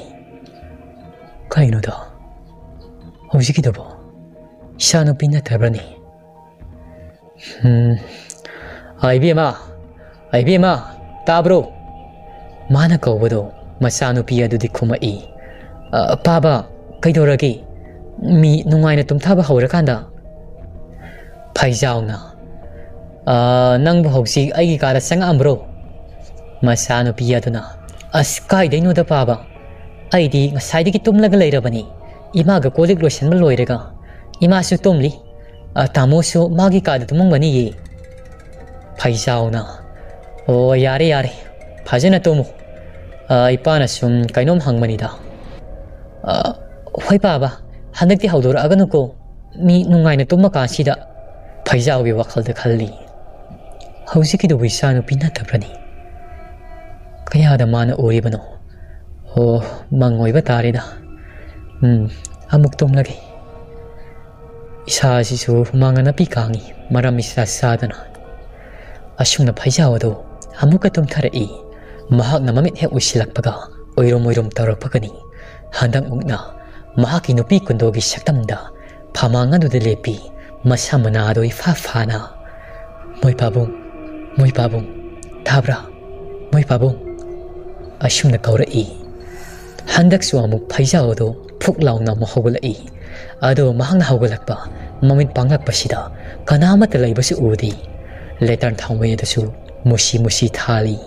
"ꯀꯩꯅꯣꯗ?" "ꯍꯧꯖꯤꯛꯀꯤꯗꯨꯕꯣ ꯏꯆꯥꯅꯨꯄꯤ ꯅꯠꯇꯕ꯭ꯔꯅꯦ?" "ꯎꯝ, ꯑ, ꯏꯕꯦꯝꯃ, ꯑ, ꯏꯕꯦꯝꯃ, ꯇꯥꯕ꯭ꯔꯣ?" ꯃꯥꯅ ꯀꯧꯕꯗꯣ ꯃꯆꯥꯅꯨꯄꯤ ꯑꯗꯨꯗꯤ ꯈꯨꯝꯃꯛꯏ꯫ "ꯑ, ꯄꯥꯕ, ꯀꯩꯗꯧꯔꯒꯦ? ꯃꯤ ꯅꯨꯡꯉꯥꯏꯅ ꯇꯨꯝꯊꯕ ꯍꯧꯔꯀꯥꯟꯗ?" ꯐꯩꯖꯥꯎꯅ, "ꯑ, ꯅꯪꯕꯨ ꯍꯧꯖꯤꯛ ꯑꯩꯒꯤ ꯀꯥꯗ ꯆꯪꯉꯛꯑꯝꯕ꯭ꯔꯣ?" ꯃꯆꯥꯅꯨꯄꯤ ꯑꯗꯨꯅ, "ꯑꯁ, ꯀꯥꯏꯗꯩꯅꯣꯗ ꯄꯥꯕ, ꯑꯩꯗꯤ ꯉꯁꯥꯏꯗꯒꯤ ꯇꯨꯝꯂꯒ ꯂꯩꯔꯕꯅꯤ꯫ ꯏꯃꯥꯒ ꯀꯣꯜ ꯂꯤꯛ ꯂꯣꯏꯁꯟꯕ ꯂꯣꯏꯔꯒ ꯏꯃꯥꯁꯨ ꯇꯨꯝꯂꯤ꯫ ꯑ, ꯇꯥꯃꯣꯁꯨ ꯃꯥꯒꯤ ꯀꯥꯗ ꯇꯨꯝꯃꯝꯒꯅꯤꯌꯦ꯫" ꯐꯩꯖꯥꯎꯅ, "ꯑꯣ, ꯌꯥꯔꯦ, ꯌꯥꯔꯦ, ꯐꯖꯅ ꯇꯨꯝꯃꯨ꯫ ꯑ, ꯏꯄꯥꯅ ꯁꯨꯝ ꯀꯩꯅꯣꯝ ꯍꯪꯕꯅꯤꯗ꯫" "ꯑ, ꯍꯣꯏ ꯄꯥꯕ, ꯍꯟꯗꯛꯇꯤ ꯍꯧꯗꯣꯔꯛꯑꯒꯅꯨꯀꯣ, ꯃꯤ ꯅꯨꯡꯉꯥꯏꯅ ꯇꯨꯝꯃꯀꯥꯟꯁꯤꯗ꯫" ꯐꯩꯖꯥꯎꯒꯤ ꯋꯥꯈꯜꯗ ꯈꯜꯂꯤ, "ꯍꯧꯖꯤꯛꯀꯤꯗꯨꯕꯨ ꯏꯆꯥꯅꯨꯄꯤ ꯅꯠꯇꯕ꯭ꯔꯅꯤ? ꯀꯌꯥꯗ ꯃꯥꯅ ꯎꯔꯤꯕꯅꯣ? ꯑꯣ, ꯃꯪ ꯑꯣꯏꯕ ꯇꯥꯔꯦꯗ꯫ ꯎꯝ, ꯑꯃꯨꯛ ꯇꯨꯝꯂꯒꯦ꯫ ꯏꯁꯥꯁꯤꯁꯨ ꯍꯨꯃꯥꯡ ꯑꯅꯞꯄꯤ ꯀꯥꯡꯉꯤ, ꯃꯔꯝ ꯏꯆꯥ ꯆꯥꯗꯅ꯫" ꯑꯁꯨꯝꯅ ꯐꯩꯖꯥꯎ ꯑꯗꯨ ꯑꯃꯨꯛꯀ ꯇꯨꯝꯊꯔꯛꯏ꯫ ꯃꯍꯥꯛꯅ ꯃꯃꯤꯠ ꯍꯦꯛ ꯎꯏꯁꯤꯜꯂꯛꯄꯒ ꯑꯣꯏꯔꯨꯝ ꯑꯣꯏꯔꯨꯝ ꯇꯧꯔꯛꯄꯒꯅꯤ꯫ ꯍꯟꯗꯛꯃꯨꯛꯅ ꯃꯍꯥꯛꯀꯤ ꯅꯨꯄꯤ ꯀꯨꯟꯗꯣꯒꯤ ꯁꯛꯇꯝꯗ ꯐꯃꯥꯡ ꯑꯗꯨꯗ ꯂꯦꯞꯄꯤ꯫ ꯃꯁꯝ ꯃꯅꯥ ꯑꯗꯨ ꯏꯐꯥ ꯐꯥꯅ, "ꯃꯣꯏ ꯄꯥꯕꯨꯡ, ꯃꯣꯏ ꯄꯥꯕꯨꯡ, ꯇꯥꯕ꯭ꯔꯥ? ꯃꯣꯏ ꯄꯥꯕꯨꯡ?" ꯑꯁꯨꯝꯅ ꯀꯧꯔꯛꯏ꯫ ꯍꯟꯗꯛꯁꯨ ꯑꯃꯨꯛ ꯐꯩꯖꯥꯎ ꯑꯗꯨ ꯐꯨꯛ ꯂꯥꯎꯅ ꯑꯃꯨꯛ ꯍꯧꯒꯠꯂꯛꯏ꯫ ꯑꯗꯨ ꯃꯍꯥꯛꯅ ꯍꯧꯒꯠꯂꯛꯄ, ꯃꯃꯤꯠ ꯄꯥꯡꯂꯛꯄꯁꯤꯗ ꯀꯅꯥ ꯑꯃꯠꯇ ꯂꯩꯕꯁꯨ ꯎꯗꯦ꯫ ꯂꯦꯇꯔꯟ ꯊꯥꯎꯃꯩ ꯑꯗꯨꯁꯨ ꯃꯨꯁꯤ ꯃꯨꯁꯤ ꯊꯥꯜꯂꯤ꯫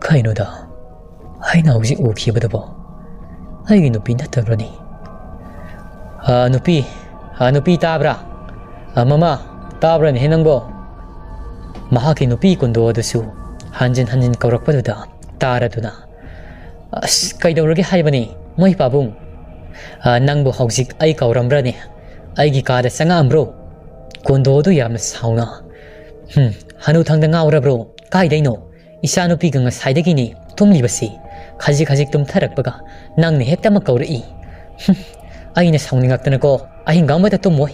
"ꯀꯩꯅꯣꯗ, ꯑꯩꯅ ꯍꯧꯖꯤꯛ ꯎꯈꯤꯕꯗꯨꯕꯣ ꯑꯩꯒꯤ ꯅꯨꯄꯤ ꯅꯠꯇꯕ꯭ꯔꯅꯤ?" "ꯑ, ꯅꯨꯄꯤ, ꯑ, ꯅꯨꯄꯤ ꯇꯥꯕ꯭ꯔꯥ? ꯑ, ꯃꯃꯥ, ꯇꯥꯕ꯭ꯔꯅꯦꯍꯦ ꯅꯪꯕꯣ?" ꯃꯍꯥꯛꯀꯤ ꯅꯨꯄꯤ ꯀꯨꯟꯗꯣ ꯑꯗꯨꯁꯨ ꯍꯟꯖꯤꯟ ꯍꯟꯖꯤꯟ ꯀꯧꯔꯛꯄꯗꯨꯗ ꯇꯥꯔꯗꯨꯅ, "ꯑꯁ, ꯀꯩꯗꯧꯔꯒꯦ ꯍꯥꯏꯕꯅꯤ, ꯃꯣꯏ ꯄꯥꯕꯨꯡ? ꯑ, ꯅꯪꯕꯨ ꯍꯧꯖꯤꯛ ꯑꯩ ꯀꯧꯔꯝꯕ꯭ꯔꯅꯦ? ꯑꯩꯒꯤ ꯀꯥꯗ ꯆꯪꯉꯛꯑꯝꯕ꯭ꯔꯣ?" ꯀꯨꯟꯗꯣ ꯑꯗꯨ ꯌꯥꯝꯅ ꯁꯥꯎꯅ, "ꯍꯨꯝ, ꯍꯅꯨꯊꯪꯗ ꯉꯥꯎꯔꯕ꯭ꯔꯣ? ꯀꯥꯏꯗꯩꯅꯣ? ꯏꯆꯥꯅꯨꯄꯤꯒ ꯉꯁꯥꯏꯗꯒꯤꯅꯦ ꯇꯨꯝꯂꯤꯕꯁꯤ꯫ ꯈꯖꯤꯛ ꯈꯖꯤꯛ ꯇꯨꯝꯊꯔꯛꯄꯒ ꯅꯪꯅ ꯍꯦꯛꯇ ꯑꯃ ꯀꯧꯔꯛꯏ꯫ ꯍꯨꯝ, ꯑꯩꯅ ꯁꯥꯎꯅꯤꯡꯉꯛꯇꯅꯀꯣ ꯑꯍꯤꯡꯒ ꯑꯃꯠꯇ ꯇꯨꯝꯃꯣꯏ꯫"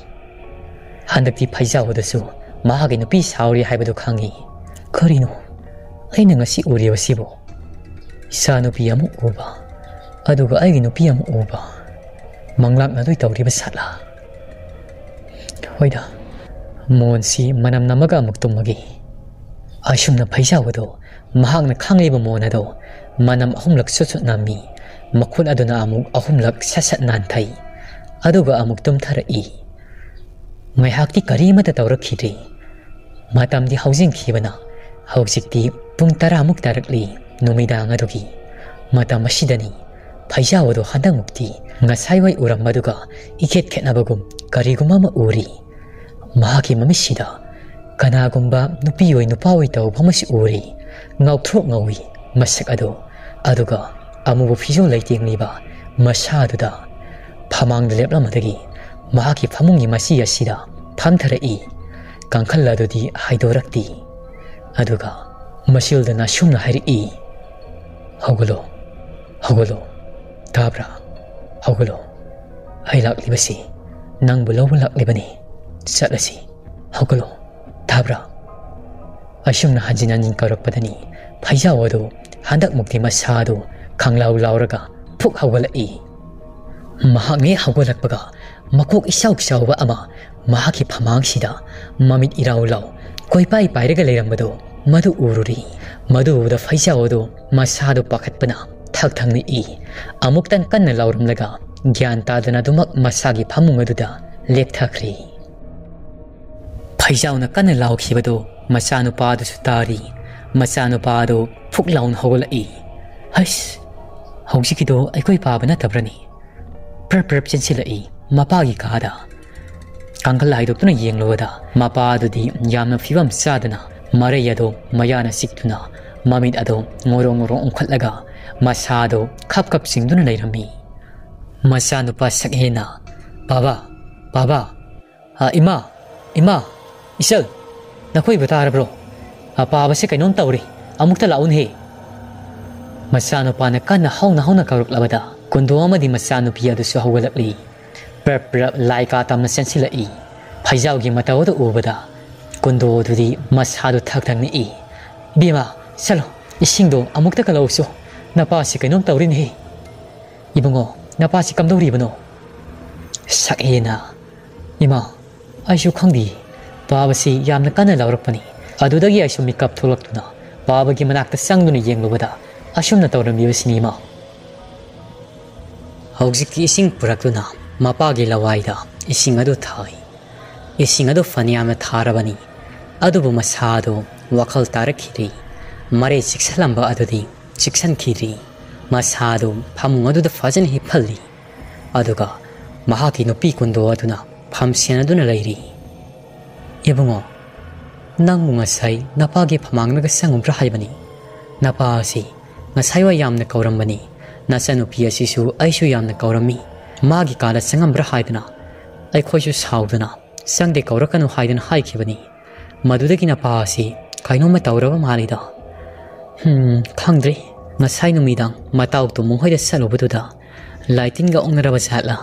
ꯍꯟꯗꯛꯇꯤ ꯐꯩꯖꯥꯎꯗꯁꯨ ꯃꯍꯥꯛꯀꯤ ꯅꯨꯄꯤ ꯁꯥꯎꯔꯤ ꯍꯥꯏꯕꯗꯨ ꯈꯪꯉꯤ꯫ "ꯀꯔꯤꯅꯣ ꯑꯩꯅ ꯉꯁꯤ ꯎꯔꯤꯕꯁꯤꯕꯨ? ꯏꯆꯥꯅꯨꯄꯤ ꯑꯃ ꯎꯕ, ꯑꯗꯨꯒ ꯑꯩꯒꯤ ꯅꯨꯄꯤ ꯑꯃ ꯎꯕ꯫ ꯃꯪꯂꯥꯛꯅꯗꯣꯏ ꯇꯧꯔꯤꯕ ꯁꯥꯠꯂꯥ? ꯍꯣꯏꯗ, ꯃꯣꯟꯁꯤ ꯃꯅꯝ ꯅꯝꯃꯒ ꯑꯃꯨꯛ ꯇꯨꯝꯃꯒꯦ꯫ ꯑꯁꯨꯝꯅ ꯐꯩꯖꯥꯎ ꯑꯗꯨ ꯃꯍꯥꯛꯅ ꯈꯥꯡꯂꯤꯕ ꯃꯣꯟ ꯑꯗꯨ ꯃꯅꯝ ꯑꯍꯨꯝꯂꯛ ꯁꯨꯠ ꯁꯨꯠ ꯅꯝꯃꯤ꯫ ꯃꯈꯨꯠ ꯑꯗꯨꯅ ꯑꯃꯨꯛ ꯑꯍꯨꯝꯂꯛ ꯁꯠ ꯁꯠ ꯅꯥꯟꯊꯩ꯫ ꯑꯗꯨꯒ ꯑꯃꯨꯛ ꯇꯨꯝꯊꯔꯛꯏ꯫ ꯉꯥꯏꯍꯥꯛꯇꯤ ꯀꯔꯤꯃꯠꯇ ꯇꯧꯔꯛꯈꯤꯗ꯭ꯔꯦ꯫ ꯃꯇꯝꯗꯤ ꯍꯧꯖꯤꯟꯈꯤꯕꯅ ꯍꯧꯖꯤꯛꯇꯤ ꯄꯨꯡ ꯇꯔꯥꯃꯨꯛ ꯇꯥꯔꯛꯂꯤ꯫ ꯅꯨꯃꯤꯗꯥꯡ ꯑꯗꯨꯒꯤ ꯃꯇꯝ ꯑꯁꯤꯗꯅꯤ ꯐꯩꯖꯥꯎ ꯑꯗꯨ ꯍꯟꯗꯛꯃꯨꯛꯇꯤ ꯉꯁꯥꯏꯋꯥꯏ ꯎꯔꯝꯕꯗꯨꯒ ꯏꯈꯦꯠ ꯈꯦꯠꯅꯕꯒꯨꯝ ꯀꯔꯤꯒꯨꯝꯕ ꯑꯃ ꯎꯔꯤ꯫ ꯃꯍꯥꯛꯀꯤ ꯃꯃꯤꯠꯁꯤꯗ ꯀꯅꯥꯒꯨꯝꯕ ꯅꯨꯄꯤ ꯑꯣꯏ ꯅꯨꯄꯥ ꯑꯣꯏ ꯇꯧꯕ ꯑꯃꯁꯨ ꯎꯔꯤ꯫ ꯉꯥꯎꯊ꯭ꯔꯣꯛ ꯉꯧꯏ ꯃꯁꯛ ꯑꯗꯨ꯫ ꯑꯗꯨꯒ ꯑꯃꯨꯕ ꯐꯤꯖꯣꯜ ꯂꯩꯇꯦꯡꯂꯤꯕ ꯃꯁꯥꯗꯨꯗ ꯐꯃꯥꯡꯗ ꯂꯦꯞꯂꯝꯕꯗꯒꯤ ꯃꯍꯥꯛꯀꯤ ꯐꯃꯨꯡꯒꯤ ꯃꯆꯤ ꯑꯁꯤꯗ ꯐꯝꯊꯔꯛꯏ꯫ ꯀꯥꯡꯈꯜ ꯑꯗꯨꯗꯤ ꯍꯥꯏꯗꯣꯔꯛꯇꯦ꯫ ꯑꯗꯨꯒ ꯃꯁꯤꯜꯗꯅ ꯑꯁꯨꯝꯅ ꯍꯥꯏꯔꯛꯏ, "ꯍꯧꯒꯠꯂꯣ, ꯍꯧꯒꯠꯂꯣ, ꯇꯥꯕ꯭ꯔꯥ? ꯍꯧꯒꯠꯂꯣ꯫ ꯑꯩ ꯂꯥꯛꯂꯤꯕꯁꯤ ꯅꯪꯕꯨ ꯂꯧꯕ ꯂꯥꯛꯂꯤꯕꯅꯤ꯫ ꯆꯠꯂꯁꯤ꯫ ꯍꯧꯒꯠꯂꯣ, ꯇꯥꯕ꯭ꯔꯥ?" ꯑꯁꯨꯝꯅ ꯍꯟꯖꯤꯟ ꯍꯟꯖꯤꯟ ꯀꯧꯔꯛꯄꯗꯅꯤ ꯐꯩꯖꯥꯎ ꯑꯗꯨ ꯍꯟꯗꯛꯃꯨꯛꯇꯤ ꯃꯁꯥꯗꯨ ꯈꯪꯂꯥꯎ ꯂꯥꯎꯔꯒ ꯐꯨꯛ ꯍꯧꯒꯠꯂꯛꯏ꯫ ꯃꯍꯥꯛꯅ ꯍꯦꯛ ꯍꯧꯒꯠꯂꯛꯄꯒ ꯃꯀꯣꯛ ꯏꯆꯥꯎ ꯆꯥꯎꯕ ꯑꯃ ꯃꯍꯥꯛꯀꯤ ꯐꯃꯥꯡꯁꯤꯗ ꯃꯃꯤꯠ ꯏꯔꯥꯎ ꯂꯥꯎ ꯀꯣꯏꯄꯥꯏ ꯄꯥꯏꯔꯒ ꯂꯩꯔꯝꯕꯗꯨ ꯃꯗꯨ ꯎꯔꯨꯔꯤ꯫ ꯃꯗꯨ ꯎꯕꯗ ꯐꯩꯖꯥꯎ ꯑꯗꯨ ꯃꯁꯥꯗꯨ ꯄꯥꯈꯠꯄꯅ ꯊꯛ ꯊꯛ ꯅꯤꯛꯏ꯫ ꯑꯃꯨꯛꯇꯪ ꯀꯟꯅ ꯂꯥꯎꯔꯝꯂꯒ ꯒ꯭ꯌꯥꯟ ꯇꯥꯗꯅ ꯑꯗꯨꯃꯛ ꯃꯁꯥꯒꯤ ꯐꯃꯨꯡ ꯑꯗꯨꯗ ꯂꯦꯞꯊꯈ꯭ꯔꯦ꯫ ꯐꯩꯖꯥꯎꯅ ꯀꯟꯅ ꯂꯥꯎꯈꯤꯕꯗꯨ ꯃꯆꯥꯅꯨꯄꯥꯗꯨꯁꯨ ꯇꯥꯔꯤ꯫ ꯃꯆꯥꯅꯨꯄꯥꯗꯨ ꯐꯨꯛ ꯂꯥꯎꯅ ꯍꯧꯒꯠꯂꯛꯏ꯫ "ꯍꯩꯁ, ꯍꯧꯖꯤꯛꯀꯤꯗꯣ ꯑꯩꯈꯣꯏ ꯄꯥꯕ ꯅꯠꯇꯕ꯭ꯔꯅꯤ?" ꯄ꯭ꯔꯞ ꯄ꯭ꯔꯞ ꯆꯦꯟꯁꯤꯜꯂꯛꯏ ꯃꯄꯥꯒꯤ ꯀꯥꯗ꯫ ꯀꯥꯡꯈꯜ ꯍꯥꯏꯗꯣꯛꯇꯨꯅ ꯌꯦꯡꯂꯨꯕꯗ ꯃꯄꯥꯗꯨꯗꯤ ꯌꯥꯝꯅ ꯐꯤꯕꯝ ꯆꯥꯗꯅ ꯃꯔꯩ ꯑꯗꯣ ꯃꯌꯥꯅ ꯆꯤꯛꯇꯨꯅ ꯃꯃꯤꯠ ꯑꯗꯣ ꯉꯣꯔꯣꯡ ꯉꯣꯔꯣꯡ ꯎꯪꯈꯠꯂꯒ ꯃꯁꯥꯗꯣ ꯈꯞ ꯈꯞ ꯆꯤꯡꯗꯨꯅ ꯂꯩꯔꯝꯃꯤ꯫ ꯃꯆꯥꯅꯨꯄꯥ ꯁꯛꯍꯦꯟꯅ, "ꯄꯥꯕ, ꯄꯥꯕ, ꯑ, ꯏꯃꯥ, ꯏꯃꯥ, ꯏꯆꯜ, ꯅꯈꯣꯏꯕꯨ ꯇꯥꯔꯕ꯭ꯔꯣ? ꯑ, ꯄꯥꯕꯁꯦ ꯀꯩꯅꯣꯝ ꯇꯧꯔꯦ꯫ ꯑꯃꯨꯛꯇ ꯂꯥꯛꯎꯅꯍꯦ꯫" ꯃꯆꯥꯅꯨꯄꯥꯅ ꯀꯟꯅ ꯍꯧꯅ ꯍꯧꯅ ꯀꯧꯔꯛꯂꯕꯗ ꯀꯨꯟꯗꯣ ꯑꯃꯗꯤ ꯃꯆꯥꯅꯨꯄꯤ ꯑꯗꯨꯁꯨ ꯍꯧꯒꯠꯂꯛꯂꯤ꯫ ꯄ꯭ꯔꯞ ꯄ꯭ꯔꯞ ꯂꯥꯏ ꯀꯥ ꯇꯝꯅ ꯆꯦꯟꯁꯤꯜꯂꯛꯏ꯫ ꯐꯩꯖꯥꯎꯒꯤ ꯃꯇꯧ ꯑꯗꯨ ꯎꯕꯗ ꯀꯨꯟꯗꯣ ꯑꯗꯨꯗꯤ ꯃꯁꯥꯗꯨ ꯊꯛ ꯊꯛ ꯅꯤꯛꯏ꯫ "ꯏꯕꯦꯝꯃ, ꯆꯠꯂꯣ, ꯏꯁꯤꯡꯗꯣ ꯑꯃꯨꯛꯇ ꯀꯜꯂꯛꯎꯁꯨ꯫ ꯅꯄꯥꯁꯤ ꯀꯩꯅꯣꯝ ꯇꯧꯔꯤꯅꯦꯍꯦ꯫" "ꯏꯕꯨꯡꯉꯣ, ꯅꯄꯥꯁꯤ ꯀꯝꯗꯧꯔꯤꯕꯅꯣ?" ꯁꯛꯍꯦꯟꯅ, "ꯏꯃꯥ, ꯑꯩꯁꯨ ꯈꯪꯗꯦ꯫ ꯄꯥꯕꯁꯤ ꯌꯥꯝꯅ ꯀꯟꯅ ꯂꯥꯎꯔꯛꯄꯅꯤ꯫ ꯑꯗꯨꯗꯒꯤ ꯑꯩꯁꯨ ꯃꯤꯀꯞ ꯊꯣꯛꯂꯛꯇꯨꯅ ꯄꯥꯕꯒꯤ ꯃꯅꯥꯛꯇ ꯆꯪꯗꯨꯅ ꯌꯦꯡꯂꯨꯕꯗ ꯑꯁꯨꯝꯅ ꯇꯧꯔꯝꯃꯤꯕꯁꯤꯅꯤ, ꯏꯃꯥ꯫" ꯍꯧꯖꯤꯛꯇꯤ ꯏꯁꯤꯡ ꯄꯨꯔꯛꯇꯨꯅ ꯃꯄꯥꯒꯤ ꯂꯋꯥꯏꯗ ꯏꯁꯤꯡ ꯑꯗꯨ ꯊꯥꯏ꯫ ꯏꯁꯤꯡ ꯑꯗꯨ ꯐꯅꯌꯥꯝꯅ ꯊꯥꯔꯕꯅꯤ, ꯑꯗꯨꯕꯨ ꯃꯁꯥꯗꯨ ꯋꯥꯈꯜ ꯇꯥꯔꯛꯈꯤꯗ꯭ꯔꯤ꯫ ꯃꯔꯩ ꯆꯤꯛꯁꯜꯂꯝꯕ ꯑꯗꯨꯗꯤ ꯆꯤꯛꯁꯟꯈꯤꯗ꯭ꯔꯤ꯫ ꯃꯁꯥꯗꯨ ꯐꯃꯨꯡ ꯑꯗꯨꯗ ꯐꯖꯅ ꯍꯤꯞꯍꯜꯂꯤ꯫ ꯑꯗꯨꯒ ꯃꯍꯥꯛꯀꯤ ꯅꯨꯄꯤ ꯀꯨꯟꯗꯣ ꯑꯗꯨꯅ ꯐꯝ ꯁꯦꯟꯅꯗꯨꯅ ꯂꯩꯔꯤ꯫ "ꯏꯕꯨꯡꯉꯣ, ꯅꯪꯕꯨ ꯉꯁꯥꯏ ꯅꯄꯥꯒꯤ ꯐꯃꯥꯡꯗꯒ ꯆꯪꯉꯨꯕ꯭ꯔꯥ ꯍꯥꯏꯕꯅꯤ? ꯅꯄꯥ ꯑꯁꯤ ꯉꯁꯥꯏꯋꯥꯏ ꯌꯥꯝꯅ ꯀꯧꯔꯝꯕꯅꯤ꯫ ꯅꯆꯟꯅꯨꯄꯤ ꯑꯁꯤꯁꯨ ꯑꯩꯁꯨ ꯌꯥꯝꯅ ꯀꯧꯔꯝꯃꯤ꯫ ꯃꯥꯒꯤ ꯀꯥꯗ ꯆꯪꯉꯝꯕ꯭ꯔꯥ ꯍꯥꯏꯗꯅ ꯑꯩꯈꯣꯏꯁꯨ ꯁꯥꯎꯗꯅ ꯆꯪꯗꯦ, ꯀꯧꯔꯛꯀꯅꯨ ꯍꯥꯏꯗꯅ ꯍꯥꯏꯈꯤꯕꯅꯤ꯫ ꯃꯗꯨꯗꯒꯤ ꯅꯄꯥ ꯑꯁꯤ ꯀꯩꯅꯣꯝꯃ ꯇꯧꯔꯕ ꯃꯥꯜꯂꯤꯗ꯫ ꯍꯝ, ꯈꯪꯗ꯭ꯔꯦ꯫ ꯉꯁꯥꯏ ꯅꯨꯃꯤꯗꯥꯡ ꯃꯇꯥꯎ ꯇꯣꯃꯨ ꯍꯣꯏꯗ ꯆꯠꯂꯨꯕꯗꯨꯗ ꯂꯥꯏꯇꯤꯟꯒ ꯑꯣꯛꯅꯔꯕ ꯖꯥꯠꯂꯥ?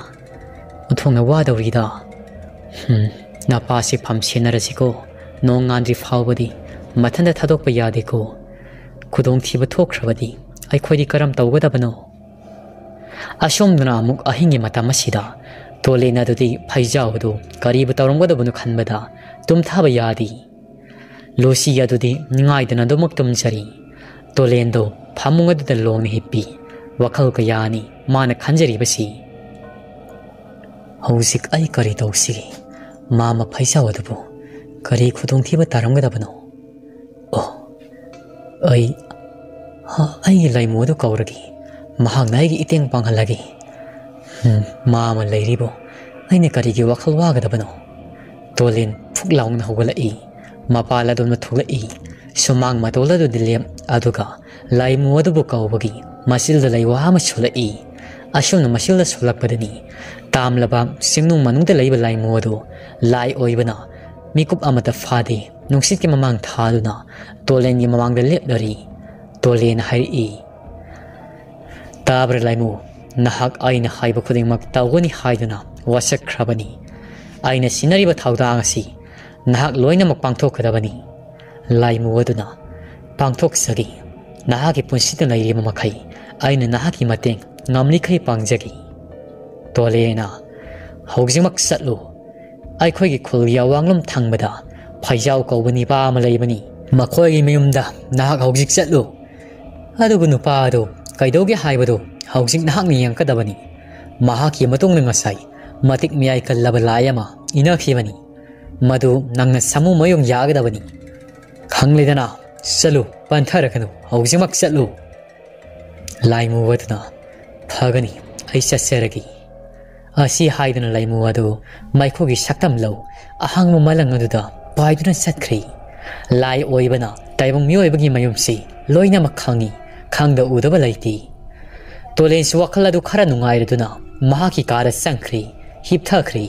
ꯑꯣꯟꯊꯣꯛꯅ ꯋꯥꯗꯧꯔꯤꯗ꯫ ꯍꯝ, ꯅꯄꯥꯁꯤ ꯐꯝ ꯁꯦꯟꯅꯔꯁꯤꯀꯣ꯫ ꯅꯣꯡ ꯉꯥꯟꯗ꯭ꯔꯤ ꯐꯥꯎꯕꯗꯤ ꯃꯊꯟꯇ ꯊꯥꯗꯣꯛꯄ ꯌꯥꯗꯦꯀꯣ꯫ ꯈꯨꯗꯣꯡꯊꯤꯕ ꯊꯣꯛꯈ꯭ꯔꯕꯗꯤ ꯑꯩꯈꯣꯏꯗꯤ ꯀꯔꯝ ꯇꯧꯒꯗꯕꯅꯣ?" ꯑꯁꯣꯝꯗꯅ ꯑꯃꯨꯛ ꯑꯍꯤꯡꯒꯤ ꯃꯇꯝ ꯑꯁꯤꯗ ꯇꯣꯂꯦꯟ ꯑꯗꯨꯗꯤ ꯐꯩꯖꯥꯎ ꯑꯗꯨ ꯀꯔꯤꯕꯨ ꯇꯧꯔꯝꯒꯗꯕꯅꯣ ꯈꯟꯕꯗ ꯇꯨꯝꯊꯕ ꯌꯥꯗꯦ꯫ ꯂꯨꯁꯤ ꯑꯗꯨꯗꯤ ꯅꯤꯡꯉꯥꯏꯗꯅ ꯑꯗꯨꯃꯛ ꯇꯨꯝꯖꯔꯤ꯫ ꯇꯣꯂꯦꯟꯗꯣ ꯐꯃꯨꯡ ꯑꯗꯨꯗ ꯂꯣꯡꯅ ꯍꯤꯞꯄꯤ꯫ ꯋꯥꯈꯜ ꯀꯌꯥꯅꯤ ꯃꯥꯅ ꯈꯟꯖꯔꯤꯕꯁꯤ꯫ "ꯍꯧꯖꯤꯛ ꯑꯩ ꯀꯔꯤ ꯇꯧꯁꯤꯒꯦ? ꯃꯥꯃ ꯐꯩꯖꯥꯎ ꯑꯗꯨꯕꯨ ꯀꯔꯤ ꯈꯨꯗꯣꯡꯊꯤꯕ ꯇꯥꯔꯝꯒꯗꯕꯅꯣ? ꯑꯣ, ꯑꯩ, ꯍ, ꯑꯩꯒꯤ ꯂꯩꯃꯨ ꯑꯗꯨ ꯀꯧꯔꯒꯦ꯫ ꯃꯍꯥꯛꯅ ꯑꯩꯒꯤ ꯏꯇꯦꯡ ꯄꯥꯡꯍꯜꯂꯒꯦ꯫ ꯍꯝ, ꯃꯥꯃ ꯂꯩꯔꯤꯕꯨ ꯑꯩꯅ ꯀꯔꯤꯒꯤ ꯋꯥꯈꯜ ꯋꯥꯒꯗꯕꯅꯣ?" ꯇꯣꯂꯦꯟ ꯐꯨꯛ ꯂꯥꯎꯅ ꯍꯧꯒꯠꯂꯛꯏ꯫ ꯃꯄꯥ ꯂꯥꯗꯣꯟꯕ ꯊꯣꯛꯂꯛꯏ꯫ ꯁꯨꯃꯥꯡ ꯃꯇꯣꯜ ꯑꯗꯨꯗ ꯂꯦꯞ ꯑꯗꯨꯒ ꯂꯥꯏꯃꯨ ꯑꯗꯨꯕꯨ ꯀꯧꯕꯒꯤ ꯃꯆꯤꯜꯗ ꯂꯩꯋꯥ ꯑꯃ ꯁꯣꯜꯂꯛꯏ꯫ ꯑꯁꯨꯝꯅ ꯃꯆꯤꯜꯗ ꯁꯣꯜꯂꯛꯄꯗꯅꯤ ꯇꯥꯝꯂꯕ ꯆꯤꯡꯅꯨꯡ ꯃꯅꯨꯡꯗ ꯂꯩꯕ ꯂꯥꯏꯃꯨ ꯑꯗꯨ ꯂꯥꯏ ꯑꯣꯏꯕꯅ ꯃꯤꯀꯨꯞ ꯑꯃꯇ ꯐꯥꯗꯦ ꯅꯨꯡꯁꯤꯠꯀꯤ ꯃꯃꯥꯡ ꯊꯥꯗꯨꯅ ꯇꯣꯂꯦꯟꯒꯤ ꯃꯃꯥꯡꯗ ꯂꯦꯞꯂꯔꯤ꯫ ꯇꯣꯂꯦꯟ ꯍꯥꯏꯔꯛꯏ, "ꯇꯥꯕ꯭ꯔꯥ ꯂꯥꯏꯃꯨ? ꯅꯍꯥꯛ ꯑꯩꯅ ꯍꯥꯏꯕ ꯈꯨꯗꯤꯡꯃꯛ ꯇꯧꯒꯅꯤ ꯍꯥꯏꯗꯨꯅ ꯋꯥꯁꯛꯈ꯭ꯔꯕꯅꯤ꯫ ꯑꯩꯅ ꯁꯤꯟꯅꯔꯤꯕ ꯊꯧꯗꯥꯡ ꯑꯁꯤ ꯅꯍꯥꯛ ꯂꯣꯏꯅꯃꯛ ꯄꯥꯡꯊꯣꯛꯀꯗꯕꯅꯤ꯫" ꯂꯥꯏꯃꯨ ꯑꯗꯨꯅ, "ꯄꯥꯡꯊꯣꯛꯆꯒꯦ꯫ ꯅꯍꯥꯛꯀꯤ ꯄꯨꯟꯁꯤꯗ ꯂꯩꯔꯤꯕ ꯃꯈꯩ ꯑꯩꯅ ꯅꯍꯥꯛꯀꯤ ꯃꯇꯦꯡ ꯉꯝꯂꯤꯈꯩ ꯄꯥꯡꯖꯒꯦ꯫" ꯇꯣꯂꯦꯅ, "ꯍꯧꯖꯤꯛꯃꯛ ꯆꯠꯂꯨ꯫ ꯑꯩꯈꯣꯏꯒꯤ ꯈꯨꯜꯒꯤ ꯑꯋꯥꯡꯂꯣꯝ ꯊꯪꯕꯗ ꯐꯩꯖꯥꯎ ꯀꯧꯕ ꯅꯤꯄꯥ ꯑꯃ ꯂꯩꯕꯅꯤ꯫ ꯃꯈꯣꯏꯒꯤ ꯃꯌꯨꯝꯗ ꯅꯍꯥꯛ ꯍꯧꯖꯤꯛ ꯆꯠꯂꯨ꯫ ꯑꯗꯨꯒ ꯅꯨꯄꯥ ꯑꯗꯨ ꯀꯩꯗꯧꯒꯦ ꯍꯥꯏꯕꯗꯨ ꯍꯧꯖꯤꯛ ꯅꯍꯥꯛꯅ ꯌꯦꯡꯉꯛꯀꯗꯕꯅꯤ꯫ ꯃꯍꯥꯛꯀꯤ ꯃꯇꯨꯡꯗ ꯉꯁꯥꯏ ꯃꯇꯤꯛ ꯃꯌꯥꯏ ꯀꯜꯂꯕ ꯂꯥꯏ ꯑꯃ ꯏꯅꯈꯤꯕꯅꯤ꯫ ꯃꯗꯨ ꯅꯪꯅ ꯁꯥꯃꯨ ꯃꯌꯨꯡ ꯌꯥꯒꯗꯕꯅꯤ꯫ ꯈꯪꯂꯦꯗꯅ? ꯆꯠꯂꯨ, ꯄꯟꯊꯔꯒꯅꯨ, ꯍꯧꯖꯤꯛꯃꯛ ꯆꯠꯂꯨ꯫" ꯂꯥꯏꯃꯨ ꯑꯗꯨꯅ, "ꯐꯒꯅꯤ, ꯑꯩ ꯆꯠꯆꯔꯒꯦ꯫" ꯑꯁꯤ ꯍꯥꯏꯗꯨꯅ ꯂꯥꯏꯃꯨ ꯑꯗꯨ ꯃꯩꯈꯨꯒꯤ ꯁꯛꯇꯝ ꯂꯧ ꯑꯍꯥꯡꯕ ꯃꯂꯪ ꯑꯗꯨꯗ ꯄꯥꯏꯗꯨꯅ ꯆꯠꯈ꯭ꯔꯤ꯫ ꯂꯥꯏ ꯑꯣꯏꯕꯅ ꯇꯥꯏꯕꯪ ꯃꯤꯑꯣꯏꯕꯒꯤ ꯃꯌꯨꯝꯁꯤ ꯂꯣꯏꯅꯃꯛ ꯈꯪꯏ, ꯈꯪꯗ ꯎꯗꯕ ꯂꯩꯇꯦ꯫ ꯇꯣꯂꯦꯟꯁꯨ ꯋꯥꯈꯜ ꯑꯗꯨ ꯈꯔ ꯅꯨꯡꯉꯥꯏꯔꯗꯨꯅ ꯃꯍꯥꯛꯀꯤ ꯀꯥꯗ ꯆꯪꯈ꯭ꯔꯤ, ꯍꯤꯞꯊꯈ꯭ꯔꯤ꯫